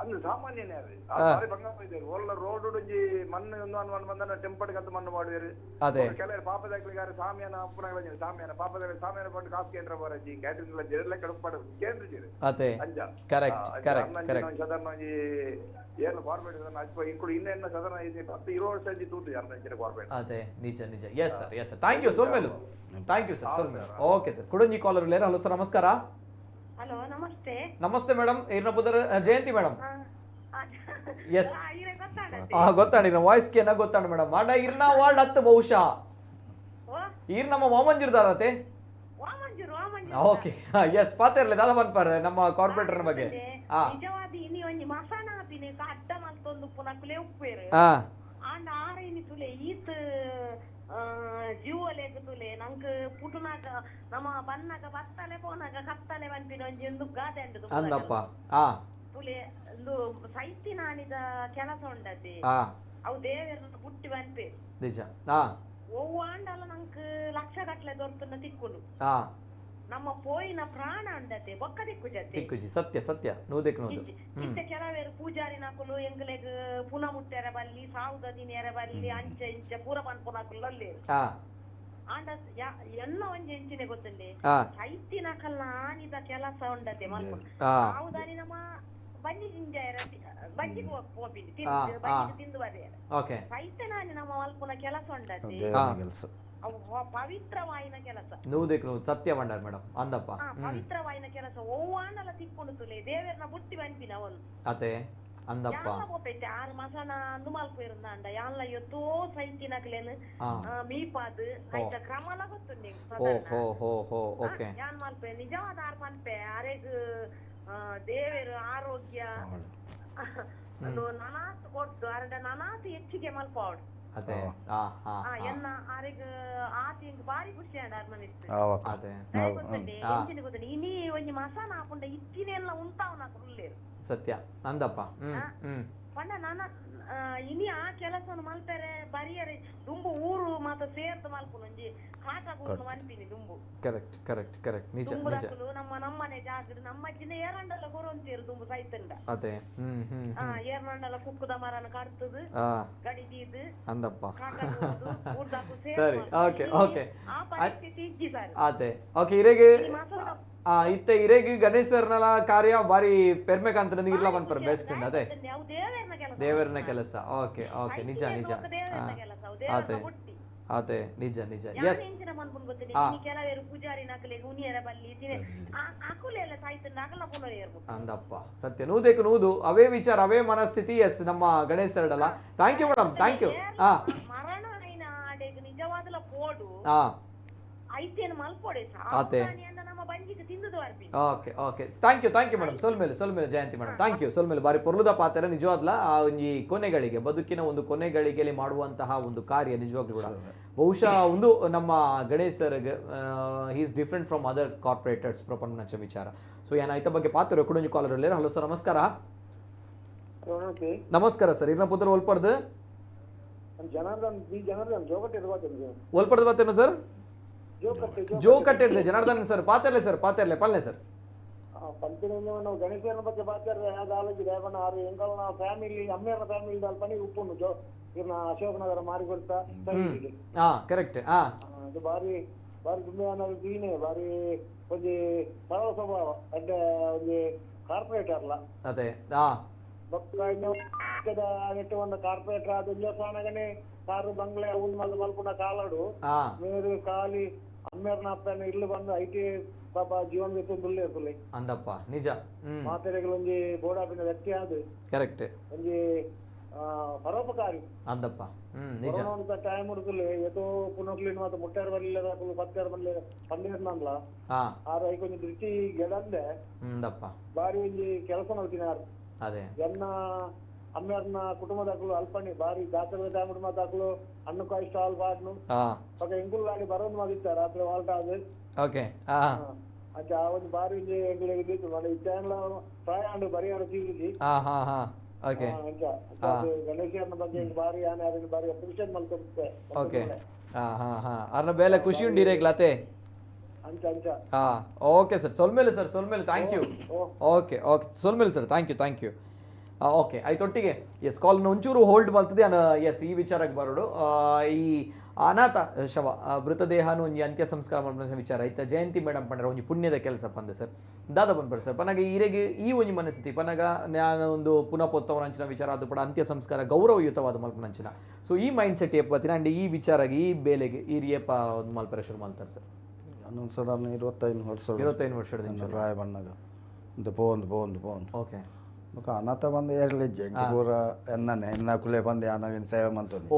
[SPEAKER 6] ಅಂದ್ರೆ ಸಾಮಾನ್ಯನೇ ಒಳ್ಳ ರೋಡ್ ಒಂಜಿ ಮಣ್ಣು ಒಂದು ಬಂದ ಟೆಂಪಡ್ ಗಂತ ಮಣ್ಣು ಮಾಡುವೇರು. ಕೆಲವರು ಪಾಪದಾಗ್ಲಿಗಾರ ಸಾಮಿಯಾನ ಅಪ್ಪನಗಳ ಸಾಮಿಯಾನ ಪಾಪದಾಗ ಸಾಮಿಯಾನ ಪಂಡು ಕಾಸು ಕೇಂದ್ರ ಬರಜಿ ಕ್ಯಾಟ್ರಿಂಗ್ ಎಲ್ಲ ಕಡುಪಾಡು ಕೇಂದ್ರ ಅಂಜ
[SPEAKER 1] ಕರೆಕ್ಟ್ ಕರೆಕ್ಟ್ ಕರೆಕ್ಟ್.
[SPEAKER 6] ಸಾಧಾರಣ ಒಂಜಿ ಏನು ಕಾರ್ಪೊರೇಟ್ ಅಲ್ಪ ಇಂಕುಡು ಇನ್ನೆನ್ನ ಸಾಧಾರಣ 10 20 ವರ್ಷ ಅಂಜಿ ತೂತು ಯಾರು ಕಾರ್ಪೊರೇಟ್.
[SPEAKER 1] ಅದೇ ನಿಜ ನಿಜ. Yes sir yes sir thank you ಸೋಲ್ಮೇಲು thank you sir ಸೋಲ್ಮೇಲು. Okay sir ಕುಡಂಜಿ collar ಲೇರ. Hello sir ನಮಸ್ಕಾರ.
[SPEAKER 5] ಹಲೋ ನಮಸ್ತೆ.
[SPEAKER 1] ನಮಸ್ತೆ ಮೇಡಮ್ ಇರ್ನ ಪುದರ್ ಜಯಂತಿ ಮೇಡಮ್. ಎಸ್ ಗೊತ್ತಾಡಿ ವಾಯ್ಸ್ ಕೇನ ಗೊತ್ತಾಡ ಮೇಡಮ್. ಮಾಡ ಇರ್ನ ವಾರ್ಡ್ 10 ಬಹುಶಃ ಇರ್ ನಮ್ಮ ವಾಮಂಜೂರ್ದಾರತೆ. ಓಕೆ ಎಸ್ ಪಾತಿರ್ಲಿ ದಾದ ಮನ್ಪಾರ ನಮ್ಮ ಕಾರ್ಪೊರೇಟರ್ ಬಗ್ಗೆ.
[SPEAKER 5] ನಿಜವಾದ ಇನಿ ಒಂಜಿ ಮಸಾನ ಆಪಿನೆ ಅಡ್ಡ ಮಲ್ತೊಂದು ಪುನಕುಲೆ ಉಪ್ಪೇರು ಆಂಡ ಆರ ಇನಿ ತುಲೆ ಈತ್ ಜೀವಲೆಗ್ ತುಲೆ ನಂಕ್ ಪುಟುನಾಗ ನಮ್ಮ ಬನ್ನಾಗ ಬತ್ತಲೆ ಪೋನಾಗ ಕತ್ತಲೆ ಪನ್ಪಿನ ಒಂಜಿ ಒಂದು ಗಾದೆ ಉಂಡು
[SPEAKER 1] ಅಂದಪ್ಪ.
[SPEAKER 5] ತುಲೆ ಒಂದು ಸೈತಿನಾನಿದ ಕೆಲಸ ಉಂಡತೆ ಅವು ದೇವರನ್ನ ಬುಟ್ಟಿ ಪನ್ಪೆ
[SPEAKER 1] ನಿಜ.
[SPEAKER 5] ಒವ್ವಾಂಡಲ ನಂಕ್ ಲಕ್ಷ ಗಟ್ಟಲೆ ದೊರ್ತುನ ತಿಕ್ಕುಂಡು ನಮ್ಮ ಪೋಯಿನ ಪ್ರಾಣ ಉಂಡತೆ ಬೊಕ್ಕ ದಿಕ್ಕು ಜತೆ
[SPEAKER 1] ತಿಕ್ಕುಜಿ. ಸತ್ಯ ಸತ್ಯ ನೂದಕ್ಕೆ ನೂದು.
[SPEAKER 5] ಇತ್ತೆ ಕೆಲವೇರು ಪೂಜಾರಿ ನಾಕುಲು ಎಂಗ್ಲೆಗ್ ಪುನ ಮುಟ್ಟೆರ ಬಲ್ಲಿ ಸಾವುದ ದಿನೇರ ಬಲ್ಲಿ ಅಂಚೆ ಇಂಚೆ ಪೂರ ಪನ್ಪುನಾಕುಲು ಅಲ್ಲೇರು ಆಂಡ ಎನ್ನ ಒಂಜಿ ಎಂಚಿನೆ ಗೊತ್ತುಂಡೆ ಸೈತಿನ ಕಲ್ಲ ಆನಿದ ಕೆಲಸ ಉಂಡತೆ ಮಲ್ಪುನ ಸಾವುದಾನಿ ನಮ್ಮ ಬಂಜಿ ಜಿಂಜಾಯರ ಬಂಜಿಗೆ ಪೋಪಿನಿ ಬಂಜಿಗೆ ತಿಂದು ಬರೆಯರ ಸೈತನಾನಿ ನಮ್ಮ ಮಲ್ಪುನ ಕೆಲಸ ಉಂಡತೆ ಅವು ಪವಿತ್ರವಾಯಿನ ಕೆಲಸ
[SPEAKER 1] ನೂದಕ್ಕೆ ನೂದು. ಸತ್ಯ ಮಂಡಾರ್ ಮೇಡಮ್ ಅಂದಪ್ಪ.
[SPEAKER 5] ಪವಿತ್ರವಾಯಿನ ಕೆಲಸ ಒವ್ವಾಂಡಲ ತಿಕ್ಕೊಂಡು ತುಲೆ ದೇವರನ್ನ ಬುಟ್ಟಿ ಪನ್ಪಿನ ಅವನು
[SPEAKER 1] ಅದೇ ಅಂದಪ್ಪ.
[SPEAKER 5] ಯಾನ್ಲ ಪೋಪೆತ್ತೆ ಆರು ಮಸನ ಅಂದು ಮಲ್ಪೇರುಂದಾಂಡ ಯಾನ್ಲ ಎತ್ತೋ ಸೈತಿನಕ್ಲೇನು ಮೀಪಾದ್ ಐತ ಕ್ರಮಲ ಗೊತ್ತುಂಡು ಯಾನ್ ಮಲ್ಪೆ ನಿಜವಾದ ಆರು ಪನ್ಪೆ ಅರೆಗ್ ದೇವೇರು ಆರೋಗ್ಯ ನನಾತ್ ಕೊಡ್ದು ಅರಡ ನನಾತ್ ಹೆಚ್ಚಿಗೆ ಮಲ್ಪಾವಡು.
[SPEAKER 1] ಅದೇ
[SPEAKER 5] ಎನ್ನ ಆರೆಗ್ ಆತಿ ಬಾರಿ ಖುಷಿ ಆಂಡ ಅರ್ನ ಮಿತ್ತು ಎಂಚಿನ ಗೊತ್ತುಂಡು ಇನಿ ಒಂಜಿ ಮಸಾನ ಹಾಕೊಂಡ ಇತ್ತಿನೆಲ್ಲ ಉಂತಾವ್ ನಾಕು ಉಲ್ಲೇರು
[SPEAKER 1] ಸತ್ಯ ಅಂದಪ್ಪ.
[SPEAKER 5] ಪಂಡ ನಾನ ಇನಿ ಆ ಕೆಲಸವನ್ನು ಮಲ್ಪೆರೆ ಬರಿಯರೆ ದುಂಬು ಊರು ಮಾತ ಸೇರ್ದು ಮಲ್ಪುನು ಒಂಜಿ ಕಾಟಗೂರ್ನು ಮನ್ಪಿನಿ ದುಂಬು.
[SPEAKER 1] ಕರೆಕ್ಟ್ ಕರೆಕ್ಟ್ ಕರೆಕ್ಟ್ ನಿಜ ನಿಜ.
[SPEAKER 5] ನಮ್ಮ ನಮ್ಮನೆ ಜಾಗಡ್ ನಮ್ಮ ಅಜ್ಜಿನ ಏರಂಡಲ ಕೊರೊಂತೇರು ದುಂಬು ಸೈತಂಡ.
[SPEAKER 1] ಅದೇ
[SPEAKER 5] ಏರ್ನಂಡಲ ಕುಕ್ಕುದ ಮರನ ಕಡ್ತದು ಗಡಿ ದೀದು
[SPEAKER 1] ಅಂದಪ್ಪ. ಸರಿ ಓಕೆ ಓಕೆ
[SPEAKER 5] ಆ ಪರಿಸ್ಥಿತಿ ಇಜ್ಜಿ ಸರ್.
[SPEAKER 1] ಅದೇ ಓಕೆ ಇರೆಗೆ ಇತ್ತೆ ಇರೆಗ್ ಗಣೇಶರ್ನಲ ಕಾರ್ಯ ಬಾರಿ ಪೆರ್ಮೆ ಕಾಂತನದ ಇರ್ಲ ಪನ್ಪರ್ ಬೆಸ್ಟ್ ಅದೇ ದೇವರನ ಕೆಲಸ. ಓಕೆ ಓಕೆ ನಿಜ ನಿಜ. ಅದೇ ಅದೇ, ನಿಜ ನಿಜ.
[SPEAKER 5] ಯಾನ್
[SPEAKER 1] ಎಸ್.
[SPEAKER 5] ಎಂಚಿನ ಮನ್ಪುನ್ ಗೊತ್ತಿಲ್ಲ. ಇನಿ ಕೆಲವೇರು ಪೂಜಾರಿ ನಕಲೆಗ್ ಉನಿಯರ ಬಲ್ಲಿ ಅಕುಲೆಲ್ಲ ಸಾಯ್ತಂಡ ಅಕಲ್ನ ಪುನರ್ ಏರ್ಬೋದು.
[SPEAKER 1] ಅಂದಪ್ಪ, ಸತ್ಯ. ನೂದಕ್ಕೆ ನೂದು ಅವೇ ವಿಚಾರ, ಅವೇ ಮನಸ್ಥಿತಿ. ಎಸ್, ನಮ್ಮ ಗಣೇಶ್ ಸರ್ ಅಲ್ಲ. Thank you madam, thank you.
[SPEAKER 5] ಮರಣ ಐನ ಆಡೆಗ್ ನಿಜವಾದಲ ಪೋಡು. ಐತೇನು ಮಲ್ಪೊಡೆ.
[SPEAKER 1] ಆತೆ.
[SPEAKER 5] ನಮ್ಮ ಬಂಜಿಗೆ ತಿಂದುದು ಅರ್ಪಿ.
[SPEAKER 1] Okay okay, thank you, thank you madam. ಸೊಲ್ಮೇಲೆ ಸೊಲ್ಮೇಲೆ Jayanthi madam, thank you. ಸೊಲ್ಮೇಲೆ. ಬಾರಿ ಪೊರ್ಲುದ ಪಾತ್ರ ನಿಜವಾದ್ಲ. ಆ ಈ ಕೊನೆಗಳಿಗೆ, ಬದುಕಿನ ಒಂದು ಕೊನೆಗಳಿಗೆಯಲ್ಲಿ ಮಾಡುವಂತಹ ಒಂದು ಕಾರ್ಯ ನಿಜವಾಗ್ಲೂ ಕೂಡ ಬಹುಶಃ ಒಂದು ನಮ್ಮ Ganesh sir is different from other corporators ಪ್ರಪಂಚ ವಿಚಾರ. ಸೊ ಏನಾಯ್ತ ಬಗ್ಗೆ ಪಾತ್ರ ಕುಡಂಜಿ ಕಾಲರ್. ಹಲೋ ಸರ್, ನಮಸ್ಕಾರ. ನಮಸ್ಕಾರ ಸರ್, ಇರ್ನ ಪುತ್ರ ಒಲ್ಪಡ್ದು
[SPEAKER 4] ಜನಾರ್ದನ್ ಬಿ ಜನಾರ್ದನ್ ಜೋಗಟ್ಟೆ.
[SPEAKER 1] ಒಲ್ಪಡ್ದು ಬರ್ತೇನೆ ಸರ್, ಜೋಕಟ್ಟೆ ಜನಾರ್ದನ್ ಸರ್. ಪಾತೆರ್ಲೆ ಸರ್, ಪಾತೆರ್ಲೆ ಪಲ್ಲೆ ಸರ್.
[SPEAKER 4] ಪಂಪಿನ ನಾವು ಗಣೇಶನ ಬಗ್ಗೆ ಪಾತೆರ್ರೆ ಆಲೋಚನೆ ದೇವಣ್ಣ ಆರು ಎಂಕಲ್ನ ಫ್ಯಾಮಿಲಿ ಅಮ್ಮೇರ್ನ ಫ್ಯಾಮಿಲಿ ಅಲ್ಪನಿ ಉಪ್ಪುಂಡು ಜೋ ಇರ್ನ ಅಶೋಕ್ ನಗರ ಮಾರಿಕೊಡ್ತಾ.
[SPEAKER 1] ಹಾ, ಕರೆಕ್ಟ್. ಹಾ,
[SPEAKER 4] ಅದು ಬಾರಿ ಬಾರಿ ದುಂಬೆ ದೀನೆ ಬಾರಿ ಒಂಜಿ ಸರಳ ಸ್ವಭಾವ ಅಡ್ಡ ಒಂಜಿ ಕಾರ್ಪೊರೇಟರ್ ಅಲ್ಲ.
[SPEAKER 1] ಅದೇ. ಹಾ,
[SPEAKER 4] ಬೊಕ್ಕ ನೆಟ್ಟು ಒಂದು ಕಾರ್ಪೊರೇಟರ್ ಆದ ಉಲ್ಲಾಸನಗನೆ ಕಾರು ಬಂಗ್ಲೆ ಉಲ್ ಮಲ್ ಮಲ್ಪುನ ಕಾಲಡು ಮೇರು ಖಾಲಿ ಅಮ್ಮೇರ್ನ ಅಪ್ಪನ ಇಲ್ಲು ಬಂದು IT ಪಾಪ ಜೀವನ ದುಲ್ಲೆ ಇರ್ತಲೆ.
[SPEAKER 1] ಅಂದಪ್ಪ, ನಿಜ.
[SPEAKER 4] ಮಾತೆರೆಗಳು ಒಂಜಿ ಬೋಡಾಪಿನ ವ್ಯಕ್ತಿ ಅದು.
[SPEAKER 1] ಕರೆಕ್ಟ್.
[SPEAKER 4] ಒಂಜಿ ಪರೋಪಕಾರಿ.
[SPEAKER 1] ಅಂದಪ್ಪ, ನಿಜ.
[SPEAKER 4] ಟೈಮ್ ಉಡುಕುಲೆ ಏತೋ ಪುನಕ್ಲಿನ ಮಾತ ಮುಟ್ಟಾರ ಬರಲಿಲ್ಲ, ಪತ್ತಾರ ಬರಲಿಲ್ಲ ಪಂಡೇರ್ನಲ್ಲ. ಆರು ಐಕೊಂಜಿ ಒಂಜಿ ದೃಷ್ಟಿ ಗೆಡಂದೆ.
[SPEAKER 1] ಅಂದಪ್ಪ,
[SPEAKER 4] ಬಾರಿ ಒಂಜಿ ಕೆಲಸ ಮಲ್ತಿನಾರು.
[SPEAKER 1] ಅದೇ.
[SPEAKER 4] ಎನ್ನ ಅಮ್ಮೇರ್ನ ಕುಟುಂಬದಾಕಲು ಅಲ್ಪಣಿ ಬಾರಿ ಜಾತ್ರೆ ಟೈಮ್ ಮಾತಾಕಲು ಹಣ್ಣುಕಾಯಿ ಸ್ಟಾಲ್ ಬಾಡ್ನು ಪಕ್ಕ ಎಂಗುಲ್ಲಾಡಿ ಬರೋದು ಮಾದಿತ್ತ ರಾತ್ರಿ ವಾಲ್ಟ ಅದು.
[SPEAKER 1] ಓಕೆ.
[SPEAKER 4] ಅಂಚ ಆ ಒಂದು ಬಾರಿ ಒಂಜಿ ಎಂಗುಲಿಗೆ ಇತ್ತು ಮನೆ ಇತ್ತಾಂಗ್ಲ ಪ್ರಾಯ ಅಂಡು ಬರಿಯಾರ ತೀರುಜಿ.
[SPEAKER 1] ಓಕೆ.
[SPEAKER 4] ಅಂಚ ಗಣೇಶನ ಬಗ್ಗೆ ಬಾರಿ ಆನೆ ಅದನ್ನ ಬಾರಿ ಅಪ್ರಿಷಿಯೇಟ್ ಮಲ್ತೊಂತೆ.
[SPEAKER 1] ಓಕೆ. ಹಾ ಹಾ ಹಾ ಅರ್ನ ಬೇಲೆ ಖುಷಿ ಉಂಡು ಇರೇಗ್ಲಾತೆ.
[SPEAKER 4] ಅಂಚ ಅಂಚ.
[SPEAKER 1] ಹಾ, ಓಕೆ ಸರ್, ಸೊಲ್ಮೇಲೆ ಸರ್, ಸೊಲ್ಮೇಲೆ. Thank you. Okay okay, ಸೊಲ್ಮೇಲೆ sir, thank you, thank you. Okay, ಆಯ್ತು ಒಟ್ಟಿಗೆ ಎಸ್ ಕಾಲ್ನ ಒಂಚೂರು ಹೋಲ್ಡ್ ಮಾಡ್ತದೆ. ಎಸ್, ಈ ವಿಚಾರಕ್ಕೆ ಬರೋಡು. ಈ ಅನಾಥ ಶವ ಮೃತದೇಹನು ಒಂಜಿ ಅಂತ್ಯ ಸಂಸ್ಕಾರ ಮಾಡ್ಬ ವಿಚಾರ ಆಯ್ತಾ. ಜಯಂತಿ ಮೇಡಮ್ ಪಂಡ್ರೆ ಒಂಜಿ ಪುಣ್ಯದ ಕೆಲಸ ಪಂದೆ ಸರ್. ದಾದ ಪನ್ಪರ್ ಸರ್, ಪನಗ ಈರೆಗೆ ಈ ಒಂಜಿ ಮನಸ್ಥಿತಿ ಪನಗ ನಾನು ಒಂದು ಪುನಃ ಪೊತ್ತವನ ವಿಚಾರ ಅದು ಪಡ ಅಂತ್ಯ ಸಂಸ್ಕಾರ ಗೌರವಯುತವಾದ ಮಲ್ಪನಂಚಿನ. ಸೊ ಈ ಮೈಂಡ್ ಸೆಟ್ ಏಪ ಅಂಡ್ ಈ ವಿಚಾರಗೆ ಈ ಬೇಲೆಗೆ ಈ ಏಪ ಒಂದು ಮಲ್ಪರೆ ಶುರು ಮಾಡ್ತಾರೆ ಸರ್?
[SPEAKER 3] ನಾನು ಸಾಧಾರಣ 25 ವರ್ಷ.
[SPEAKER 1] 25 ವರ್ಷದ
[SPEAKER 3] ಪ್ರಾಯ ಬಣ್ಣಗ ಪೋಂದು ಪೋಂದು ಪೋಂದು.
[SPEAKER 1] ಓಕೆ.
[SPEAKER 3] ಬೊಕ ಅನಾಥ ಬಂದು ಏರ್ಲಿಜ್ಜೆ ಎಂಕ್ ಪೂರ ಎನ್ನನೆ ಎನ್ನ ಕುಲೆ ಬಂದು ಯಾನವಿನ ಸೇವೆ ಮಂತೊಂದು.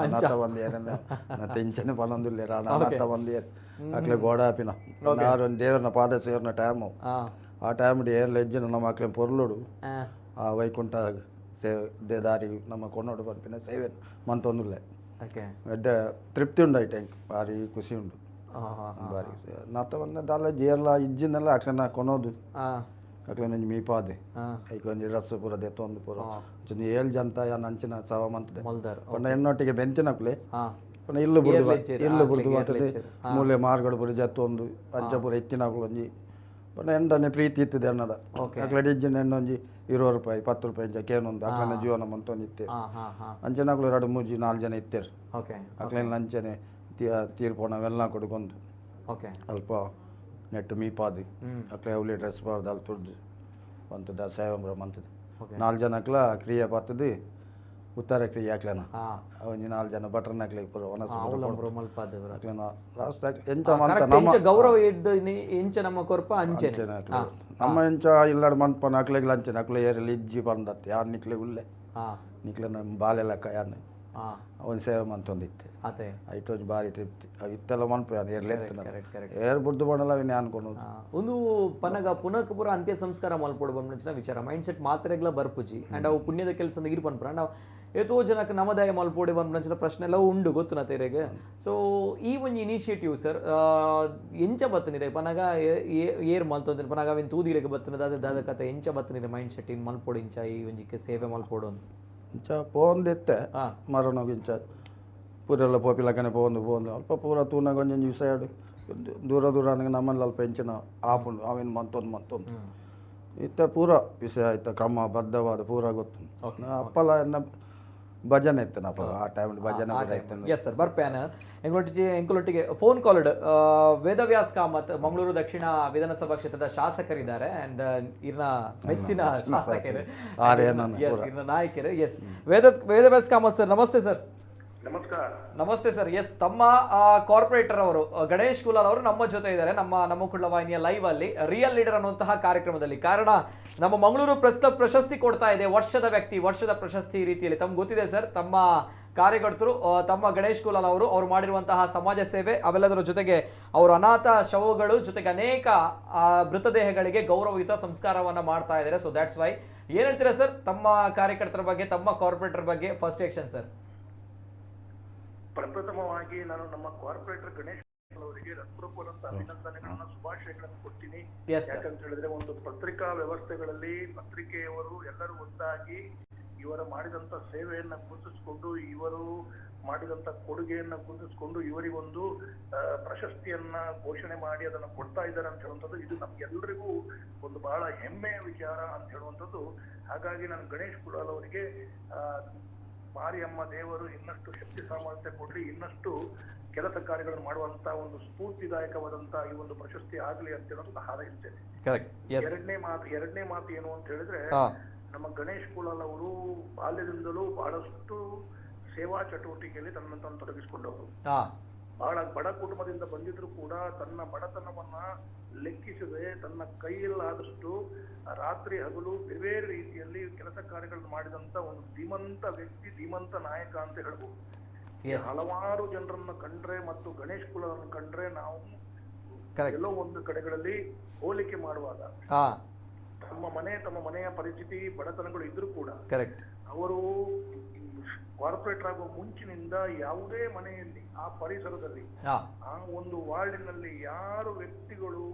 [SPEAKER 3] ಅನಾಥ ಬಂದು ಏರನ್ನ ಇಂಚನೆ ಪನೊಂದುಲ್ಲೆರ್ ಅನಾಥ ಬಂದು ಏರ್ ಅಕ್ಲೆ ಬೋಡಾಪಿನ ನಾರೊಂದು ದೇವರನ ಪಾದ ಸೇರ್ನ ಟೈಮು ಆ ಟೈಮ್ ಏರ್ಲೆಜ್ಜಿನ ನಮ್ಮ ಅಕ್ಲೆ ಪೊರ್ಲುಡು ಆ ವೈಕುಂಠ ಸೇವೆ ದಾರಿ ನಮ್ಮ ಕೊನ್ನೋಡು ಪನ್ಪಿನ ಸೇವೆ ಮಂತೊಂದುಲ್ಲೆ. ಎಡ್ಡೆ ತೃಪ್ತಿ ಉಂಡು ಐಟೆ ಎಂಕ್ ಬಾರಿ ಖುಷಿ ಉಂಡು ಬಾರಿ. ನಾತ ಬಂದ ದಾಲ ಏರ್ಲ ಇಜ್ಜಿನೆಲ್ಲ ಅಕ್ಲೆನ ಕೊನೋದು ಅಕ್ಲೆ ಒಂಜಿ ಮೀಪಾದೆ ಐಕ್ ಒಂಜಿ ರಸ್ಸು ಪೂರ ದೆತ್ತೊಂದು ಪೂರ ಒಂಜಿ ಏಳು ಜಂತ ಯಾನ್ ಅಂಚಿನ ಸವ ಮಂತದೆ ಪಂಡ ಎನ್ನೊಟ್ಟಿಗೆ ಬೆಂತಿನಕ್ಲೆ ಪಂಡ ಇಲ್ಲು ಬುಡ್ದು ಇಲ್ಲು ಬುಡ್ದು ಬರ್ತದೆ ಮೂಲೆ ಮಾರ್ಗಡು ಪೂರ ಜತ್ತೊಂದು ಅಂಚ ಪೂರ ಇತ್ತಿನಕ್ಲು ಒಂಜಿ ಪಂಡ ಎಂಡನೆ ಪ್ರೀತಿ ಇತ್ತದೆ ಎನ್ನದ ಅಕ್ಲೆ ಇಜ್ಜಿನ ಎಣ್ಣೊಂಜಿ 20 ರೂಪಾಯಿ 10 ರೂಪಾಯಿ ಇಂಚ ಕೇನೊಂದು ಅಕ್ಲೆನ ಜೀವನ ಮಂತೊಂದು ಇತ್ತೇರು. ಅಂಚನಕ್ಲು 2 3 4 ಜನ ಇತ್ತೇರು. ಅಕ್ಲೆನ ಅಂಚನೆ ತೀರ್ಪೋಣ ಅವೆಲ್ಲ ಕೊಡ್ಕೊಂಡು ಅಲ್ಪ ನೆಟ್ಟು ಮೀಪಾದಿ ಅಕ್ಲೆ ಅವಲಿ ಡ್ರೆಸ್ ಬಾರ್ದು ಅಲ್ಲಿ ತುಡ್ದು ಬಂತದ ಸೇವೆ ಮಂತದ 4 ಜನಕ್ಲ ಕ್ರಿಯೆ ಬರ್ತದೆ ಉತ್ತರ ಕ್ರಿಯೆ ಅಕ್ಲೆನ ಒಂಜಿ 4 ಜನ ಬಟರ್ನಕ್ಲೆ ಪೂರ ಒಣಸು ಅಕ್ಲೆನ ಲಾಸ್ಟ್ ಎಂಚ ಮಂತ ನಮ್ಮ
[SPEAKER 1] ಗೌರವ ಎಂಚ ನಮ್ಮ ಕೊರ್ಪ ಅಂಚೆ
[SPEAKER 3] ನಮ್ಮ ಎಂಚ ಇಲ್ಲಡ್ ಮನ್ಪನ ಅಕ್ಲೆಗ್ಲ ಅಂಚನೆ ಅಕ್ಲೆ ಏರಲ್ಲಿ ಇಜ್ಜಿ ಬಂದತ್ತೆ ಯಾರು ನಿಕ್ಲೆ ಉಲ್ಲೆ ನಿಕ್ಲೆ ನಮ್ಮ ಬಾಲೆ ಲೆಕ್ಕ ಯಾರು ಅವನ ಸೇವೆ ಮಂತೊಂದಿತ್ತೆ ಐಟ್ ಒಂಜಿ ಬಾರಿ ತೃಪ್ತಿ ಅವು ಇತ್ತೆಲ್ಲ ಮನ್ಪು ಯಾರು ಏರ್ಲೆ ಏರ್ ಬುಡ್ದು ಬಣ್ಣಲ್ಲ ಅವನ್ನ ಅನ್ಕೊಂಡು
[SPEAKER 1] ಒಂದು ಪನಗ ಪುನಃ ಪೂರ ಅಂತ್ಯ ಸಂಸ್ಕಾರ ಮಲ್ಪೊಡು ಬಂದ ವಿಚಾರ ಮೈಂಡ್ ಸೆಟ್ ಮಾತ್ರೆಗ್ಲ ಬರ್ಪುಜಿ ಅಂಡ್ ಅವು ಪುಣ್ಯದ ಕೆಲಸ ಇರು ಪನ್ಪುರ ಅಂಡ್ ಏತೋ ಜನಕ್ಕೆ ನಮದಾಯ ಮಲ್ಪೊಡೆ ಬಂದ ಪ್ರಶ್ನೆ ಎಲ್ಲ ಉಂಡು ಗೊತ್ತು ನಾ ತೆರೆಗೆ. ಸೊ ಈ ಒಂಜಿ ಇನಿಷಿಯೇಟಿವ್ ಸರ್ ಎಂಚ ಬತ್ತನಿದೆ ಪನಗ ಏರ್ ಮಲ್ತೊಂದಿನ ಪನಗ ಅವೇನು ತೂದಿರೆಗೆ ಬತ್ತನದ ಅದೇ ದಾದ ಕತೆ ಎಂಚ ಬತ್ತನಿದೆ ಮೈಂಡ್ ಸೆಟ್ ಇನ್ ಮಲ್ಪೊಡು ಇಂಚ ಈ ಒಂಜಿ ಸೇವೆ ಮಲ್ಪೊಡು ಅಂತ
[SPEAKER 3] ಇಂಚ ಪೋಂದಿತ್ತೆ ಮರಣೋಗಿ ಇಂಚ ಪೂರೆಲ್ಲ ಪೋಪಿಲಕ್ಕನೆ ಪೋಂದು ಪೋಂದು ಅಲ್ಪ ಪೂರ ತೂನಾಗ ಒಂಜೊಂಜಿ ವಿಷಯ ದೂರ ದೂರ ನನಗೆ ನಮ್ಮಲ್ಲಿ ಅಲ್ಪ ಎಂಚಿನ ಆಪುಂಡು ಅವೇನು ಮಂತೊಂದು ಮಂತೊಂದು ಇತ್ತ ಪೂರ ವಿಷಯ ಆಯ್ತ ಕ್ರಮ ಬದ್ಧವಾದ ಪೂರ ಗೊತ್ತು. ಅಪ್ಪಲ ಎನ್ನ ಭಜನೆ ಇತ್ತು ಅಪ್ಪ ಆ ಟೈಮ್ ಭಜನೆ.
[SPEAKER 1] ಎಸ್ ಸರ್, ಬರ್ಪೇನ ಎಂಗಳೊಟ್ಟಿಗೆ ಎಂಕುಲೊಟ್ಟಿಗೆ ಫೋನ್ ಕಾಲ್ ವೇದವ್ಯಾಸ್ ಕಾಮತ್ ಮಂಗಳೂರು ದಕ್ಷಿಣ ವಿಧಾನಸಭಾ ಕ್ಷೇತ್ರದ ಶಾಸಕರಿದ್ದಾರೆ ಅಂಡ್ ಇರ್ನ ಮೆಚ್ಚಿನ ಶಾಸಕರು, ಇರ್ನ ನಾಯಕರು. ಎಸ್, ವೇದವ್ಯಾಸ್ ಕಾಮತ್ ಸರ್, ನಮಸ್ತೆ ಸರ್.
[SPEAKER 6] ನಮಸ್ಕಾರ.
[SPEAKER 1] ನಮಸ್ತೆ ಸರ್. ಎಸ್, ತಮ್ಮ ಕಾರ್ಪೊರೇಟರ್ ಅವರು ಗಣೇಶ್ ಕುಲಾಲ್ ಅವರು ನಮ್ಮ ಜೊತೆ ಇದ್ದಾರೆ ನಮ್ಮ ನಮ್ಮ ಕುಡ್ಲ ವಾಹಿನಿಯ ಲೈವ್ ಅಲ್ಲಿ ರಿಯಲ್ ಲೀಡರ್ ಅನ್ನುವಂತಹ ಕಾರ್ಯಕ್ರಮದಲ್ಲಿ. ಕಾರಣ ನಮ್ಮ ಮಂಗಳೂರು ಪ್ರೆಸ್ ಕ್ಲಬ್ ಪ್ರಶಸ್ತಿ ಕೊಡ್ತಾ ಇದೆ, ವರ್ಷದ ವ್ಯಕ್ತಿ ವರ್ಷದ ಪ್ರಶಸ್ತಿ ಈ ರೀತಿಯಲ್ಲಿ. ತಮ್ಗೆ ಗೊತ್ತಿದೆ ಸರ್, ತಮ್ಮ ಕಾರ್ಯಕರ್ತರು ತಮ್ಮ ಗಣೇಶ್ ಕುಲಾಲ್ ಅವರು ಅವರು ಮಾಡಿರುವಂತಹ ಸಮಾಜ ಸೇವೆ ಅವೆಲ್ಲದರ ಜೊತೆಗೆ ಅವರು ಅನಾಥ ಶವಗಳು ಜೊತೆಗೆ ಅನೇಕ ಮೃತದೇಹಗಳಿಗೆ ಗೌರವಯುತ ಸಂಸ್ಕಾರವನ್ನು ಮಾಡ್ತಾ ಇದ್ದಾರೆ. ಸೊ that's why ಏನ್ ಹೇಳ್ತೀರಾ ಸರ್ ತಮ್ಮ ಕಾರ್ಯಕರ್ತರ ಬಗ್ಗೆ, ತಮ್ಮ ಕಾರ್ಪೊರೇಟರ್ ಬಗ್ಗೆ? First reaction sir.
[SPEAKER 6] ಪ್ರಪ್ರಥಮವಾಗಿ ನಾನು ನಮ್ಮ ಕಾರ್ಪೊರೇಟರ್ ಗಣೇಶ್ ಅವರಿಗೆ ಹೃತ್ಪೂರ್ವಕವಾದಂತಹ ಅಭಿನಂದನೆಗಳನ್ನ, ಶುಭಾಶಯಗಳನ್ನು ಕೊಡ್ತೀನಿ. ಯಾಕಂತ ಹೇಳಿದ್ರೆ ಒಂದು ಪತ್ರಿಕಾ ವ್ಯವಸ್ಥೆಗಳಲ್ಲಿ ಪತ್ರಿಕೆಯವರು ಎಲ್ಲರೂ ಒಂದಾಗಿ ಇವರ ಮಾಡಿದಂತ ಸೇವೆಯನ್ನ ಗುರುತಿಸಿಕೊಂಡು, ಇವರು ಮಾಡಿದಂತ ಕೊಡುಗೆಯನ್ನ ಗುರುತಿಸಿಕೊಂಡು ಇವರಿಗೊಂದು ಪ್ರಶಸ್ತಿಯನ್ನ ಘೋಷಣೆ ಮಾಡಿ ಅದನ್ನ ಕೊಡ್ತಾ ಇದ್ದಾರೆ ಅಂತ ಹೇಳುವಂಥದ್ದು ಇದು ನಮ್ಗೆಲ್ಲರಿಗೂ ಒಂದು ಬಹಳ ಹೆಮ್ಮೆಯ ವಿಚಾರ ಅಂತ ಹೇಳುವಂಥದ್ದು. ಹಾಗಾಗಿ ನಾನು ಗಣೇಶ್ ಕುಲಾಲ್ ಅವರಿಗೆ ಮಾರಿಯಮ್ಮ ದೇವರು ಇನ್ನಷ್ಟು ಶಕ್ತಿ ಸಾಮರ್ಥ್ಯ ಕೊಡ್ಲಿ, ಇನ್ನಷ್ಟು ಕೆಲಸ ಕಾರ್ಯಗಳನ್ನು ಮಾಡುವಂತ ಒಂದು ಸ್ಫೂರ್ತಿದಾಯಕವಾದಂತ ಈ ಒಂದು ಪ್ರಶಸ್ತಿ ಆಗ್ಲಿ ಅಂತ ಹೇಳೋದು ಹಾರೈಸ್ತೇನೆ. ಎರಡನೇ ಮಾತು ಏನು ಅಂತ ಹೇಳಿದ್ರೆ, ನಮ್ಮ ಗಣೇಶ್ ಕುಲಾಲ್ ಅವರು ಬಾಲ್ಯದಿಂದಲೂ ಬಹಳಷ್ಟು ಸೇವಾ ಚಟುವಟಿಕೆಯಲ್ಲಿ ತನ್ನನ್ನು ತಾನು ತೊಡಗಿಸಿಕೊಂಡವರು. ಬಹಳ ಬಡ ಕುಟುಂಬದಿಂದ ಬಂದಿದ್ರು ಕೂಡ ತನ್ನ ಬಡತನವನ್ನ ಲೆಕ್ಕಿಸದೆ ತನ್ನ ಕೈಯಲ್ಲಾದಷ್ಟು ರಾತ್ರಿ ಹಗಲು ಬೇರೆ ಬೇರೆ ರೀತಿಯಲ್ಲಿ ಕೆಲಸ ಕಾರ್ಯಗಳನ್ನು ಮಾಡಿದಂತ ಒಂದು ಧೀಮಂತ ವ್ಯಕ್ತಿ, ಧೀಮಂತ ನಾಯಕ ಅಂತ ಹೇಳ್ಬೋದು. ಹಲವಾರು ಜನರನ್ನ ಕಂಡ್ರೆ ಮತ್ತು ಗಣೇಶ್ ಕುಲಾಲ್ ಕಂಡ್ರೆ ನಾವು ಎಲ್ಲೋ ಒಂದು ಕಡೆಗಳಲ್ಲಿ ಹೋಲಿಕೆ ಮಾಡುವಾಗ ತಮ್ಮ ಮನೆಯ ಪರಿಸ್ಥಿತಿ ಬಡತನಗಳು ಇದ್ರೂ ಕೂಡ ಅವರು ಕಾರ್ಪೊರೇಟರ್ ಆಗುವ ಮುಂಚಿನಿಂದ ಯಾವುದೇ ಮನೆಯಲ್ಲಿ, ಆ ಪರಿಸರದಲ್ಲಿ, ಆ ಒಂದು ವಾರ್ಡಿನಲ್ಲಿ ಯಾರು ವ್ಯಕ್ತಿಗಳು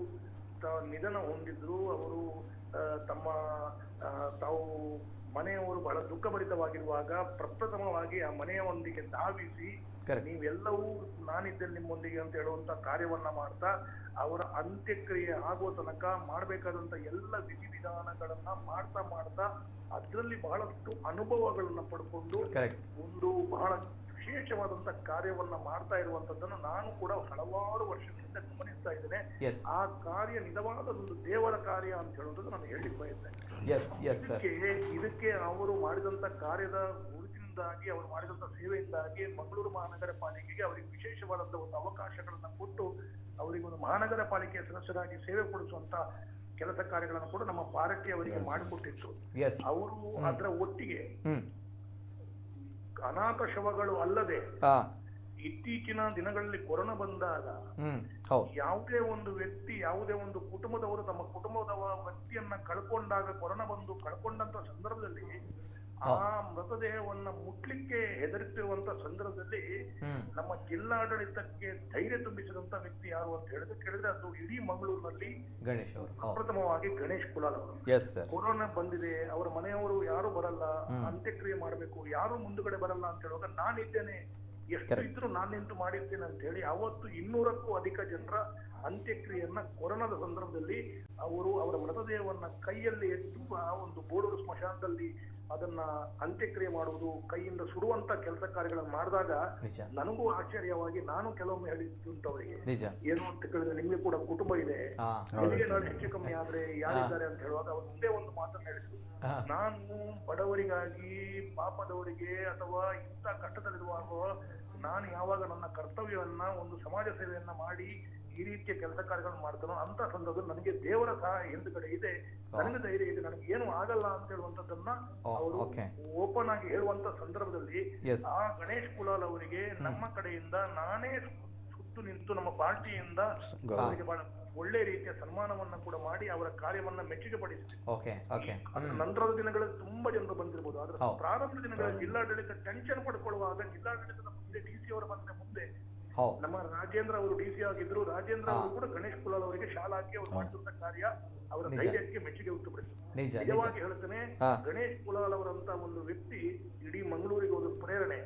[SPEAKER 6] ನಿಧನ ಹೊಂದಿದ್ರು ಅವರು ತಮ್ಮ ತಾವು ಮನೆಯವರು ಬಹಳ ದುಃಖಭರಿತವಾಗಿರುವಾಗ ಪ್ರಪ್ರಥಮವಾಗಿ ಆ ಮನೆಯವೊಂದಿಗೆ ಧಾವಿಸಿ ನೀವೆಲ್ಲವೂ ನಾನಿದ್ದೇನೆ ನಿಮ್ಮೊಂದಿಗೆ ಅಂತ ಹೇಳುವಂತ ಕಾರ್ಯವನ್ನ ಮಾಡ್ತಾ ಅವರ ಅಂತ್ಯಕ್ರಿಯೆ ಆಗುವ ತನಕ ಮಾಡಬೇಕಾದಂತ ಎಲ್ಲ ವಿಧಿವಿಧಾನಗಳನ್ನ ಮಾಡ್ತಾ ಮಾಡ್ತಾ ಅದರಲ್ಲಿ ಬಹಳಷ್ಟು ಅನುಭವಗಳನ್ನ ಪಡ್ಕೊಂಡು ಒಂದು ಬಹಳ ವಿಶೇಷವಾದಂತ ಕಾರ್ಯವನ್ನ ಮಾಡ್ತಾ ಇರುವಂತದ್ದನ್ನು ನಾನು ಕೂಡ ಹಲವಾರು ವರ್ಷಗಳಿಂದ ಗಮನಿಸ್ತಾ ಇದ್ದೇನೆ. ಆ ಕಾರ್ಯ ನಿಜವಾದ ಒಂದು ದೇವರ ಕಾರ್ಯ ಅಂತ ಹೇಳುವಂಥದ್ದು ನಾನು ಹೇಳಲಿಕ್ಕೆ ಬಯಸ್ತೇನೆ. ಇದಕ್ಕೆ ಅವರು ಮಾಡಿದಂತ ಕಾರ್ಯದ ಗುರುತಿನಿಂದಾಗಿ, ಅವರು ಮಾಡಿದಂತ ಸೇವೆಯಿಂದಾಗಿ ಮಂಗಳೂರು ಮಹಾನಗರ ಪಾಲಿಕೆಗೆ ಅವರಿಗೆ ವಿಶೇಷವಾದಂತ ಒಂದು ಅವಕಾಶಗಳನ್ನ ಕೊಟ್ಟು ಅವರಿಗೆ ಒಂದು ಮಹಾನಗರ ಪಾಲಿಕೆಯ ಸದಸ್ಯರಾಗಿ ಸೇವೆ ಕೊಡಿಸುವಂತ ಕೆಲಸ ಕಾರ್ಯಗಳನ್ನು ಕೂಡ ನಮ್ಮ ಪಾರ್ಟಿ ಅವರಿಗೆ ಮಾಡಿಕೊಟ್ಟಿತ್ತು. ಅವರು ಅದರ ಒಟ್ಟಿಗೆ ಅನಾಥ ಶವಗಳು ಅಲ್ಲದೆ ಇತ್ತೀಚಿನ ದಿನಗಳಲ್ಲಿ ಕೊರೋನಾ ಬಂದಾಗ ಯಾವುದೇ ಒಂದು ವ್ಯಕ್ತಿ, ಯಾವುದೇ ಒಂದು ಕುಟುಂಬದವರು ತಮ್ಮ ಕುಟುಂಬದ ವ್ಯಕ್ತಿಯನ್ನ ಕಳ್ಕೊಂಡಾಗ, ಕೊರೋನಾ ಬಂದು ಕಳ್ಕೊಂಡಂತ ಸಂದರ್ಭದಲ್ಲಿ ಆ ಮೃತದೇಹವನ್ನ ಮುಟ್ಲಿಕ್ಕೆ ಹೆದರುತ್ತಿರುವಂತ ಸಂದರ್ಭದಲ್ಲಿ ನಮ್ಮ ಜಿಲ್ಲಾಡಳಿತಕ್ಕೆ ಧೈರ್ಯ ತುಂಬಿಸಿದಂತ ವ್ಯಕ್ತಿ ಯಾರು ಅಂತ ಹೇಳಿದ್ರೆ ಕೇಳಿದ್ರೆ ಅದು ಇಡೀ ಮಂಗಳೂರಿನಲ್ಲಿ
[SPEAKER 1] ಗಣೇಶ್ ಅವರು,
[SPEAKER 6] ಪ್ರಥಮವಾಗಿ ಗಣೇಶ್ ಕುಲಾಲ್ ಅವರು. ಕೊರೋನಾ ಬಂದಿದೆ, ಅವರ ಮನೆಯವರು ಯಾರು ಬರಲ್ಲ, ಅಂತ್ಯಕ್ರಿಯೆ ಮಾಡಬೇಕು, ಯಾರು ಮುಂದುಗಡೆ ಬರಲ್ಲ ಅಂತ ಹೇಳುವಾಗ ನಾನಿದ್ದೇನೆ, ಎಷ್ಟು ಇದ್ರು ನಾನು ನಿಂತು ಮಾಡಿರ್ತೇನೆ ಅಂತ ಹೇಳಿ ಅವತ್ತು 200ಕ್ಕೂ ಅಧಿಕ ಜನರ ಅಂತ್ಯಕ್ರಿಯೆಯನ್ನ ಕೊರೋನಾದ ಸಂದರ್ಭದಲ್ಲಿ ಅವರು ಅವರ ಮೃತದೇಹವನ್ನ ಕೈಯಲ್ಲಿ ಎತ್ತು ಆ ಒಂದು ಬೋಡೂರು ಸ್ಮಶಾನದಲ್ಲಿ ಅದನ್ನ ಅಂತ್ಯಕ್ರಿಯೆ ಮಾಡುವುದು, ಕೈಯಿಂದ ಸುಡುವಂತ ಕೆಲಸ ಕಾರ್ಯಗಳನ್ನು ಮಾಡಿದಾಗ ನನಗೂ ಆಶ್ಚರ್ಯವಾಗಿ ನಾನು ಕೆಲವೊಮ್ಮೆ ಹೇಳಿದ್ದುಂಟು ಅವರಿಗೆ, ಏನು ಅಂತ ಕೇಳಿದ್ರೆ ನಿಮ್ಗೆ ಕೂಡ ಕುಟುಂಬ ಇದೆ, ಏನಾದ್ರು ಹೆಚ್ಚು ಕಮ್ಮಿ ಆದ್ರೆ ಯಾರಿದ್ದಾರೆ ಅಂತ ಹೇಳುವಾಗ ಅವರು ಒಂದೇ ಒಂದು ಮಾತನ್ನ ಹೇಳಿದ್ರು, ನಾನು ಬಡವರಿಗಾಗಿ, ಪಾಪದವರಿಗೆ ಅಥವಾ ಇಂಥ ಕಷ್ಟದಲ್ಲಿರುವಾಗ ನಾನು ಯಾವಾಗ ನನ್ನ ಕರ್ತವ್ಯವನ್ನ, ಒಂದು ಸಮಾಜ ಸೇವೆಯನ್ನ ಮಾಡಿ ಈ ರೀತಿಯ ಕೆಲಸ ಕಾರ್ಯಗಳನ್ನು ಮಾಡ್ತಾನೋ ಅಂತ ಸಂದರ್ಭದಲ್ಲಿ ನನಗೆ ದೇವರ ಸಹಾಯ ಹಿಂದುಗಡೆ ಇದೆ, ನನಗೆ ಧೈರ್ಯ ಇದೆ, ನನಗೆ ಏನು ಆಗಲ್ಲ ಅಂತ ಹೇಳುವಂತದ್ದನ್ನ ಅವರು ಓಪನ್ ಆಗಿ ಹೇಳುವಂತ ಸಂದರ್ಭದಲ್ಲಿ ಆ ಗಣೇಶ್ ಕುಲಾಲ್ ಅವರಿಗೆ ನಮ್ಮ ಕಡೆಯಿಂದ ನಾನೇ ಸುತ್ತು ನಿಂತು ನಮ್ಮ ಪಾರ್ಟಿಯಿಂದ ಅವರಿಗೆ ಬಹಳ ಒಳ್ಳೆ ರೀತಿಯ ಸನ್ಮಾನವನ್ನ ಕೂಡ ಮಾಡಿ ಅವರ ಕಾರ್ಯವನ್ನ ಮೆಚ್ಚುಗೆ ಪಡಿಸಿದೆ. ನಂತರದ ದಿನಗಳಲ್ಲಿ ತುಂಬಾ ಜನರು ಬಂದಿರಬಹುದು, ಆದ್ರೆ ಪ್ರಾರಂಭದ ದಿನಗಳಲ್ಲಿ ಜಿಲ್ಲಾಡಳಿತ ಟೆನ್ಷನ್ ಪಡ್ಕೊಳ್ಳುವಾಗ ಜಿಲ್ಲಾಡಳಿತದ ಮುಂದೆ ಡಿಸಿ ಅವರ ಬಂದ ಮುಂದೆ ನಮ್ಮ ರಾಜೇಂದ್ರ ಅವರು ಡಿಸಿ ಆಗಿದ್ರು, ರಾಜೇಂದ್ರ ಅವರು ಕೂಡ ಗಣೇಶ್ ಕುಲಾಲ್ ಅವರಿಗೆ ಶಾಲಾ ಹಾಕಿ ಅವರು ಮಾಡಿದಂತ ಕಾರ್ಯ ಅವರ ಧೈರ್ಯಕ್ಕೆ ಮೆಚ್ಚುಗೆ ವ್ಯಕ್ತಪಡಿಸಿದ್ರು. ನಿಜವಾಗಿ ಹೇಳ್ತೇನೆ, ಗಣೇಶ್ ಕುಲಾಲ್ ಅವರಂತ ಒಂದು ವ್ಯಕ್ತಿ ಇಡೀ ಮಂಗಳೂರಿಗೆ ಒಂದು ಪ್ರೇರಣೆ.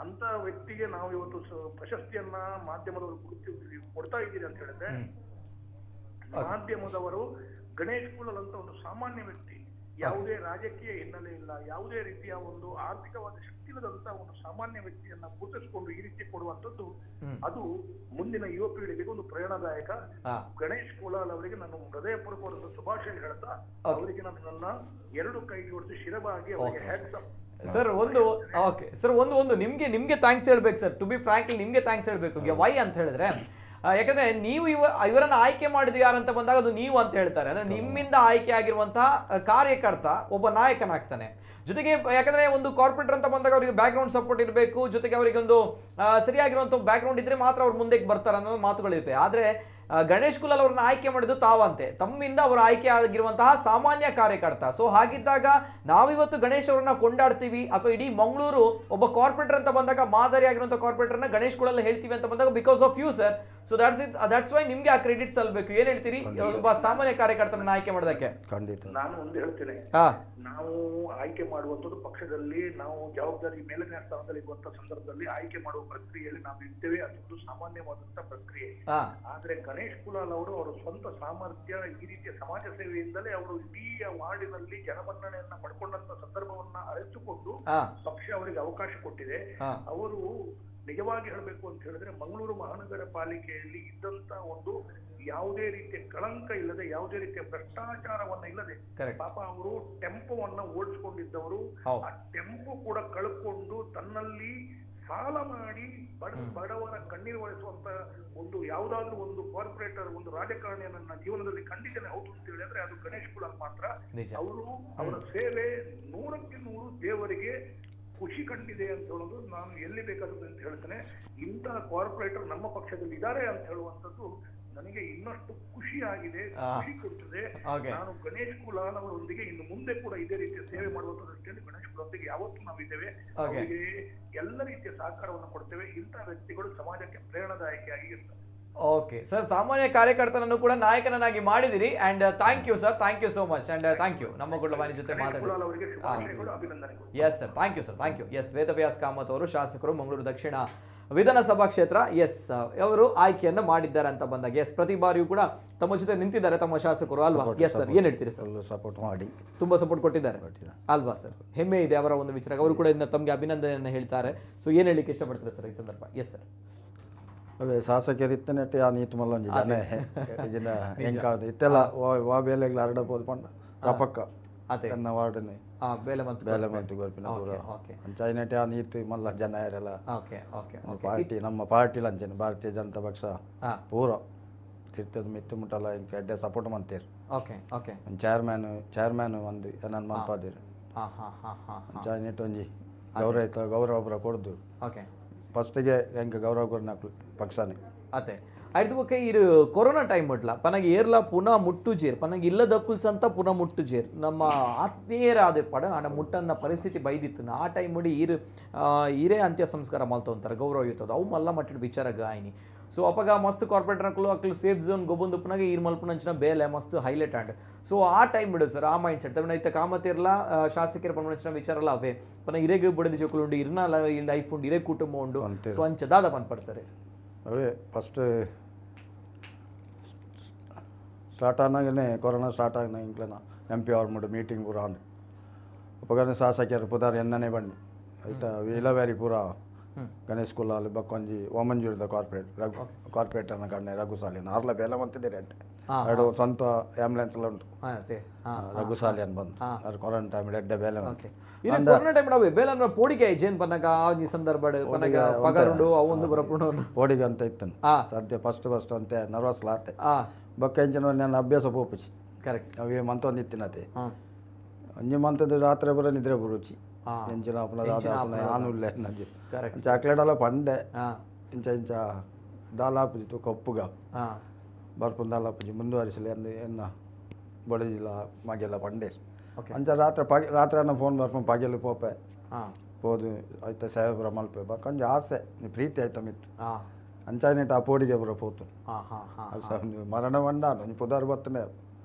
[SPEAKER 6] ಅಂತ ವ್ಯಕ್ತಿಗೆ ನಾವು ಇವತ್ತು ಪ್ರಶಸ್ತಿಯನ್ನ ಮಾಧ್ಯಮದವರು ಕೊಡ್ತಾ ಇದ್ದೀರಿ ಅಂತ ಹೇಳಿದ್ರೆ, ಮಾಧ್ಯಮದವರು ಗಣೇಶ್ ಕುಲಾಲ್ ಅಂತ ಒಂದು ಸಾಮಾನ್ಯ ವ್ಯಕ್ತಿ, ಯಾವುದೇ ರಾಜಕೀಯ ಹಿನ್ನೆಲೆ ಇಲ್ಲ, ಯಾವುದೇ ರೀತಿಯ ಒಂದು ಆರ್ಥಿಕವಾದ ಶಕ್ತಿ ಇಲ್ಲದಂತ ಒಂದು ಸಾಮಾನ್ಯ ವ್ಯಕ್ತಿಯನ್ನ ಗುರುತಿಸಿಕೊಂಡು ಈ ರೀತಿ ಕೊಡುವಂತದ್ದು ಅದು ಮುಂದಿನ ಯುವ ಪೀಳಿಗೆಗೆ ಒಂದು ಪ್ರೇರಣಾದಾಯಕ. ಗಣೇಶ್ ಕುಲಾಲ್ ಅವರಿಗೆ ನಾನು ಹೃದಯಪೂರ್ವಕವಾದ ಶುಭಾಶಯ ಹೇಳ್ತಾ ಅವರಿಗೆ ನಾನು ನನ್ನ ಎರಡು ಕೈ ಜೋಡಿಸಿ ಶಿರವಾಗಿ ಅವರಿಗೆ ಹ್ಯಾಟ್ಸ್ ಆಫ್.
[SPEAKER 1] ಸರ್ ಒಂದು ಓಕೆ ಸರ್, ಒಂದು ಒಂದು ನಿಮ್ಗೆ ನಿಮ್ಗೆ thanks ಹೇಳ್ಬೇಕು ಸರ್. ಟು ಬಿ ಫ್ರಾಂಕ್ಲಿ ನಿಮ್ಗೆ thanks ಹೇಳ್ಬೇಕು. ವೈ ಅಂತ ಹೇಳಿದ್ರೆ, ಯಾಕಂದ್ರೆ ನೀವು ಇವರನ್ನ ಆಯ್ಕೆ ಮಾಡಿದ್ದು ಯಾರಂತ ಬಂದಾಗ ಅದು ನೀವು ಅಂತ ಹೇಳ್ತಾರೆ. ಅಂದ್ರೆ ನಿಮ್ಮಿಂದ ಆಯ್ಕೆ ಆಗಿರುವಂತಹ ಕಾರ್ಯಕರ್ತ ಒಬ್ಬ ನಾಯಕನಾಗ್ತಾನೆ. ಜೊತೆಗೆ ಯಾಕಂದ್ರೆ ಒಂದು ಕಾರ್ಪೊರೇಟರ್ ಅಂತ ಬಂದಾಗ ಅವರಿಗೆ ಬ್ಯಾಕ್ ಗ್ರೌಂಡ್ ಸಪೋರ್ಟ್ ಇರಬೇಕು, ಜೊತೆಗೆ ಅವರಿಗೆ ಒಂದು ಸರಿಯಾಗಿರುವಂಥ ಬ್ಯಾಕ್ ಗ್ರೌಂಡ್ ಇದ್ರೆ ಮಾತ್ರ ಅವ್ರು ಮುಂದಕ್ಕೆ ಬರ್ತಾರೆ ಅನ್ನೋ ಮಾತುಗಳಿರುತ್ತೆ. ಆದ್ರೆ ಗಣೇಶ್ ಕುಲಾಲ್ ಅವರನ್ನ ಆಯ್ಕೆ ಮಾಡಿದ್ದು ತಾವಂತೆ, ತಮ್ಮಿಂದ ಅವರು ಆಯ್ಕೆ ಆಗಿರುವಂತಹ ಸಾಮಾನ್ಯ ಕಾರ್ಯಕರ್ತ. ಸೊ ಹಾಗಿದ್ದಾಗ ನಾವಿವತ್ತು ಗಣೇಶ್ ಅವರನ್ನ ಕೊಂಡಾಡ್ತೀವಿ, ಅಥವಾ ಇಡೀ ಮಂಗಳೂರು ಒಬ್ಬ ಕಾರ್ಪೊರೇಟರ್ ಅಂತ ಬಂದಾಗ ಮಾದರಿ ಆಗಿರುವಂತಹ ಕಾರ್ಪೊರೇಟರ್ನ ಗಣೇಶ್ ಕುಲಾಲ್ ಹೇಳ್ತೀವಿ ಅಂತ ಬಂದಾಗ because of you sir. So that's it, that's why ನಿಮ್ಗೆ ಆ ಕ್ರೆಡಿಟ್ ಸಲ್ಲಬೇಕು. ಏನ್ ಹೇಳ್ತೀರಿ ಒಬ್ಬ ಸಾಮಾನ್ಯ ಕಾರ್ಯಕರ್ತನನ್ನ ಆಯ್ಕೆ ಮಾಡೋದಕ್ಕೆ?
[SPEAKER 3] ಖಂಡಿತ
[SPEAKER 6] ನಾನು ಒಂದು ಹೇಳ್ತೇನೆ, ನಾವು ಆಯ್ಕೆ ಮಾಡುವಂತದ್ದು ಪಕ್ಷದಲ್ಲಿ ನಾವು ಜವಾಬ್ದಾರಿ ಮೇಲಿನ ಸ್ಥಾನದಲ್ಲಿ ಇರುವಂತಹ ಸಂದರ್ಭದಲ್ಲಿ ಆಯ್ಕೆ ಮಾಡುವ ಪ್ರಕ್ರಿಯೆಯಲ್ಲಿ ನಾವು ಇರ್ತೇವೆ, ಅದೊಂದು ಸಾಮಾನ್ಯವಾದಂತಹ ಪ್ರಕ್ರಿಯೆ. ಆದ್ರೆ ಗಣೇಶ್ ಕುಲಾಲ್ ಅವರು ಅವರ ಸ್ವಂತ ಸಾಮರ್ಥ್ಯ, ಈ ರೀತಿಯ ಸಮಾಜ ಸೇವೆಯಿಂದಲೇ ಅವರು ಇಡೀ ವಾರ್ಡಿನಲ್ಲಿ ಜನಮನ್ನಣೆಯನ್ನ ಪಡ್ಕೊಂಡಂತ ಸಂದರ್ಭವನ್ನ ಅರಿತುಕೊಂಡು ಪಕ್ಷ ಅವರಿಗೆ ಅವಕಾಶ ಕೊಟ್ಟಿದೆ. ಅವರು ನಿಜವಾಗಿ ಹೇಳಬೇಕು ಅಂತ ಹೇಳಿದ್ರೆ ಮಂಗಳೂರು ಮಹಾನಗರ ಪಾಲಿಕೆಯಲ್ಲಿ ಇದ್ದಂತ ಒಂದು ಯಾವುದೇ ರೀತಿಯ ಕಳಂಕ ಇಲ್ಲದೆ, ಯಾವುದೇ ರೀತಿಯ ಭ್ರಷ್ಟಾಚಾರವನ್ನ ಇಲ್ಲದೆ, ಪಾಪ ಅವರು ಟೆಂಪೋವನ್ನ ಓಡಿಸ್ಕೊಂಡಿದ್ದವರು. ಆ ಟೆಂಪೋ ಕೂಡ ಕಳ್ಕೊಂಡು ತನ್ನಲ್ಲಿ ಸಾಲ ಮಾಡಿ ಬಡವರ ಕಣ್ಣೀರು ಒರೆಸುವಂತ ಒಂದು ಯಾವುದಾದ್ರೂ ಒಂದು ಕಾರ್ಪೊರೇಟರ್, ಒಂದು ರಾಜಕಾರಣಿಯ ನನ್ನ ಜೀವನದಲ್ಲಿ ಕಂಡಿದ್ದೇನೆ ಹೌದು ಅಂತ ಹೇಳಿದ್ರೆ ಅದು ಗಣೇಶ್ ಕುಲಾಲ್ ಮಾತ್ರ. ಅವರು ಅವರ ಸೇವೆ 100% ದೇವರಿಗೆ ಖುಷಿ ಕಂಡಿದೆ ಅಂತ ಹೇಳೋದು ನಾನು ಎಲ್ಲಿ ಬೇಕಾದ್ರು ಅಂತ ಹೇಳ್ತೇನೆ. ಇಂತಹ ಕಾರ್ಪೊರೇಟರ್ ನಮ್ಮ ಪಕ್ಷದಲ್ಲಿ ಇದ್ದಾರೆ ಅಂತ ಹೇಳುವಂಥದ್ದು ನನಗೆ ಇನ್ನಷ್ಟು ಖುಷಿ ಆಗಿದೆ, ಖುಷಿ ಕೊಡ್ತದೆ. ನಾನು ಗಣೇಶ್ ಕುಲಾಲ್ ಅವರೊಂದಿಗೆ ಇನ್ನು ಮುಂದೆ ಕೂಡ ಇದೇ ರೀತಿಯ ಸೇವೆ ಮಾಡುವಂತ ದೃಷ್ಟಿಯಲ್ಲಿ ಗಣೇಶ್ ಕುಲಾಲ್ ಯಾವತ್ತೂ ನಾವಿದ್ದೇವೆ. ಅವರಿಗೆ ಎಲ್ಲ ರೀತಿಯ ಸಹಕಾರವನ್ನು ಕೊಡ್ತೇವೆ. ಇಂತಹ ವ್ಯಕ್ತಿಗಳು ಸಮಾಜಕ್ಕೆ ಪ್ರೇರಣಾದಾಯಕಿಯಾಗಿ ಇರ್ತಾರೆ.
[SPEAKER 1] ಓಕೆ ಸರ್, ಸಾಮಾನ್ಯ ಕಾರ್ಯಕರ್ತನನ್ನು ಕೂಡ ನಾಯಕನನ್ನಾಗಿ ಮಾಡಿದಿರಿ. And thank you sir, thank you so much and thank you ನಮ್ಮ ಗುಡ್ಲವಾಣಿ ಜೊತೆ ಮಾತಾಡಿ. Yes sir, thank you sir, thank you. Yes, Vedavyas Kamath ಅವರು ಶಾಸಕರು, ಮಂಗಳೂರು ದಕ್ಷಿಣ ವಿಧಾನಸಭಾ ಕ್ಷೇತ್ರ. ಎಸ್, ಅವರು ಆಯ್ಕೆಯನ್ನು ಮಾಡಿದ್ದಾರೆ ಅಂತ ಬಂದಾಗ ಎಸ್ ಪ್ರತಿ ಬಾರಿಯೂ ಕೂಡ ತಮ್ಮ ಜೊತೆ ನಿಂತಿದ್ದಾರೆ ತಮ್ಮ ಶಾಸಕರು ಅಲ್ವಾ? ಎಸ್ ಸರ್, ಏನ್ ಹೇಳ್ತೀರಿ ಸರ್?
[SPEAKER 3] ಸಪೋರ್ಟ್ ಮಾಡಿ
[SPEAKER 1] ತುಂಬಾ ಸಪೋರ್ಟ್ ಕೊಟ್ಟಿದ್ದಾರೆ ಅಲ್ವಾ ಸರ್? ಹೆಮ್ಮೆ ಇದೆ ಅವರ ಒಂದು ವಿಚಾರ. ಅವರು ಕೂಡ ಇನ್ನು ತಮಗೆ ಅಭಿನಂದನೆಯನ್ನು ಹೇಳ್ತಾರೆ. ಸೊ ಏನ್ ಹೇಳಲಿಕ್ಕೆ ಇಷ್ಟಪಡ್ತಾರೆ ಸರ್ ಈ ಸಂದರ್ಭ? ಎಸ್ ಸರ್,
[SPEAKER 3] ಅವೇ ಶಾಸಕರು ಇತ್ತನೆಟ್ ಆ ನೀತು ಮಲ್ಲೊಂಜಿ ಜನ ಇಜಿನ ಎಂಕಾದ ಇತ್ತೆಲ್ಲ ವಾ ಬೇಲೆಗ್ಲ ಅರಡ ಪೋದು ಪಂಡ ರಪಕ್ಕ ತನ್ನ ವಾರ್ಡನೆ
[SPEAKER 1] ಬೇಲೆ ಮಂತು
[SPEAKER 3] ಬೇಲೆ ಮಂತು ಗೊರ್ಪಿನ ಪೂರ ಅಂಚ ಆ ನೀತು ಮಲ್ಲ ಜನ ಯಾರೆಲ್ಲ ಪಾರ್ಟಿ ನಮ್ಮ ಪಾರ್ಟಿ ಲಂಚನೆ ಭಾರತೀಯ ಜನತಾ ಪಕ್ಷ ಪೂರ ತಿರ್ತದ ಮಿತ್ತು ಮುಟ್ಟಲ್ಲ ಇಂಕ ಎಡ್ಡೆ ಸಪೋರ್ಟ್ ಮಂತೀರು.
[SPEAKER 1] ಓಕೆ ಓಕೆ,
[SPEAKER 3] ಚೇರ್ಮ್ಯಾನ್ ಚೇರ್ಮ್ಯಾನ್ ಒಂದು ನನ್ನ ಮನ್ಪಾದಿರು ಅಂಚ ಒಂಜಿ ಗೌರವ ಗೌರವ ಪೂರ ಕೊಡ್ದು.
[SPEAKER 1] ಓಕೆ,
[SPEAKER 3] ಫಸ್ಟಿಗೆ ಹೆಂಗೆ ಗೌರವ ಕೊಡ್ನಾಕ್ಲು ಪಕ್ಷನೇ
[SPEAKER 1] ಅದೇ ಆಯ್ತು. ಓಕೆ, ಇದು ಕೊರೋನಾ ಟೈಮ್ ಒಟ್ಲ ಪನಗೆ ಏರ್ಲ ಪುನಃ ಮುಟ್ಟು ಜೇರ್ ಪನಗೆ ಇಲ್ಲದಕ್ಕುಲ್ಸ್ ಅಂತ ಪುನಃ ಮುಟ್ಟು ಜೇರ್ ನಮ್ಮ ಆತ್ಮೀಯರಾದ ಪಡ ಆಡ ಮುಟ್ಟನ್ನ ಪರಿಸ್ಥಿತಿ ಬೈದಿತ್ತು. ಆ ಟೈಮ್ ಮುಡಿ ಈರು ಈರೇ ಅಂತ್ಯ ಸಂಸ್ಕಾರ ಮಲ್ತೊಂತಾರೆ ಗೌರವಯುತದ ಅವು ಮಲ್ಲ ಮಟ್ಟಿನ ವಿಚಾರ ಗಾಯಿನಿ. ಸೊ ಅಪಗ ಮಸ್ತ್ ಕಾರ್ಪೊರೇಟರ್ ಅಕ್ಲು ಅಕ್ಲು ಸೇಫ್ ಝೋನ್ ಗೊಬ್ಬೊಂದು ಪುನಗ ಈರ್ ಮಲ್ಪುನಂಚಿನ ಬೇಲೆ ಮಸ್ತ್ ಹೈಲೈಟ್ ಆಂಡ್. ಸೊ ಆ ಟೈಮ್ ಬಿಡು ಸರ್, ಆ ಮೈಂಡ್ ಸೆಟ್ ತಮಿಳು ಇತ್ತ ಕಾಮತಿರ್ಲ ಶಾಸಕರ ಪನ್ಪುನಂಚಿನ ವಿಚಾರ ಎಲ್ಲ ಅವೇ ಪನ ಇರೆಗ್ ಬುಡದಿ ಜೋಕುಲು ಉಂಡು, ಇರ್ನ ಲೈಫ್ ಉಂಡು, ಇರೇ ಕುಟುಂಬ ಉಂಡು. ಸೊ ಅಂಚ ದಾದ ಪನ್ಪರ್ ಸರ್?
[SPEAKER 3] ಅವೇ ಫಸ್ಟ್ ಸ್ಟಾರ್ಟ್ ಆನಾಗನೇ ಕೊರೋನಾ ಸ್ಟಾರ್ಟ್ ಆಗ ಇಂಕ್ಲನ ಎಂ ಪಿ ಅವ್ರ ಮುಡು ಮೀಟಿಂಗ್ ಪೂರ ಆಂಡ್ ಅಪಗನೆ ಶಾಸಕರು ಪುದಾರ್ ಎನ್ನನೇ ಬನ್ನಿ ಆಯ್ತಾ ಇಲವ್ಯಾರಿ ಪೂರ ಗಣೇಶ್ ಕುಲಾಲ್ ಬಕ್ಕೊಂಜಿ ವಾಮಂಜೂರದ ಕಾರ್ಪೊರೇಟ್ ರಘು ಕಾರ್ಪೊರೇಟರ್ನ ಕಣ್ಣೆ ರಘು ಸಾಲಿಯನ್ ಆರ್ಲ ಬೇಲೆ ಮಂತಿದ್ದೀರಿ ಅಂಟೆ ಎರಡು ಸ್ವಂತ ಆಂಬುಲೆನ್ಸ್ ಎಲ್ಲ ಉಂಟು ರಘು ಸಾಲಿಯನ್ ಬಂದು ಅವ್ರು ಕೊರೋನಾ ಟೈಮ್ ಎಡ್ಡೆ ಬೇಲೆ
[SPEAKER 1] ಪೋಡಿಗೆ ಜೇನ್ ಪನ್ನಗ ಆ ಸಂದರ್ಭ ಪನ್ನಗ ಪಗರುಂಡು ಅವೊಂದು ಬರಪುಂಡು
[SPEAKER 3] ಪೋಡಿಗೆ ಅಂತ ಇತ್ತು ಸದ್ಯ ಫಸ್ಟ್ ಫಸ್ಟ್ ಅಂತೆ ನರ್ವಸ್ ಲಾತೆ ಬೊಕ್ಕ ಇಂಚಿನ ನನ್ನ ಅಭ್ಯಾಸ ಪೋಪುಚಿ
[SPEAKER 1] ಕರೆಕ್ಟ್
[SPEAKER 3] ಅವೇ ಮಂತೊಂದು ಇತ್ತಿನತೆ ಒಂಜಿ ಮಂತದ್ದು ರಾತ್ರಿ ಬರ ನಿದ್ರೆ ಬರುಚಿ ಎಂಚಿನ ಅಪ್ಪನ ದಾದ ಆನುಲ್ಲೆ ಚಾಕ್ಲೇಟ್ ಅಲ್ಲ ಪಂಡೆ ಇಂಚ ಇಂಚ ದಾಲಾಪುಜಿ ಕಪ್ಪುಗ ಬರ್ಪುನ ದಾಲಾಪುಜಿ ಮುಂದುವರಿಸಲಿ ಅಂದು ಎನ್ನ ಬಡಜಿಲ್ಲ ಮಗೆಲ್ಲ ಪಂಡೆ ಅಂಚ ರಾತ್ರಿ ಪಗೆ ರಾತ್ರಿ ಅನ್ನ ಫೋನ್ ಬರ್ಪುನ ಪಗೆಲು ಪೋಪೆ ಪೋದು ಆಯ್ತಾ ಸೇವೆ ಪುರ ಮಲ್ಪೆ ಬೊಕ್ಕ ಆಸೆ ಪ್ರೀತಿ ಆಯ್ತ ಮಿತ್ತು ಅಂಚಾನೆಟ್ ಆ ಪೋಡಿಗೆ ಪುರ ಪೋತು ಮರಣ వంಡ ಒಂಜಿ ಪುದಾರ್ ಬತ್ತನೆ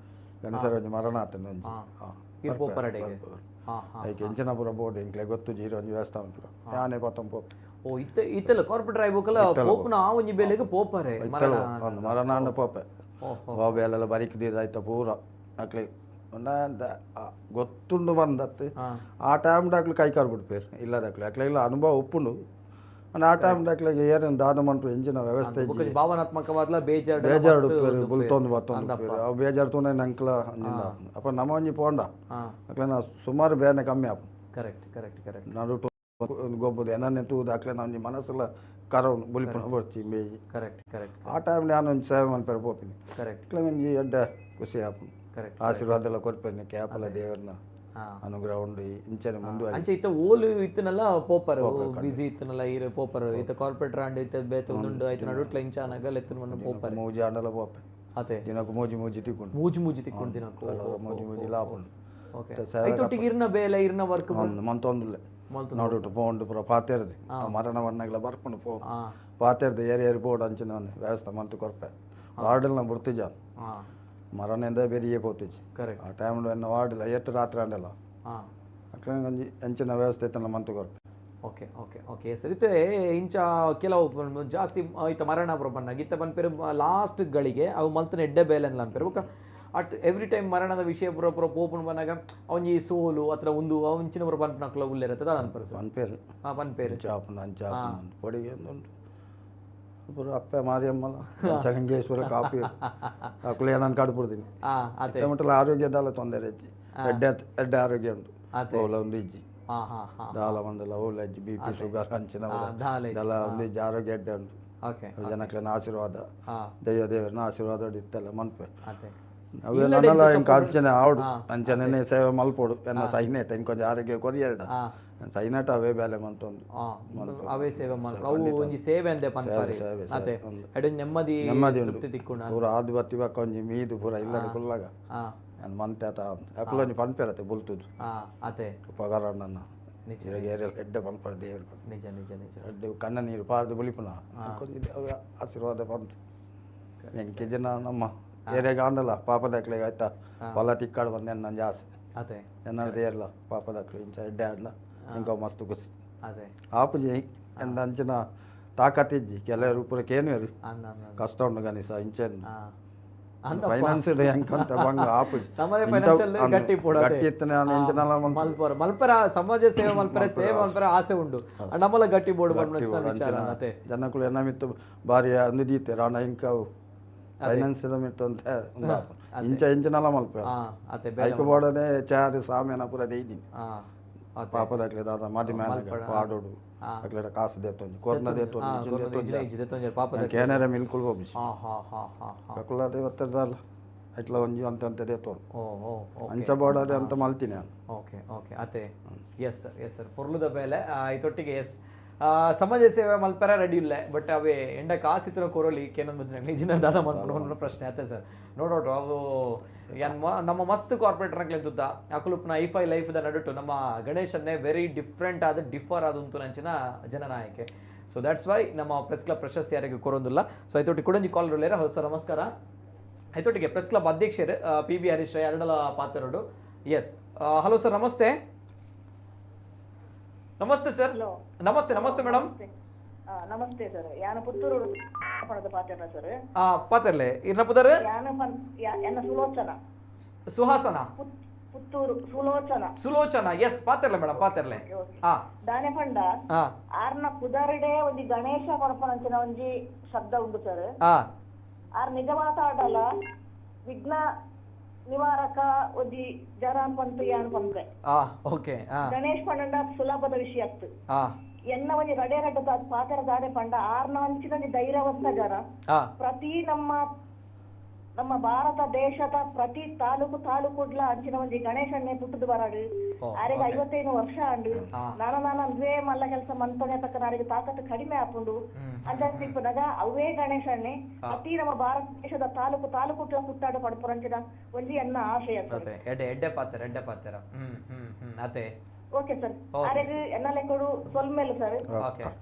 [SPEAKER 3] ಗಣೇಶರ ಒಂಜಿ ಮರಣ ಆತನೆ ಒಂಜಿ ಐಕೆ ಎಂಚಿನ ಪುರ ಬೋರ್ಡ್ ಎಂಕ್ಲೆ ಗೊತ್ತು ಜೀರೋ ಒಂಜಿ ವ್ಯವಸ್ಥೆ ಉಂಟು ಯಾನೆ ಪತ್ತಂ ಪೋಪು.
[SPEAKER 1] ಓ ಇತ್ತ ಇತ್ತಲ್ಲ ಕಾರ್ಪೊರೇಟರ್ ಆಯ್ಬೇಕಲ್ಲ ಪೋಪುನ ಆ ಒಂಜಿ ಬೇಲೆಗೆ ಪೋಪರೆ
[SPEAKER 3] ಮರಣ ಅಂಡ ಪೋಪೆ ಓ ಬೇಲೆಲ್ಲ ಬರಿಕ್ ದೀದಾಯ್ತ ಪೂರ ಅಕ್ಲೆ ಗೊತ್ತುಂಡು ಬಂದತ್ತು ಆ ಟೈಮ್ ಡಾಕ್ಲು ಕೈ ಕಾಲು ಬಿಡ್ಪೇರು ಇಲ್ಲದಾಕ್ಲು ಅಕ್ಲೆ ಇಲ್ಲ ಅನುಭವ ಉಪ್ಪುಂಡು ಆ ಟೈಮ್ ಡಾಕ್ಲಿಗೆ ಏನೇನು ದಾದ ಮಂಟು ಎಂಜಿನ ವ್ಯವಸ್ಥೆ
[SPEAKER 1] ಭಾವನಾತ್ಮಕವಾದ ಬೇಜಾರು
[SPEAKER 3] ಬೇಜಾರು ಬುಲ್ತೊಂದು ಬತ್ತೊಂದು ಅವು ಬೇಜಾರು ತೂನೆ ನಂಕ್ಲ ಅಪ್ಪ ನಮ್ಮ ಒಂಜಿ ಪೋಂಡ ಅಕ್ಲೆ ನಾ ಸುಮಾರು ಬೇನೆ ಕಮ್ಮಿ ಆಪು.
[SPEAKER 1] Correct correct correct.
[SPEAKER 3] ನಡುಟು ಗೊಬ್ಬದು ಎನ್ನನ್ನೇ ತೂದು ಅಕ್ಲೆನ ಒಂಜಿ ಮನಸ್ಸುಲ ಕರವುಂಡು, ಬುಲಿಪುನ ಬೊರ್ಚಿ ಇಂಬೆಯಿ.
[SPEAKER 1] Correct correct.
[SPEAKER 3] ಆ ಟೈಮ್ ಯಾನ್ ಒಂಜಿ ಸೇವೆ ಮನ್ಪೆರೆ ಪೋಪಿನಿ.
[SPEAKER 1] ಕರೆಕ್ಟ್.
[SPEAKER 3] ಅಕ್ಲೆಗ್ ಒಂಜಿ ಎಡ್ಡೆ ಖುಷಿ ಆಪುಂಡು.
[SPEAKER 1] ಕರೆಕ್ಟ್.
[SPEAKER 3] ಆಶೀರ್ವಾದ ಎಲ್ಲ ಕೊರ್ಪೆರ್ ಕೇಪಲ ದೇವರ್ನ ಅನುಗ್ರಹ ಉಂಡು, ಇಂಚನೆ ಮುಂದುವರಿ.
[SPEAKER 1] ಅಂಚೆ ಇತ್ತ ಓಲು ಇತ್ತನಲ್ಲ ಪೋಪರ್ ಬಿಸಿ ಇತ್ತನಲ್ಲ ಈರ್ ಪೋಪರ್, ಇತ್ತ ಕಾರ್ಪೊರೇಟರ್ ಆಂಡ್ ಇತ್ತ ಬೇತೆ ಉಂಡು ಐತ ನಡುಟ್ಲ ಇಂಚ ಆನಗ ಲೆತ್ತನ ಮನ್ನ ಪೋಪರ್.
[SPEAKER 3] ಮೂಜಿ ಆಂಡಲ ಪೋಪೆ.
[SPEAKER 1] ಅತೆ
[SPEAKER 3] ದಿನಕ್ಕೆ ಮೂಜಿ ಮೂಜಿ ತಿಕ್ಕುಂಡು.
[SPEAKER 1] ಮೂಜಿ ಮೂಜಿ ತಿಕ್ಕುಂಡು ದಿನಕ್ಕೆ.
[SPEAKER 3] ಮೂಜಿ ಮೂಜಿ ಲಾಭ ಉಂಡು.
[SPEAKER 1] ಓಕೆ, ಐತೊಟ್ಟಿಗೆ ಇರ್ನ ಬೇಲೆ ಇರ್ನ ವರ್ಕ್
[SPEAKER 3] ಮಂತೊಂದುಲ್ಲೆ ನಡುಟು ಪೋಂಡು ಪೂರ ಪಾತೆರ್ದು ಮರಣ ವರ್ಣಗಳ ಬರ್ಪುಂಡು ಪೋ ಪಾತೆರ್ದು ಏರಿ ಏರಿ ಪೋಡು ಅಂಚಿನ ವ್ಯವಸ್ಥೆ ಮಂತು ಕೊರ್ಪೆ. ವಾರ್ಡಲ್ನ ಬುರ್ತಿಜ ಮರಣದಿಂದ ಬೆರಿಯೇ ಪೋತಿಜಿ.
[SPEAKER 1] ಕರೆಕ್ಟ್.
[SPEAKER 3] ಆ ಟೈಮ್ ಎನ್ನ ವಾರ್ಡಿಲ್ಲ ಏತ್ ರಾತ್ರಿ ಆಂಡಲ ಅಕ್ಲೆ ಒಂಜಿ ಅಂಚಿನ ವ್ಯವಸ್ಥೆ ಇತ್ತಲ್ಲ ಮಂತು ಕೊರ್ಪೆ.
[SPEAKER 1] Okay okay okay sir. ಇತ್ತೆ ಇಂಚ ಕೆಲವು ಜಾಸ್ತಿ ಇತ್ತ ಮರಣ ಪೂರ ಬನ್ನಾಗ ಇತ್ತ ಪನ್ಪೆರ್ ಲಾಸ್ಟ್ ಗಳಿಗೆ ಅವು ಮಲ್ತನ ಎಡ್ಡೆ ಬೇಲೆ ಅಂದ್ಲ ಅನ್ಪೆರ್. ಬೊಕ್ಕ ಅಟ್ ಎವ್ರಿ ಟೈಮ್ ಮರಣದ ವಿಷಯ ಪೂರ ಪೂರ ಪೋಪುಂಡು ಬನ್ನಾಗ ಒಂಜಿ ಸೋಲು ಅಥವಾ ಒಂದು ಅಂಚಿನ ಪೂರ ಪನ್ಪುನಕ್ಲ ಉಲ್ಲೆರತ್ತದ ಅನ್ಪೆರ್ ಸರ್.
[SPEAKER 3] ಪನ್ಪೆರ್.
[SPEAKER 1] ಪನ್ಪೆರ್.
[SPEAKER 3] ಅಂಚ ಆಪುಂಡು ಅಂಚ ಆಪುಂಡು ಪೊಡಿಗೆ ಉಂಡು ಪೂರ ಅಪ್ಪೆ ಮಾರಿಯಮ್ಮಲ ಚಲಿಂಗೇಶ್ವರ ಕಾಪಿ ಅಕ್ಲೆ ಏನನ್ ಕಡ್ಪುಡ್ತೀನಿ.
[SPEAKER 1] ಅತೆ
[SPEAKER 3] ಮಟ್ಟಲ ಆರೋಗ್ಯದಾಲ ತೊಂದರೆ ಇಜ್ಜಿ, ಎಡ್ಡೆ ಎಡ್ಡೆ ಆರೋಗ್ಯ ಉಂಟು. ಓಲ ಒಂದು ಇಜ್ಜಿ ದಾಲ ಮಂಡಲ ಓಲ ಇಜ್ಜಿ, ಬಿ ಪಿ ಶುಗರ್ ಅಂಚಿನ ದಾಲ ಒಂದು ಇಜ್ಜಿ, ಆರೋಗ್ಯ ಎಡ್ಡೆ ಉಂಟು. ಜನಕ್ಲೆನ ಆಶೀರ್ವಾದ ದೈವ ದೇವರನ ಆಶೀರ್ವಾದ ಇತ್ತಲ್ಲ ಮನ್ಪೆ ಅವೆಲ್ಲ ಇಂಕ ಅಂಚನೆ ಆವಡು ಅಂಚನೆ ಸೇವೆ ಮಲ್ಪೋಡು ಎನ್ನ ಸೈನೇಟ ಇಂಕೊಂಜಿ ಆರೋಗ್ಯ ಕೊರಿಯರ್ಡ ಸೈನೇಟ ಅವೇ ಬೇಲೆ ಮಂತೊಂದು
[SPEAKER 1] ಅವೇ ಸೇವೆ ಮಲ್ಪಡು ಅವು ಒಂಜಿ ಸೇವೆ ಅಂದೆ ಪನ್ಪರೆ. ಅತೆ ಎಡೆ ನೆಮ್ಮದಿ
[SPEAKER 3] ನೆಮ್ಮದಿ
[SPEAKER 1] ತೃಪ್ತಿ ತಿಕ್ಕುಂಡು.
[SPEAKER 3] ಪೂರ ಆದು ಬತ್ತಿ ಬಕ್ಕ ಒಂಜಿ ಮೀದು ಪೂರ ಇಲ್ಲಡೆ ಕುಲ್ಲಾಗ ನಾನು ಮಂತೆ ಆತ ಅಕುಲು ಒಂಜಿ ಪನ್ಪೆರತೆ ಬುಲ್ತುದು
[SPEAKER 1] ಅತೆ
[SPEAKER 3] ಉಪಕಾರ
[SPEAKER 1] ನಿಜ
[SPEAKER 3] ಎಡ್ಡೆ ಪನ್ಪರ ದೇವರು.
[SPEAKER 1] ನಿಜ ನಿಜ ನಿಜ.
[SPEAKER 3] ಎಡ್ಡೆ ಕಣ್ಣ ನೀರು ಪಾರ್ದು ಬುಲಿಪುನ ಒಂಜಿ ಆಶೀರ್ವಾದ ಬಂತು ಎಂಕೆ ಜನ ನಮ್ಮ ಏರಿಯಾಗ ಆಂಡಲ ಪಾಪದಕ್ಲೆಗ್ ಆಯ್ತಾ ಹೊಲ ತಿಕ್ಕಾಡು ಬಂದ ನನ್ನ ಆಸೆ.
[SPEAKER 1] ಅದೇ
[SPEAKER 3] ಎನ್ನ ದೇರ್ಲ ಪಾಪದಕ್ಲು ಇಂಚ ಎಡ್ಡೆ ಆಡ್ಲ ಇಂಕ ಮಸ್ತ್ ಖುಷಿ.
[SPEAKER 1] ಅದೇ
[SPEAKER 3] ಆಪುಜಿ ಎಂದ ಅಂಚಿನ ತಾಕತ್ ಇಜ್ಜಿ ಕೆಲವರು ಪೂರ ಕೇನುವೆರು ಕಷ್ಟ ಉಂಡು ಗಣೇಶ ಇಂಚೆನ್ ಫೈನಾನ್ಸ್ ಎಂಕಂತ ಬಂಗ ಆಪುಜಿ.
[SPEAKER 1] ನಮ್ಮನೆ ಫೈನಾನ್ಷಿಯಲ್ ಗಟ್ಟಿ ಪೋಡು
[SPEAKER 3] ಗಟ್ಟಿ ಇತ್ತನೆ ಎಂಚಿನಲ
[SPEAKER 1] ಮಲ್ಪರ ಮಲ್ಪರ ಸಮಾಜ ಸೇವೆ ಮಲ್ಪರ ಸೇವೆ ಮಲ್ಪರ ಆಸೆ ಉಂಡು ನಮ್ಮಲ ಗಟ್ಟಿ ಬೋರ್ಡ್ ಬಂದ ವಿಚಾರ. ಅದೇ
[SPEAKER 3] ಜನಕುಲು ಎನ್ನ ಮಿತ್ತು ಬಾರಿ ಅಂದು ದೀತೆ ರಾಣ ಇಂಕ ಫೈನಾನ್ಸ್ ಮಿತ್ತು ಅಂತ ಇಂಚ ಇಂಚಿನಲ ಮಲ್ಪ ಐಕು ಬೋಡನೆ ಚಾರು ಸಾಮೇನ ಪೂರ ದೇಯ್ದಿನಿ ಪಾಪದಕ್ಲೆ ದಾದ ಮದಿ ಮ್ಯಾನಗ ಪಾಡೋಡು ಅಕ್ಲೆಡ ಕಾಸು ದೇತೊಂಜಿ ಕೊರ್ನ ದೇತೊಂಜಿ
[SPEAKER 1] ಪಾಪದ
[SPEAKER 3] ಕೇನರೆ ಮಿಲ್ಕುಲ್ ಹೋಗಿಸಿ
[SPEAKER 1] ಹಾ ಹಾ ಹಾ ಹಾ
[SPEAKER 3] ಅಕುಲ ದೇವತ್ತದಲ್ಲ ಐಟ್ಲ ಒಂಜಿ ಅಂತ ಅಂತ ದೇತೊಂದು ಅಂಚ ಬೋಡದೆ ಅಂತ ಮಲ್ತೀನಿ ನಾನು.
[SPEAKER 1] ಓಕೆ ಓಕೆ ಅತೆ ಎಸ್ ಸರ್ ಎಸ್ ಸರ್ ಪೊರ್ಲುದ ಬೇಲೆ ಐತೊಟ್ಟಿಗೆ ಎಸ್ ಸಮಾಜ ಸೇವೆ ಮಲ್ಪರ ರೆಡಿ ಇಲ್ಲ ಬಟ್ ಅವೇ ಎಂಡ ಕಾಸಿತ್ರ ಕೊರೋಲಿ ಕೇನೊಂದು ಬಂದಿನ ನಿಜಿನ ದಾದ ಮಲ್ಪನ ಪ್ರಶ್ನೆ ಅತ್ತೆ ಸರ್. ನೋಡೋಟು ಅವು ನಮ್ಮ ಮಸ್ತ್ ಕಾರ್ಪೊರೇಟರ್ ತುತ್ತ ಅಕುಲುಪ್ನ ಐಫೈ ಲೈಫ್ the ನಡುಟು ನಮ್ಮ ಗಣೇಶನ್ನೇ ವೆರಿ ಡಿಫ್ರೆಂಟ್ ಆದ ಡಿಫರ್ ಆದಂತು ನಂಚಿನ ಜನನಾಯಕೆ. ಸೊ that's why ನಮ್ಮ ಪ್ರೆಸ್ ಕ್ಲಬ್ ಪ್ರಶಸ್ತಿ ಯಾರಿಗೂ ಕೊರೋದಿಲ್ಲ. ಸೊ ಐತೊಟ್ಟಿಗೆ ಕುಡಂಜಿ ಕಾಲ್ ರೋಲೇರ. ಹೌದು ಸರ್ ನಮಸ್ಕಾರ. ಐತೊಟ್ಟಿಗೆ ಪ್ರೆಸ್ ಕ್ಲಬ್ ಅಧ್ಯಕ್ಷರು ಪಿ ಬಿ ಹರೀಶ್ ರೈ ಎರಡಲ ಪಾತ್ರರು. ಎಸ್ ಹಲೋ ಸರ್ ನಮಸ್ತೆ. ನಮಸ್ತೆ ಸರ್. ನಮಸ್ತೆ ನಮಸ್ತೆ ಮೇಡಮ್.
[SPEAKER 5] ನಮಸ್ತೆ ಸರ್. ಯಾನ ಪುತ್ತೂರು ಪಾತ್ರ ಸರ್.
[SPEAKER 1] ಪಾತ್ರಲೆ ಇರ್ನ ಪುದರ್
[SPEAKER 5] ಯಾನ ಸುಲೋಚನಾ.
[SPEAKER 1] ಸುಹಾಸನ
[SPEAKER 5] ಪುತ್ತೂರು ಸುಲೋಚನಾ.
[SPEAKER 1] ಸುಲೋಚನಾ ಎಸ್ ಪಾತ್ರಲೆ ಮೇಡಮ್ ಪಾತ್ರಲೆ.
[SPEAKER 5] ದಾನೆ ಪಂಡ ಆರ್ನ ಪುದರ್ಡೆ ಒಂಜಿ ಗಣೇಶ ಪಣಪನಂಚಿನ ಒಂಜಿ ಶಬ್ದ ಉಂಡು ಸರ್. ಆರ್ ನಿಜ ಮಾತಾಡಲ್ಲ ವಿಘ್ನ ನಿವಾರಕ ಒಂಜಿ ಜರಾನ್ ಪಂತ ಯಾನ್ ಪಂತೆ.
[SPEAKER 1] ಓಕೆ
[SPEAKER 5] ಗಣೇಶ್ ಪಂಡ ಸುಲಭದ ವಿಷಯ ಅತ್ತು. ಎನ್ನ ಒಂಜಿ ರಡೆ ರಡ್ಡ ಪಾತ್ರ ದಾನೆ ಪಂಡ ಆರ್ನ ಅಂಚಿನ ಧೈರ್ಯವಂತ ಜನ. ಪ್ರತಿ ನಮ್ಮ ನಮ್ಮ ಭಾರತ ದೇಶದ ಪ್ರತಿ ತಾಲೂಕು ತಾಲೂಕುಡ್ಲ ಅಂಚಿನ ಒಂಜಿ ಗಣೇಶನ್ನೇ ಪುಟ್ಟುದು ಬರಾಡು. ಆರೆಗ್ 55 ವರ್ಷ ಅಂಡು ನಾನ ನಾನ ಅಂದ್ವೇ ಮಲ್ಲ ಕೆಲಸ ಮಂತನೆ ತಕ್ಕ ನಾರಿಗೆ ತಾಕತ್ತು ಕಡಿಮೆ ಆಪುಂಡು ಅಂಚ ತಿಪ್ಪುನಗ ಅವೇ ಗಣೇಶನ್ನೇ ಪ್ರತಿ ನಮ್ಮ ಭಾರತ ದೇಶದ ತಾಲೂಕು ತಾಲೂಕುಡ್ಲ ಪುಟ್ಟಾಡು ಪಡ್ಪುರಂಚಿನ ಒಂಜಿ ಎನ್ನ ಆಶಯ.
[SPEAKER 1] ಎಡ್ಡೆ ಪಾತ್ರ ಎಡ್ಡೆ ಪಾತ್ರ. ಅದೇ
[SPEAKER 5] ಓಕೆ ಸರ್. ಆರೆಗ್ ಎನ್ನಲೆ ಕೊಡು ಸೊಲ್ಮೇಲು ಸರ್.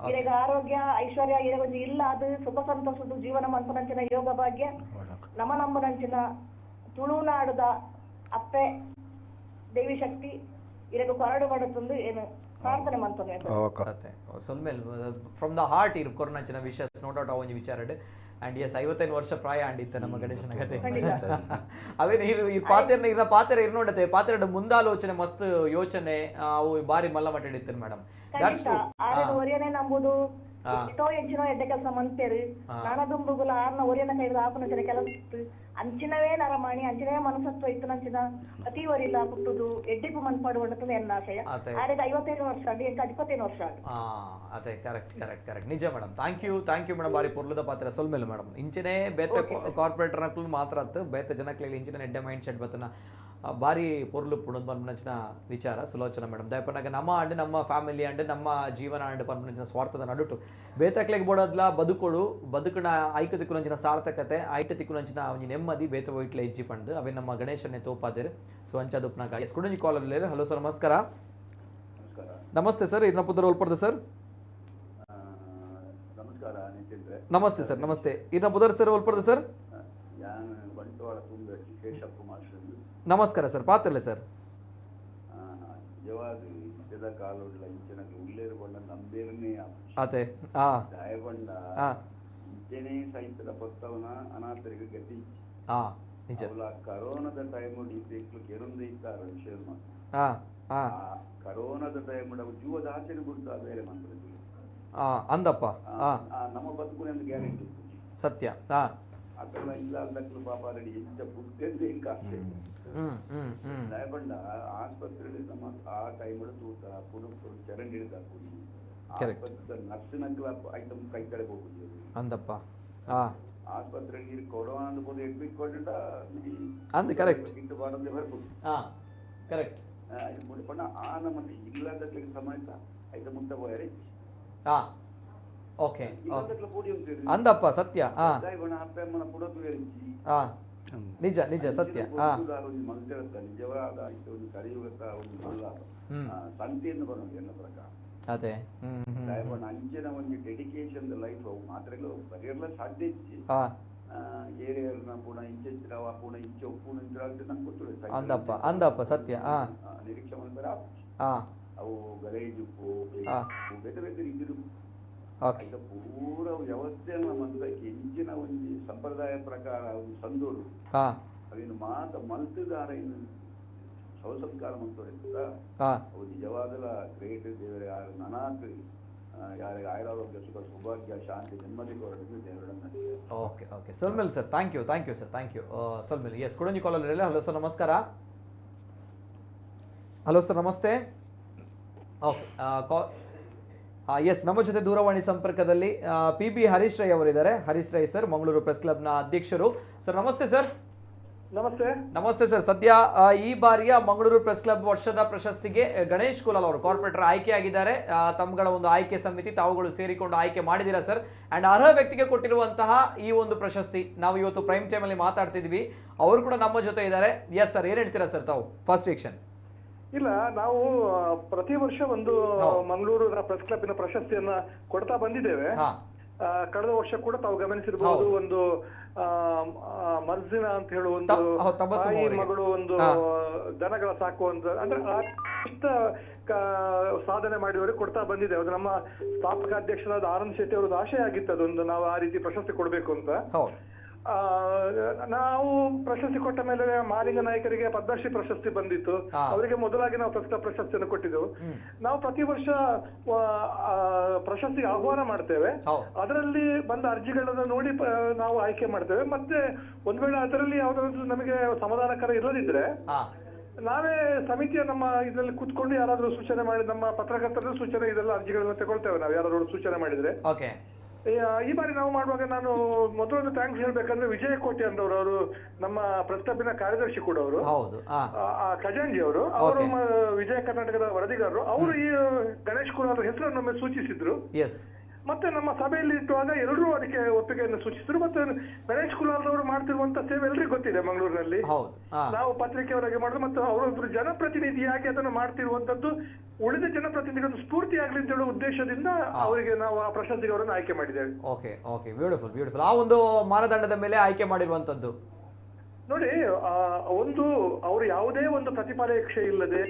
[SPEAKER 5] ಇರೆಗ್ ಆರೋಗ್ಯ ಐಶ್ವರ್ಯ ಇರೆಗ್ ಒಂಜಿ ಇಲ್ಲ ಅದು ಸುಖ ಸಂತೋಷದ ಜೀವನ ಮನ್ಪುನಂಚಿನ ಯೋಗ ಭಾಗ್ಯ ನಮ ನಂಬುನಂಚಿನ ತುಳುನಾಡುದ ಅಪ್ಪೆ ದೇವಿ ಶಕ್ತಿ ಇರೆಗ್ ಕೊರಡು ಮಾಡುತ್ತಂದು ಏನು ಪ್ರಾರ್ಥನೆ ಮಂತೊಂದು.
[SPEAKER 1] ಸೊಲ್ಮೇಲ್ ಫ್ರಮ್ the heart ಇರು ಕೊರನಂಚಿನ ವಿಷಯ ನೋ ಡೌಟ್ ಆ ಒಂಜಿ ವಿಚಾರಡ್. ಅಂಡ್ ಎಸ್ 55 ವರ್ಷ ಪ್ರಾಯ ಅಂಡಿತ್ತ ನಮ್ಮ ಗಣೇಶನ ಕತೆ. ಅವೇ ಈ ಪಾತ್ರ ಇರ ಪಾತ್ರ ಇರ್ನೋಡತೆ ಪಾತ್ರ ಮುಂದಾಲೋಚನೆ ಮಸ್ತ್ ಯೋಚನೆ ಅವು ಬಾರಿ ಮಲ್ಲ ಮಟ್ಟ ಹಿಡಿತಾರೆ ಮೇಡಮ್.
[SPEAKER 5] ನಂಬುದು ಎಷ್ಟೋ ಎಂಚಿನ ಎಡ್ಡೆ ಕೆಲಸ ಮಂತೇರು ನಾನ ದುಂಬುಗುಲ ಆರ್ನ ಒರಿಯನ ಕೈದ ಆಪನ ಕೆಲಸ ಅಂಚಿನವೇ ನರಮಾಣಿ ಅಂಚಿನವೇ ಮನಸತ್ವ ಇತ್ತು ನಂಚಿನ ಅತಿ ಒರಿಲ್ಲ ಪುಟ್ಟುದು ಎಡ್ಡಿಪು ಮನ್ಪಾಡು ಹೊಂಡತಂದು ಎನ್ನ ಆಶಯ. ಆರೆಗ್ 55 ವರ್ಷ ಆಂಡ್ ಎಂಕ್ 25 ವರ್ಷ ಆಂಡ್.
[SPEAKER 1] ಅದೇ ಕರೆಕ್ಟ್ ಕರೆಕ್ಟ್ ಕರೆಕ್ಟ್ ನಿಜ ಮೇಡಮ್. Thank you madam. ಬಾರಿ ಪೊರ್ಲುದ ಪಾತ್ರ ಸೊಲ್ಮೆಲು ಮೇಡಮ್. ಇಂಚಿನೇ ಬೇತೆ ಕಾರ್ಪೊರೇಟರ್ ನಕ್ಲು ಮಾತ್ರ ಅತ್ತು ಬೇತೆ ಜನಕ್ಲೆಗ್ ಇಂಚಿನ ಎಡ್ಡೆ ಮೈಂಡ್ ಸೆಟ್ ಬತ್ತನ ಬಾರಿ ಪೊರ್ಲು ಪುಣದ್ ಪನ್ಪುನಂಚಿನ ವಿಚಾರ ಸುಲೋಚನಾ ಮೇಡಮ್. ದಯಪನಾಗ ನಮ್ಮ ಅಂಡ್ ನಮ್ಮ ಫ್ಯಾಮಿಲಿ ಅಂಡ್ ನಮ್ಮ ಜೀವನ ಅಂಡ್ ಪನ್ಪುನಂಚಿನ ಸ್ವಾರ್ಥದ ನಡುಟು ಬೇತಕ್ಲೆಗ್ ಬೋಡದ್ಲ ಬದುಕೊಡು ಬದುಕುನ ಐಕ ತಿಕ್ಕುನಂಚಿನ ಸಾರ್ಥಕತೆ ಐಟ ತಿಕ್ಕುನಂಚಿನ ಒಂಜಿ ನೆಮ್ಮದಿ ಬೇತ ಒಯ್ಟ್ಲೆ ಇಜ್ಜಿ ಪಂಡ್ ಅವೇ ನಮ್ಮ ಗಣೇಶನೇ ತೋಪಾದೇರು. ಸೊ ಅಂಚಾದುಪ್ನಾಗ ಎಸ್ ಕುಡಂಜಿ ಕಾಲರ್ ಹಲೋ ಸರ್ ನಮಸ್ಕಾರ. ನಮಸ್ತೆ ಸರ್, ಇರ್ನ ಪುದರ್ ಒಲ್ಪಡ್ದು ಸರ್?
[SPEAKER 6] ನಮಸ್ಕಾರ.
[SPEAKER 1] ನಮಸ್ತೆ ಸರ್. ನಮಸ್ತೆ, ಇರ್ನ ಪುದರ್ ಸರ್ ಒಲ್ಪಡ್ದು ಸರ್? ನಮಸ್ಕಾರ ಸರ್, ಪಾತ್ರಲ್ಲ ಸರ್. ಅದೇ ನಿಜ.
[SPEAKER 6] ಕರೋನಾದ ಟೈಮ್ ಕರೋನಾದ ಟೈಮ್ ಜೀವದ ಆಚೆನೆ ಬಿಡ್ತಾ ಬೇರೆ
[SPEAKER 1] ಅಂದಪ್ಪ
[SPEAKER 6] ನಮ್ಮ ಬದುಕು ಗ್ಯಾರಂಟಿ
[SPEAKER 1] ಸತ್ಯ.
[SPEAKER 6] ಅಕಲ್ಲ ಇಲ್ಲ ಅಂದಕ್ಲು ಪಾಪ ರೆಡಿ ಎಂಚ ಪುಟ್ಟೆಂದು ಇಂಕ ದಯಪಂಡ ಆಸ್ಪತ್ರೆ ನಮ್ಮ ಆ ಟೈಮ್ ತೂತ ಪುಡುಪು ಚರಂಡಿ ಹಿಡಿದಾಕುನಿ ಆಸ್ಪತ್ರೆ ನರ್ಸಿನಕ್ಲ ಐಟಮ್ ಕೈ ಕಡೆ ಹೋಗುದು
[SPEAKER 1] ಅಂದಪ್ಪ.
[SPEAKER 6] ಆಸ್ಪತ್ರೆ ನೀರು ಕೊರೋನಾ ಅಂದ್ಬೋದು ಅಡ್ಮಿಟ್ ಕೊಟ್ಟ
[SPEAKER 1] ಅಂದ್ ಕರೆಕ್ಟ್
[SPEAKER 6] ಇಂಟು ಬಾರಂದೆ ಬರ್ಬೋದು.
[SPEAKER 1] ಕರೆಕ್ಟ್.
[SPEAKER 6] ಪಂಡ ಆ ನಮ್ಮನೆ ಇಲ್ಲದಕ್ಕೆ ಸಮೇತ ಐತ ಮುಟ್ಟ ಹೋಯರೆ.
[SPEAKER 1] ಓಕೆ ಅಂದಪ್ಪ ಸತ್ಯ. ನಿಜ ನಿಜ ಸತ್ಯ. ಅದೇ
[SPEAKER 6] ಅಂಚಿನ ಒಂದು ಡೆಡಿಕೇಶನ್ ಲೈಫ್ ಅವು ಮಾತ್ರೆಗಳು ಬರೆಯಲ್ಲ ಸಾಧ್ಯ ಇತ್ತು. ಏರಿಯರ್ನ ಪುನಃ ಇಂಚೆಂಚಿನ ಪುನಃ ಇಂಚೆ ಉಪ್ಪು ನಂಗೆ ಗೊತ್ತಿಲ್ಲ.
[SPEAKER 1] ಅಂದಪ್ಪ ಅಂದಪ್ಪ ಸತ್ಯ.
[SPEAKER 6] ನಿರೀಕ್ಷೆ ಮಾಡ್ತಾರೆ ಅವು ಗಲೇಜ್ ಉಪ್ಪು ಬೇರೆ ಬೇರೆ ರೀತಿ ಪೂರ ವ್ಯವಸ್ಥೆಯನ್ನು ಮಲ್ತಕ್ಕೆ ಇಂಚಿನ ಒಂದು ಸಂಪ್ರದಾಯ ಪ್ರಕಾರ ಒಂದು ಸಂದೋಡು ಅವೇನು ಮಾತ ಮಲ್ತದಾರ ಇನ್ನು ಶವ ಸಂಸ್ಕಾರ ಮಂತೋಡೆ ಅವು ನಿಜವಾದಲ ಗ್ರೇಟ್ ದೇವರ ಯಾರು ನನಾತ್ ಯಾರಿಗೆ ಆಯುರಾರೋಗ್ಯ ಸುಖ ಸೌಭಾಗ್ಯ ಶಾಂತಿ ನೆಮ್ಮದಿ ಕೊರಡಿದ್ದು ದೇವರನ್ನ.
[SPEAKER 1] ಓಕೆ ಓಕೆ ಸೊಲ್ಮೇಲ್ sir, thank you thank you sir, thank you ಸೊಲ್ಮೇಲ್. S ಕುಡಂಜಿ ಕಾಲಲ್ಲಿ. ಹಲೋ ಸರ್ ನಮಸ್ಕಾರ. ಹಲೋ ಸರ್ ನಮಸ್ತೆ. ಓಕೆ ಎಸ್, ನಮ್ಮ ಜೊತೆ ದೂರವಾಣಿ ಸಂಪರ್ಕದಲ್ಲಿ ಪಿ ಬಿ ಹರೀಶ್ ರೈ ಅವರಿದ್ದಾರೆ. ಹರೀಶ್ ರೈ ಸರ್ ಮಂಗಳೂರು ಪ್ರೆಸ್ ಕ್ಲಬ್ನ ಅಧ್ಯಕ್ಷರು. ಸರ್ ನಮಸ್ತೆ ಸರ್.
[SPEAKER 7] ನಮಸ್ತೆ.
[SPEAKER 1] ನಮಸ್ತೆ ಸರ್. ಸದ್ಯ ಈ ಬಾರಿಯ ಮಂಗಳೂರು ಪ್ರೆಸ್ ಕ್ಲಬ್ ವರ್ಷದ ಪ್ರಶಸ್ತಿಗೆ ಗಣೇಶ್ ಕುಲಾಲ್ ಅವರು ಕಾರ್ಪೊರೇಟರ್ ಆಯ್ಕೆಯಾಗಿದ್ದಾರೆ. ತಮ್ಮಗಳ ಒಂದು ಆಯ್ಕೆ ಸಮಿತಿ ತಾವುಗಳು ಸೇರಿಕೊಂಡು ಆಯ್ಕೆ ಮಾಡಿದ್ದೀರಾ ಸರ್. ಅಂಡ್ ಅರ್ಹ ವ್ಯಕ್ತಿಗೆ ಕೊಟ್ಟಿರುವಂತಹ ಈ ಒಂದು ಪ್ರಶಸ್ತಿ ನಾವು ಇವತ್ತು ಪ್ರೈಮ್ ಟೈಮ್ ಅಲ್ಲಿ ಮಾತಾಡ್ತಿದ್ವಿ, ಅವರು ಕೂಡ ನಮ್ಮ ಜೊತೆ ಇದ್ದಾರೆ. ಎಸ್ ಸರ್, ಏನ್ ಹೇಳ್ತೀರಾ ಸರ್ ತಾವು ಫಸ್ಟ್ ರಿಯಾಕ್ಷನ್?
[SPEAKER 7] ಇಲ್ಲ, ನಾವು ಪ್ರತಿ ವರ್ಷ ಒಂದು ಮಂಗಳೂರು ಪ್ರೆಸ್ ಕ್ಲಬ್ನ ಪ್ರಶಸ್ತಿಯನ್ನ ಕೊಡ್ತಾ ಬಂದಿದ್ದೇವೆ. ಕಳೆದ ವರ್ಷ ಕೂಡ ತಾವು ಗಮನಿಸಿರಬಹುದು, ಒಂದು ಮರ್ಜಿನ ಅಂತ ಹೇಳುವ ಒಂದು ತಾಯಿ ಮಗಳು ಒಂದು ದನಗಳ ಸಾಕುವಂತ ಅಂದ್ರೆ ಇಷ್ಟ ಸಾಧನೆ ಮಾಡಿದವರಿಗೆ ಕೊಡ್ತಾ ಬಂದಿದೆ. ಅದು ನಮ್ಮ ಸ್ಥಾಪಕ ಅಧ್ಯಕ್ಷರಾದ ಆನಂದ್ ಶೆಟ್ಟಿ ಅವರದ್ದು ಆಶಯ ಆಗಿತ್ತು, ಅದೊಂದು ನಾವು ಆ ರೀತಿ ಪ್ರಶಸ್ತಿ ಕೊಡ್ಬೇಕು ಅಂತ. ನಾವು ಪ್ರಶಸ್ತಿ ಕೊಟ್ಟ ಮೇಲೆ ಮಾಲಿಂಗ ನಾಯಕರಿಗೆ ಪದ್ಮಶ್ರೀ ಪ್ರಶಸ್ತಿ ಬಂದಿತ್ತು, ಅವರಿಗೆ ಮೊದಲಾಗಿ ನಾವು ಪ್ರಸ್ತುತ ಪ್ರಶಸ್ತಿಯನ್ನು ಕೊಟ್ಟಿದ್ದೆವು. ನಾವು ಪ್ರತಿ ವರ್ಷ ಪ್ರಶಸ್ತಿಗೆ ಆಹ್ವಾನ ಮಾಡ್ತೇವೆ, ಅದರಲ್ಲಿ ಬಂದ ಅರ್ಜಿಗಳನ್ನು ನೋಡಿ ನಾವು ಆಯ್ಕೆ ಮಾಡ್ತೇವೆ. ಮತ್ತೆ ಒಂದ್ ವೇಳೆ ಅದರಲ್ಲಿ ಯಾವ್ದಾದ್ರು ನಮಗೆ ಸಮಾಧಾನಕರ ಇಲ್ಲದಿದ್ರೆ ನಾವೇ ಸಮಿತಿಯ ನಮ್ಮ ಇದರಲ್ಲಿ ಕೂತ್ಕೊಂಡು ಯಾರಾದ್ರೂ ಸೂಚನೆ ಮಾಡಿ, ನಮ್ಮ ಪತ್ರಕರ್ತರ ಸೂಚನೆ ಇದೆಲ್ಲ ಅರ್ಜಿಗಳನ್ನ ತಗೊಳ್ತೇವೆ ನಾವು, ಯಾರಾದ್ರೂ ಸೂಚನೆ ಮಾಡಿದ್ರೆ. ಈ ಬಾರಿ ನಾವು ಮಾಡುವಾಗ ನಾನು ಮೊದಲೊಂದು thanks ಹೇಳ್ಬೇಕಂದ್ರೆ ವಿಜಯ ಕೋಟೆ ಅಂದವರು, ಅವರು ನಮ್ಮ ಪ್ರೆಸ್ ಕ್ಲಬ್ಬಿನ ಕಾರ್ಯದರ್ಶಿ ಕೂಡ ಅವರು, ಖಜಾಂಜಿ ಅವರು, ಅವರು ವಿಜಯ ಕರ್ನಾಟಕದ ವರದಿಗಾರರು. ಅವರು ಈ ಗಣೇಶ್ ಕುಲಾಲ್ ಹೆಸರನ್ನು ಒಮ್ಮೆ ಸೂಚಿಸಿದ್ರು. ಮತ್ತೆ ನಮ್ಮ ಸಭೆಯಲ್ಲಿ ಇಟ್ಟುವಾಗ ಎಲ್ಲರೂ ಅದಕ್ಕೆ ಒಪ್ಪಿಗೆಯನ್ನು ಸೂಚಿಸಿದ್ರು. ಮತ್ತೆ ಗಣೇಶ್ ಕುಲಾಲ್ ಅವರು ಮಾಡ್ತಿರುವಂತ ಸೇವೆ ಎಲ್ರಿಗೂ ಗೊತ್ತಿದೆ ಮಂಗಳೂರಿನಲ್ಲಿ, ನಾವು ಪತ್ರಿಕೆಯವರಾಗಿ ಮಾಡುದು ಮತ್ತು ಅವರೊಬ್ಬರು ಜನಪ್ರತಿನಿಧಿಯಾಗಿ ಅದನ್ನು ಮಾಡ್ತಿರುವಂತದ್ದು ಉಳಿದ ಜನಪ್ರತಿನಿಧಿಗಳನ್ನು ಸ್ಫೂರ್ತಿಯಾಗಲಿ ಅಂತ ಹೇಳುವ ಉದ್ದೇಶದಿಂದ ಅವರಿಗೆ ನಾವು ಆ ಪ್ರಶಸ್ತಿಗೆ ಅವರನ್ನು ಆಯ್ಕೆ ಮಾಡಿದ್ದೇವೆ.
[SPEAKER 1] Okay okay, beautiful beautiful. ಆ ಒಂದು ಮಾನದಂಡದ ಮೇಲೆ ಆಯ್ಕೆ ಮಾಡಿರುವಂತದ್ದು.
[SPEAKER 7] ನೋಡಿ, ಒಂದು ಅವರು ಯಾವುದೇ ಒಂದು ಪ್ರತಿಫಲಾಪೇಕ್ಷೆ ಇಲ್ಲದೆ,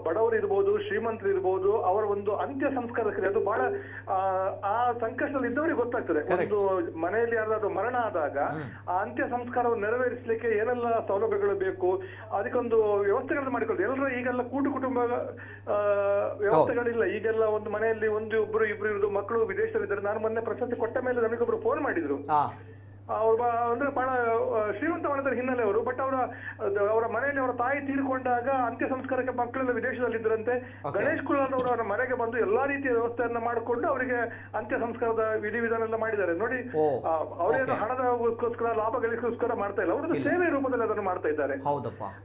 [SPEAKER 7] ಬಡವರು ಇರ್ಬೋದು, ಶ್ರೀಮಂತರು ಇರ್ಬೋದು, ಅವರ ಒಂದು ಅಂತ್ಯ ಸಂಸ್ಕಾರ ಕ್ರಿಯೆ ಅದು ಬಹಳ ಆ ಸಂಕಷ್ಟದಲ್ಲಿ ಇದ್ದವರಿಗೆ ಗೊತ್ತಾಗ್ತದೆ. ಒಂದು ಮನೆಯಲ್ಲಿ ಯಾರಾದ್ರೂ ಮರಣ ಆದಾಗ ಆ ಅಂತ್ಯ ಸಂಸ್ಕಾರವನ್ನು ನೆರವೇರಿಸಲಿಕ್ಕೆ ಏನೆಲ್ಲ ಸೌಲಭ್ಯಗಳು ಬೇಕು, ಅದಕ್ಕೊಂದು ವ್ಯವಸ್ಥೆಗಳನ್ನು ಮಾಡಿಕೊಳ್ಳೋದು. ಎಲ್ಲರೂ ಈಗೆಲ್ಲ ಕೂಟು ಕುಟುಂಬ ವ್ಯವಸ್ಥೆಗಳಿಲ್ಲ. ಈಗೆಲ್ಲ ಒಂದು ಮನೆಯಲ್ಲಿ ಒಂದು ಒಬ್ರು ಇಬ್ರು ಇರುದು, ಮಕ್ಕಳು ವಿದೇಶದಲ್ಲಿದ್ದಾರೆ. ನಾನು ಮೊನ್ನೆ ಪ್ರಶಸ್ತಿ ಕೊಟ್ಟ ಮೇಲೆ ನಮಗೊಬ್ರು ಫೋನ್ ಮಾಡಿದ್ರು. ಅವ್ರು ಅಂದ್ರೆ ಬಹಳ ಶ್ರೀಮಂತ ಮನೆತರ ಹಿನ್ನೆಲೆ ಅವರು, ಬಟ್ ಅವರ ಅವರ ಮನೆಯಲ್ಲಿ ಅವರ ತಾಯಿ ತೀರ್ಕೊಂಡಾಗ ಅಂತ್ಯ ಸಂಸ್ಕಾರಕ್ಕೆ ಮಕ್ಕಳೆಲ್ಲ ವಿದೇಶದಲ್ಲಿದ್ದರಂತೆ. ಗಣೇಶ್ ಕುಲಾಲ್ ಅವರು ಅವರ ಮನೆಗೆ ಬಂದು ಎಲ್ಲಾ ರೀತಿಯ ವ್ಯವಸ್ಥೆಯನ್ನ ಮಾಡಿಕೊಂಡು ಅವರಿಗೆ ಅಂತ್ಯ ಸಂಸ್ಕಾರದ ವಿಧಿವಿಧಾನ ಎಲ್ಲ ಮಾಡಿದ್ದಾರೆ. ನೋಡಿ, ಅವರೇನು ಹಣದಕ್ಕೋಸ್ಕರ ಲಾಭ ಗಳಿಸೋಸ್ಕರ ಮಾಡ್ತಾ ಇಲ್ಲ, ಅವರದ್ದು ಸೇವೆ ರೂಪದಲ್ಲಿ ಅದನ್ನು ಮಾಡ್ತಾ ಇದ್ದಾರೆ.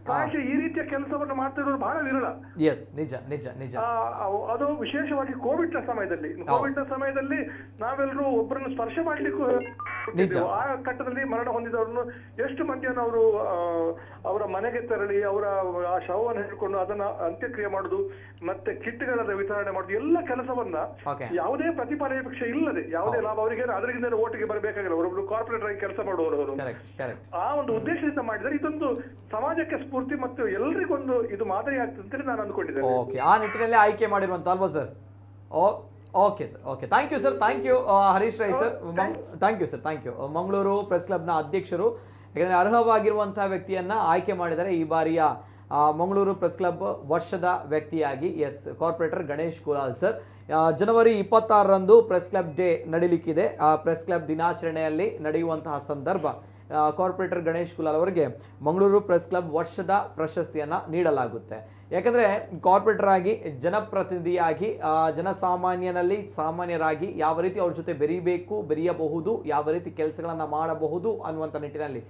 [SPEAKER 7] ಪ್ರಾಯಶಃ ಈ ರೀತಿಯ ಕೆಲಸವನ್ನು ಮಾಡ್ತಾ ಇರೋರು ಬಹಳ ವಿರಳ. ಅದು ವಿಶೇಷವಾಗಿ ಕೋವಿಡ್ ನ ಸಮಯದಲ್ಲಿ, ನಾವೆಲ್ಲರೂ ಒಬ್ಬರನ್ನು ಸ್ಪರ್ಶ ಮಾಡ್ಲಿಕ್ಕೂ ಆ ಘಟ್ಟದಲ್ಲಿ ಮರಣ ಹೊಂದಿದವರನ್ನು ಎಷ್ಟು ಮಂದಿಯನ್ನು ಅವರು ಅವರ ಮನೆಗೆ ತೆರಳಿ ಅವರ ಆ ಶವವನ್ನು ಹಿಡ್ಕೊಂಡು ಅದನ್ನ ಅಂತ್ಯಕ್ರಿಯೆ ಮಾಡುದು, ಮತ್ತೆ ಕಿಟ್ಗಳನ್ನ ವಿತರಣೆ ಮಾಡುದು, ಎಲ್ಲ ಕೆಲಸವನ್ನ ಯಾವುದೇ ಪ್ರತಿಫಲಾಪೇಕ್ಷೆ ಇಲ್ಲದೆ, ಯಾವುದೇ ಲಾಭ ಅವರಿಗೆ ಅದರಿಂದ ಓಟಿಗೆ ಬರಬೇಕಾಗಿಲ್ಲ. ಅವರೊಬ್ರು ಕಾರ್ಪೊರೇಟರ್ ಆಗಿ ಕೆಲಸ ಮಾಡುವವರು ಅವರು ಆ ಒಂದು ಉದ್ದೇಶದಿಂದ ಮಾಡಿದರೆ ಇದೊಂದು ಸಮಾಜಕ್ಕೆ ಸ್ಫೂರ್ತಿ ಮತ್ತು ಎಲ್ರಿಗೊಂದು ಇದು ಮಾದರಿ ಆಗ್ತದೆ ಅಂತ ನಾನು ಅಂದ್ಕೊಂಡಿದ್ದೇನೆ.
[SPEAKER 1] ಓಕೆ, ಆ ನಿಟ್ಟಿನಲ್ಲಿ ಆಯ್ಕೆ ಮಾಡಿರುವಂತ ಅಲ್ವಾ sir? Okay sir, okay, thank you sir, thank you Harish Rai sir, thank you sir, thank you. Mangaluru press ಕ್ಲಬ್ನ ಅಧ್ಯಕ್ಷರು, ಯಾಕಂದರೆ ಅರ್ಹವಾಗಿರುವಂತಹ ವ್ಯಕ್ತಿಯನ್ನು ಆಯ್ಕೆ ಮಾಡಿದ್ದಾರೆ ಈ ಬಾರಿಯ ಮಂಗಳೂರು ಪ್ರೆಸ್ ಕ್ಲಬ್ ವರ್ಷದ ವ್ಯಕ್ತಿಯಾಗಿ. Yes, corporator Ganesh Kulal sir. ಜನವರಿ 26ರಂದು ಪ್ರೆಸ್ ಕ್ಲಬ್ ಡೇ ನಡೀಲಿಕ್ಕಿದೆ. ಆ ಪ್ರೆಸ್ ಕ್ಲಬ್ ದಿನಾಚರಣೆಯಲ್ಲಿ ನಡೆಯುವಂತಹ ಸಂದರ್ಭ ಕಾರ್ಪೊರೇಟರ್ ಗಣೇಶ್ ಕುಲಾಲ್ ಅವರಿಗೆ ಮಂಗಳೂರು ಪ್ರೆಸ್ ಕ್ಲಬ್ ವರ್ಷದ ಪ್ರಶಸ್ತಿಯನ್ನು ನೀಡಲಾಗುತ್ತೆ. ಯಾಕಂದರೆ ಕಾರ್ಪೊರೇಟರ್ ಆಗಿ, ಜನಪ್ರತಿನಿಧಿಯಾಗಿ, ಜನಸಾಮಾನ್ಯನಲ್ಲಿ ಸಾಮಾನ್ಯರಾಗಿ ಯಾವ ರೀತಿ ಅವ್ರ ಜೊತೆ ಬೆರೀಬೇಕು, ಬೆರೆಯಬಹುದು, ಯಾವ ರೀತಿ ಕೆಲಸಗಳನ್ನು ಮಾಡಬಹುದು ಅನ್ನುವಂಥ ನಿಟ್ಟಿನಲ್ಲಿ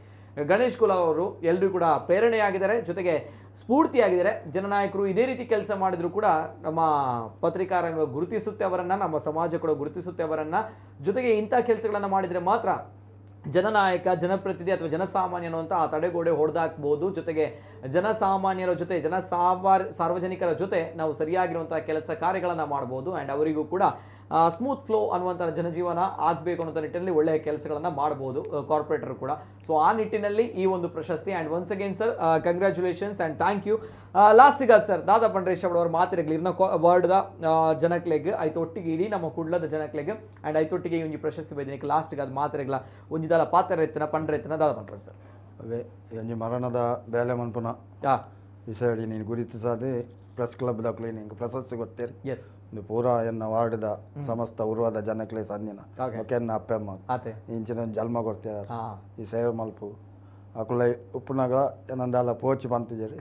[SPEAKER 1] ಗಣೇಶ್ ಕುಲಾಲ್ ಅವರು ಎಲ್ಲರೂ ಕೂಡ ಪ್ರೇರಣೆಯಾಗಿದ್ದಾರೆ, ಜೊತೆಗೆ ಸ್ಫೂರ್ತಿಯಾಗಿದ್ದಾರೆ. ಜನನಾಯಕರು ಇದೇ ರೀತಿ ಕೆಲಸ ಮಾಡಿದರೂ ಕೂಡ ನಮ್ಮ ಪತ್ರಿಕಾ ರಂಗ ಗುರುತಿಸುತ್ತೆ ಅವರನ್ನು, ನಮ್ಮ ಸಮಾಜ ಕೂಡ ಗುರುತಿಸುತ್ತೆ ಅವರನ್ನು. ಜೊತೆಗೆ ಇಂಥ ಕೆಲಸಗಳನ್ನು ಮಾಡಿದರೆ ಮಾತ್ರ ಜನನಾಯಕ, ಜನಪ್ರತಿನಿಧಿ ಅಥವಾ ಜನಸಾಮಾನ್ಯ ಅನ್ನುವಂಥ ಆ ತಡೆಗೋಡೆ ಹೊಡೆದಾಕ್ಬೋದು. ಜೊತೆಗೆ ಜನಸಾಮಾನ್ಯರ ಜೊತೆ, ಸಾರ್ವಜನಿಕರ ಜೊತೆ ನಾವು ಸರಿಯಾಗಿರುವಂಥ ಕೆಲಸ ಕಾರ್ಯಗಳನ್ನು ಮಾಡ್ಬೋದು. ಆ್ಯಂಡ್ ಅವರಿಗೂ ಕೂಡ ಸ್ಮೂತ್ ಫ್ಲೋ ಅನ್ನುವಂಥ ಜನಜೀವನ ಆಗಬೇಕು ಅನ್ನೋಂಥ ನಿಟ್ಟಿನಲ್ಲಿ ಒಳ್ಳೆಯ ಕೆಲಸಗಳನ್ನು ಮಾಡ್ಬೋದು ಕಾರ್ಪೊರೇಟರ್ ಕೂಡ. ಸೊ ಆ ನಿಟ್ಟಿನಲ್ಲಿ ಈ ಒಂದು ಪ್ರಶಸ್ತಿ. And once again sir, congratulations and thank you. ಲಾಸ್ಟಿಗೆ ಅದು ಸರ್, ದಾದಾ ಪಂಡ್ರೇಶ್ ಅವರ ಮಾತಿರಲಿ ಇರ್ನ ವರ್ಡ್ದ ಜನಕ್ಲೆಗ್ ಐತೊಟ್ಟಿಗೆ, ಇಡೀ ನಮ್ಮ ಕುಡ್ಲದ ಜನಕ್ಲೆಗ್ ಆ್ಯಂಡ್ ಐತೊಟ್ಟಿಗೆ ಈ ಒಂದು ಪ್ರಶಸ್ತಿ ಬೈದಿನಕ್ಕೆ ಲಾಸ್ಟಿಗೆ ಅದು ಮಾತಿರಗ್ಲ ಒಂಜಿದಾಲ ಪಾತ್ರ ಎತ್ತನ ಪಂಡ್ರೆ ಎತ್ತನ ದಾದಾ ಪಂಡ್ರೆ ಸರ್.
[SPEAKER 3] ಅವೇ ಒಂಜಿ ಮರಣದ ಬೇಲೆ ಮನ್ಪುನ ವಿಷಯ ನೀನು ಗುರುತಿಸದೆ ಪ್ರೆಸ್ ಕ್ಲಬ್ ದಾಖಲೆ ನಿಂಗೆ ಪ್ರಶಸ್ತಿ ಕೊಡ್ತೀರಿ.
[SPEAKER 1] ಎಸ್,
[SPEAKER 3] ಪೂರಾ ಎನ್ನ ವಾರ್ಡ್ದ ಸಮಸ್ತ ಉರ್ವಾದ ಜನಕ್ಲೆ ಸಂದಿನ ಕೆನ್ನ ಅಪ್ಪೆಮ್ಮ ಇಂಚಿನ ಜನ್ಮ ಕೊಡ್ತೀರ ಈ ಸೇವೆ ಮಲ್ಪು ಅಕುಲ ಉಪ್ಪುನಾಗ ಏನಂದಾಲ ಪೋಚಿ ಬಂತಿದ್ದೀರಿ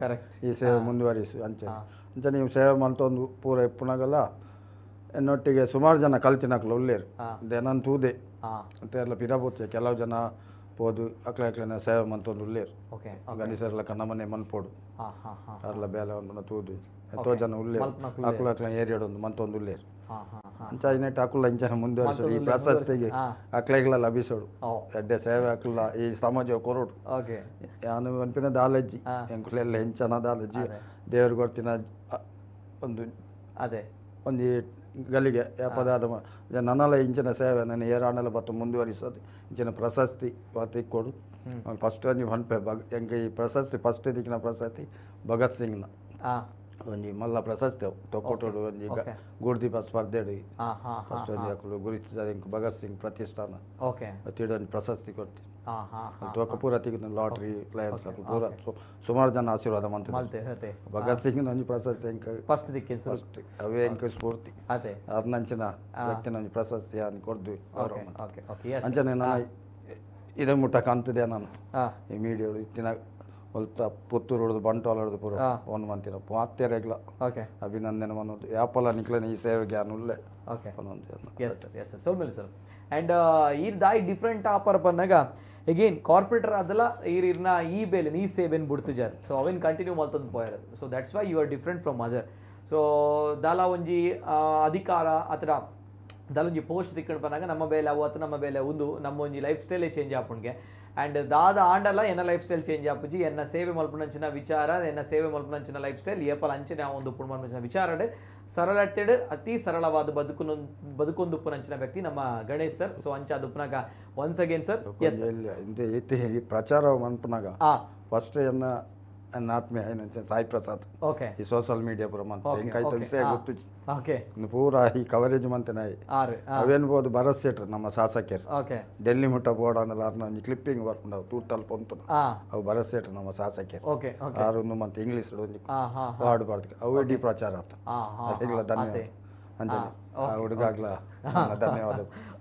[SPEAKER 3] ಈ ಸೇವೆ ಮುಂದುವರಿಸು ಅಂಚೆ ಅಂಚೆ ನೀವು ಸೇವೆ ಮಲ್ತೊಂದು ಪೂರ ಇಪ್ಪುನಾಗಲ್ಲ ಎನ್ನೊಟ್ಟಿಗೆ ಸುಮಾರು ಜನ ಕಲ್ತಿನಕ್ಲು ಉಳ್ಳೇರು ಏನಂತ ತೂದೆ ಅಂತ ಎಲ್ಲ ಪಿರಬೋತೆ ಕೆಲವು ಜನ ಪೋದು ಅಕ್ಲೆ ಅಕ್ಲೆನ ಸೇವೆ ಮಂತೊಂದು ಉಳ್ಳೇರು ಗಣೇಶರ್ಲ ಕಣ್ಣಮನೆ ಮನ್ಪೋಡು ಅರ್ಲ ಬೇಲೆ ಒಂದು ತೂದು ಎತ್ತೋ ಜನ ಉಳ್ಳೇರು ಅಕುಲ ಅಕ್ಲ ಏರಿಯಾಡೊಂದು ಮಂತೊಂದು ಉಳ್ಳೇರು ಅಂಚ ಇನ್ನೆಟ್ಟು ಅಕುಲ ಇಂಚನ ಮುಂದುವರಿಸೋದು ಈ ಪ್ರಶಸ್ತಿಗೆ ಅಕ್ಲೆಗಳ ಲಭಿಸೋಡು ಎಡ್ಡೆ ಸೇವೆ ಅಕ್ಲ ಈ ಸಮಾಜ ಕೊರೋಡು ಯಾನು ಅನ್ಪಿನ ದಾಲಜ್ಜಿ ಎಂಕುಲೆಲ್ಲ ಹೆಂಚನ ದಾಲಜ್ಜಿ ದೇವರು ಕೊಡ್ತಿನ ಒಂದು
[SPEAKER 1] ಅದೇ
[SPEAKER 3] ಒಂದು ಗಲಿಗೆ ಯಾಪದಾದ ನನ್ನಲ್ಲ ಇಂಚಿನ ಸೇವೆ ನನ್ನ ಏರಾಣಲ ಬತ್ತು ಮುಂದುವರಿಸೋದು ಇಂಚಿನ ಪ್ರಶಸ್ತಿ ಇಕ್ಕೊಡು. ಫಸ್ಟ್ ಒಂಜಿ ಪನ್ಪೆ ಬಗ್ ಎಂಕ್ ಈ ಪ್ರಶಸ್ತಿ ಫಸ್ಟ್ ದಿಕ್ಕಿನ ಪ್ರಶಸ್ತಿ ಭಗತ್ ಸಿಂಗ್ನ ಒಂಜಿ ಮಲ್ಲ ಪ್ರಶಸ್ತಿ ಅವು ತೊಕ್ಕೊಟೋಡು ಒಂಜಿ ಗೂಡ್ದೀಪ ಸ್ಪರ್ಧೆಡು ಫಸ್ಟ್ ಒಂಜಿ ಅಕುಲು ಗುರುತಿಸದ ಎಂಕ್ ಭಗತ್ ಸಿಂಗ್ ಪ್ರತಿಷ್ಠಾನ ತಿಡು ಒಂಜಿ ಪ್ರಶಸ್ತಿ ಕೊಡ್ತೀನಿ. ತೋಕ ಪೂರ ತಿಕ್ಕಿನ ಲಾಟ್ರಿ ಪ್ಲೇಯರ್ಸ್ ಅಕುಲು ಪೂರ ಸುಮಾರು ಜನ ಆಶೀರ್ವಾದ ಮಂತ್ ಭಗತ್ ಸಿಂಗ್ ಒಂಜಿ ಪ್ರಶಸ್ತಿ ಎಂಕ್
[SPEAKER 1] ಫಸ್ಟ್ ದಿಕ್ಕಿನ
[SPEAKER 3] ಫಸ್ಟ್ ಅವೇ ಎಂಕ್ ಸ್ಫೂರ್ತಿ ಅರ್ನಂಚಿನ ವ್ಯಕ್ತಿನ ಒಂಜಿ ಪ್ರಶಸ್ತಿ ಅನ್ ಕೊರ್ದು ಅಂಚನೆ ನಾನು ಇದೇ ಮುಟ್ಟ ಕಾಣ್ತಿದೆ ನಾನು ಈ ಮೀಡಿಯಾ ಇತ್ತಿನ ಒಲ್ತ ಪುತ್ತೂರು ಹೊಡೆದು ಬಂಟ್ವಾಳ ಹೊಡೆದು ಪೂರ ಫೋನ್ ಮಂತಿನ ಮಾತೇರೆಗ್ಲ ಅಭಿನಂದನೆ ಮನೋದು ಯಾಪಲ ನಿಕ್ಲನೆ ಈ ಸೇವೆಗೆ ಅನುಲ್ಲೆ
[SPEAKER 1] yes sir, yes sir, Soumya sir. And ಈ ದಾಯಿ ಡಿಫ್ರೆಂಟ್ ಆಪರ್ ಬಂದಾಗ ಎಗೇನ್ ಕಾರ್ಪೊರೇಟರ್ ಅದಲ್ಲ ಈರಿರ್ನ ಈ ಬೇಲೆ ಈ ಸೇವೆನ್ ಬಿಡ್ತಿಜಾರ್. ಸೊ ಅವೇನು ಕಂಟಿನ್ಯೂ ಮಲ್ತೊಂದು ಪೋಯರ್. So that's why you are different from other. So ದಾಲ ಒಂಜಿ ಅಧಿಕಾರ ಅಥವಾ ದಾಲೊಂಜಿ ಪೋಸ್ಟ್ ತಿಕ್ಕೊಂಡು ಬಂದಾಗ ನಮ್ಮ ಬೇಲೆ ಅವು ಅಥವಾ ನಮ್ಮ ಬೇಲೆ ಒಂದು ನಮ್ಮ ಒಂಜಿ ಲೈಫ್ ಸ್ಟೈಲೇ ಚೇಂಜ್ ಆಪುಣ್ಗೆ. ಆ್ಯಂಡ್ ದಾದ ಆಂಡಲ್ಲ ಎನ್ನ ಲೈಫ್ ಸ್ಟೈಲ್ ಚೇಂಜ್ ಆಪುಜಿ, ಎನ್ನ ಸೇವೆ ಮಲ್ಪುನಂಚಿನ ವಿಚಾರ, ಎನ್ನ ಸೇವೆ ಮಲ್ಪುನಂಚಿನ ಲೈಫ್ ಸ್ಟೈಲ್ ಏಪಲ ಅಂಚಿನ ಒಂದು ಪುಣ್ಮಲ್ಪುನಂಚಿನ ವಿಚಾರಡೆ ಸರಳತೆಡ್ ಅತಿ ಸರಳವಾದ ಬದುಕುನ ಬದುಕೊಂದುಪ್ಪುನಂಚಿನ ವ್ಯಕ್ತಿ ನಮ್ಮ ಗಣೇಶ್ ಸರ್. ಸೊ ಅಂಚ ಉಪ್ಪುನಾಗ ಒನ್ಸ್ ಅಗೇನ್ ಸರ್, ಎಸ್.
[SPEAKER 3] ಈ ಪ್ರಚಾರ ಮನ್ಪುನಾಗ ಫಸ್ಟ್ ಎನ್ನ ಎನ್ನ ಆತ್ಮೀಯ ಏನಂತ ಸಾಯಿ ಪ್ರಸಾದ್ ಈ ಸೋಷಿಯಲ್ ಮೀಡಿಯಾ ಪೂರ ಮಂತ್ ಎಂಕೈತ ವಿಷಯ ಗೊತ್ತು ಪೂರ ಈ ಕವರೇಜ್ ಮಂತನಾಯಿ ಅವೇನು ಬೋದು ಭರತ್ ಶೆಟ್ರ್ ನಮ್ಮ ಶಾಸಕರು ಡೆಲ್ಲಿ ಮುಟ್ಟ ಬೋರ್ಡ್ ಅನ್ನಲ್ಲ ಒಂಜಿ ಕ್ಲಿಪ್ಪಿಂಗ್ ಬರ್ಪುಂಡು ತೂಟಲ್ ಪೊಂತು ಅವು ಭರತ್ ಶೆಟ್ರ್ ನಮ್ಮ ಶಾಸಕರು ಆರು ಒಂದು ಮಂತ್ ಇಂಗ್ಲೀಷ್ ಒಂಜಿ ವಾರ್ಡ್ ಬರ್ದು ಅವು ಇಡೀ ಪ್ರಚಾರ ಆತ. ಅರೆಗ್ಲ ಧನ್ಯವಾದ ಅಂಜನೆ ಹುಡುಗಾಗ್ಲ ಧನ್ಯವಾದ.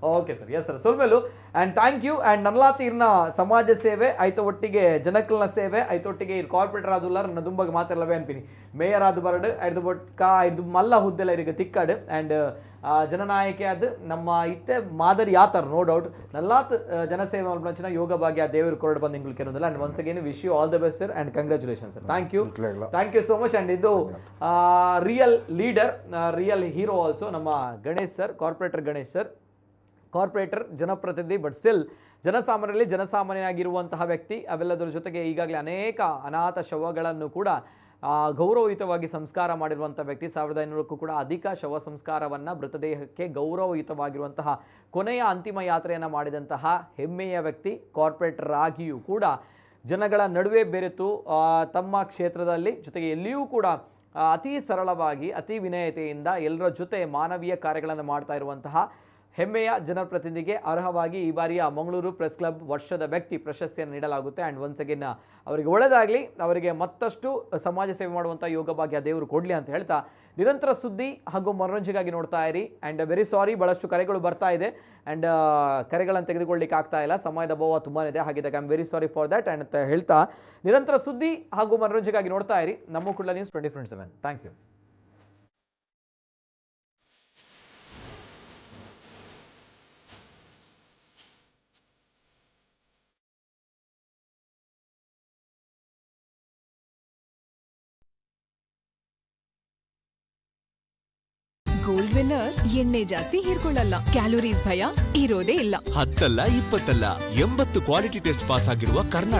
[SPEAKER 1] ಓಕೆ ಸರ್, ಎಸ್ ಸರ್, ಸೊಲ್ಮೆಲು ಆ್ಯಂಡ್ thank you. And ನನ್ಲಾತಿ ಇರ್ನ ಸಮಾಜ ಸೇವೆ ಐತ ಒಟ್ಟಿಗೆ ಜನಕಲ್ನ ಸೇವೆ ಐತ ಒಟ್ಟಿಗೆ ಇರ್ ಕಾರ್ಪೊರೇಟರ್ ಆದುಲ್ಲಾರ ನನ್ನ ದುಂಬಗ್ ಮಾತಾಡಲವೇ ಅನ್ಪಿನಿ ಮೇಯರ್ ಆದ ಬರಡು ಐದು ಬೊಟ್ಕ ಐದು ಮಲ್ಲ ಹುದ್ದೆಲ್ಲ ಇರಿಗೆ ತಿಕ್ಕಾಡು ಆ್ಯಂಡ್ ಜನನಾಯಕೆ ಅದು ನಮ್ಮ ಇತ್ತೆ ಮಾದರಿ ಯಾತಾರ ನೋ ಡೌಟ್. ನಲ್ಲಾತ್ ಜನಸೇವೆ ಮಲ್ಪನಂಚಿನ ಯೋಗ ಭಾಗ್ಯ ದೇವರು ಕೊರಡು ಬಂದು ಇಂಗ್ಲಿಕ್ಕೆ ಇರೋದಿಲ್ಲ. And once again wish you all the best sir and congratulation sir. Thank you, thank you so much. And ಇದು real leader, real hero also ನಮ್ಮ Ganesh sir, corporator Ganesh sir, corporator ಜನಪ್ರತಿನಿಧಿ ಬಟ್ ಸ್ಟಿಲ್ ಜನಸಾಮಾನ್ಯರಲ್ಲಿ ಜನಸಾಮಾನ್ಯನಾಗಿರುವಂತಹ ವ್ಯಕ್ತಿ. ಅವೆಲ್ಲದರ ಜೊತೆಗೆ ಈಗಾಗಲೇ ಅನೇಕ ಅನಾಥ ಶವಗಳನ್ನು ಕೂಡ ಗೌರವಯುತವಾಗಿ ಸಂಸ್ಕಾರ ಮಾಡಿರುವಂಥ ವ್ಯಕ್ತಿ. 1500ಕ್ಕೂ ಕೂಡ ಅಧಿಕ ಶವ ಸಂಸ್ಕಾರವನ್ನು ಮೃತದೇಹಕ್ಕೆ ಗೌರವಯುತವಾಗಿರುವಂತಹ ಕೊನೆಯ ಅಂತಿಮ ಯಾತ್ರೆಯನ್ನು ಮಾಡಿದಂತಹ ಹೆಮ್ಮೆಯ ವ್ಯಕ್ತಿ. ಕಾರ್ಪೊರೇಟರ್ ಆಗಿಯೂ ಕೂಡ ಜನಗಳ ನಡುವೆ ಬೆರೆತು ತಮ್ಮ ಕ್ಷೇತ್ರದಲ್ಲಿ ಜೊತೆಗೆ ಎಲ್ಲಿಯೂ ಕೂಡ ಅತಿ ಸರಳವಾಗಿ ಅತಿ ವಿನಯತೆಯಿಂದ ಎಲ್ಲರ ಜೊತೆ ಮಾನವೀಯ ಕಾರ್ಯಗಳನ್ನು ಮಾಡ್ತಾ ಇರುವಂತಹ ಹೆಮ್ಮೆಯ ಜನಪ್ರತಿನಿಧಿಗೆ ಅರ್ಹವಾಗಿ ಈ ಬಾರಿಯ ಮಂಗಳೂರು ಪ್ರೆಸ್ ಕ್ಲಬ್ ವರ್ಷದ ವ್ಯಕ್ತಿ ಪ್ರಶಸ್ತಿಯನ್ನು ನೀಡಲಾಗುತ್ತೆ. ಆ್ಯಂಡ್ ಒನ್ಸ್ ಅಗೇನ್ ಅವರಿಗೆ ಒಳ್ಳೆಯದಾಗಲಿ, ಅವರಿಗೆ ಮತ್ತಷ್ಟು ಸಮಾಜ ಸೇವೆ ಮಾಡುವಂಥ ಯೋಗ ಭಾಗ್ಯ ದೇವರು ಕೊಡಲಿ ಅಂತ ಹೇಳ್ತಾ ನಿರಂತರ ಸುದ್ದಿ ಹಾಗೂ ಮನೋರಂಜನೆಗಾಗಿ ನೋಡ್ತಾ ಇರಿ. ಆ್ಯಂಡ್ ವೆರಿ ಸಾರಿ, ಭಾಳಷ್ಟು ಕರೆಗಳು ಬರ್ತಾ ಇದೆ ಆ್ಯಂಡ್ ಕರೆಗಳನ್ನು ತೆಗೆದುಕೊಳ್ಳಿಕ್ಕೆ ಆಗ್ತಾ ಇಲ್ಲ, ಸಮಯದ ಅಭಾವ ತುಂಬಾ ಇದೆ. ಹಾಗಿದ್ದಾಗ I am very sorry for that and ಅಂತ ಹೇಳ್ತಾ ನಿರಂತರ ಸುದ್ದಿ ಹಾಗೂ ಮನೋರಂಜನೆಗಾಗಿ ನೋಡ್ತಾ ಇರಿ ನಮ್ಮ Kudla news 24/7. Thank you.
[SPEAKER 8] Gold Winner ಎಣ್ಣೆ ಜಾಸ್ತಿ ಹೀರ್ಕೊಳ್ಳಲ್ಲ, ಕ್ಯಾಲೋರೀಸ್ ಭಯ ಇರೋದೇ ಇಲ್ಲ.
[SPEAKER 9] 10 ಅಲ್ಲ 20 ಅಲ್ಲ 80 ಕ್ವಾಲಿಟಿ ಟೆಸ್ಟ್ ಪಾಸ್ ಆಗಿರುವ ಕರ್ನಾಟಕ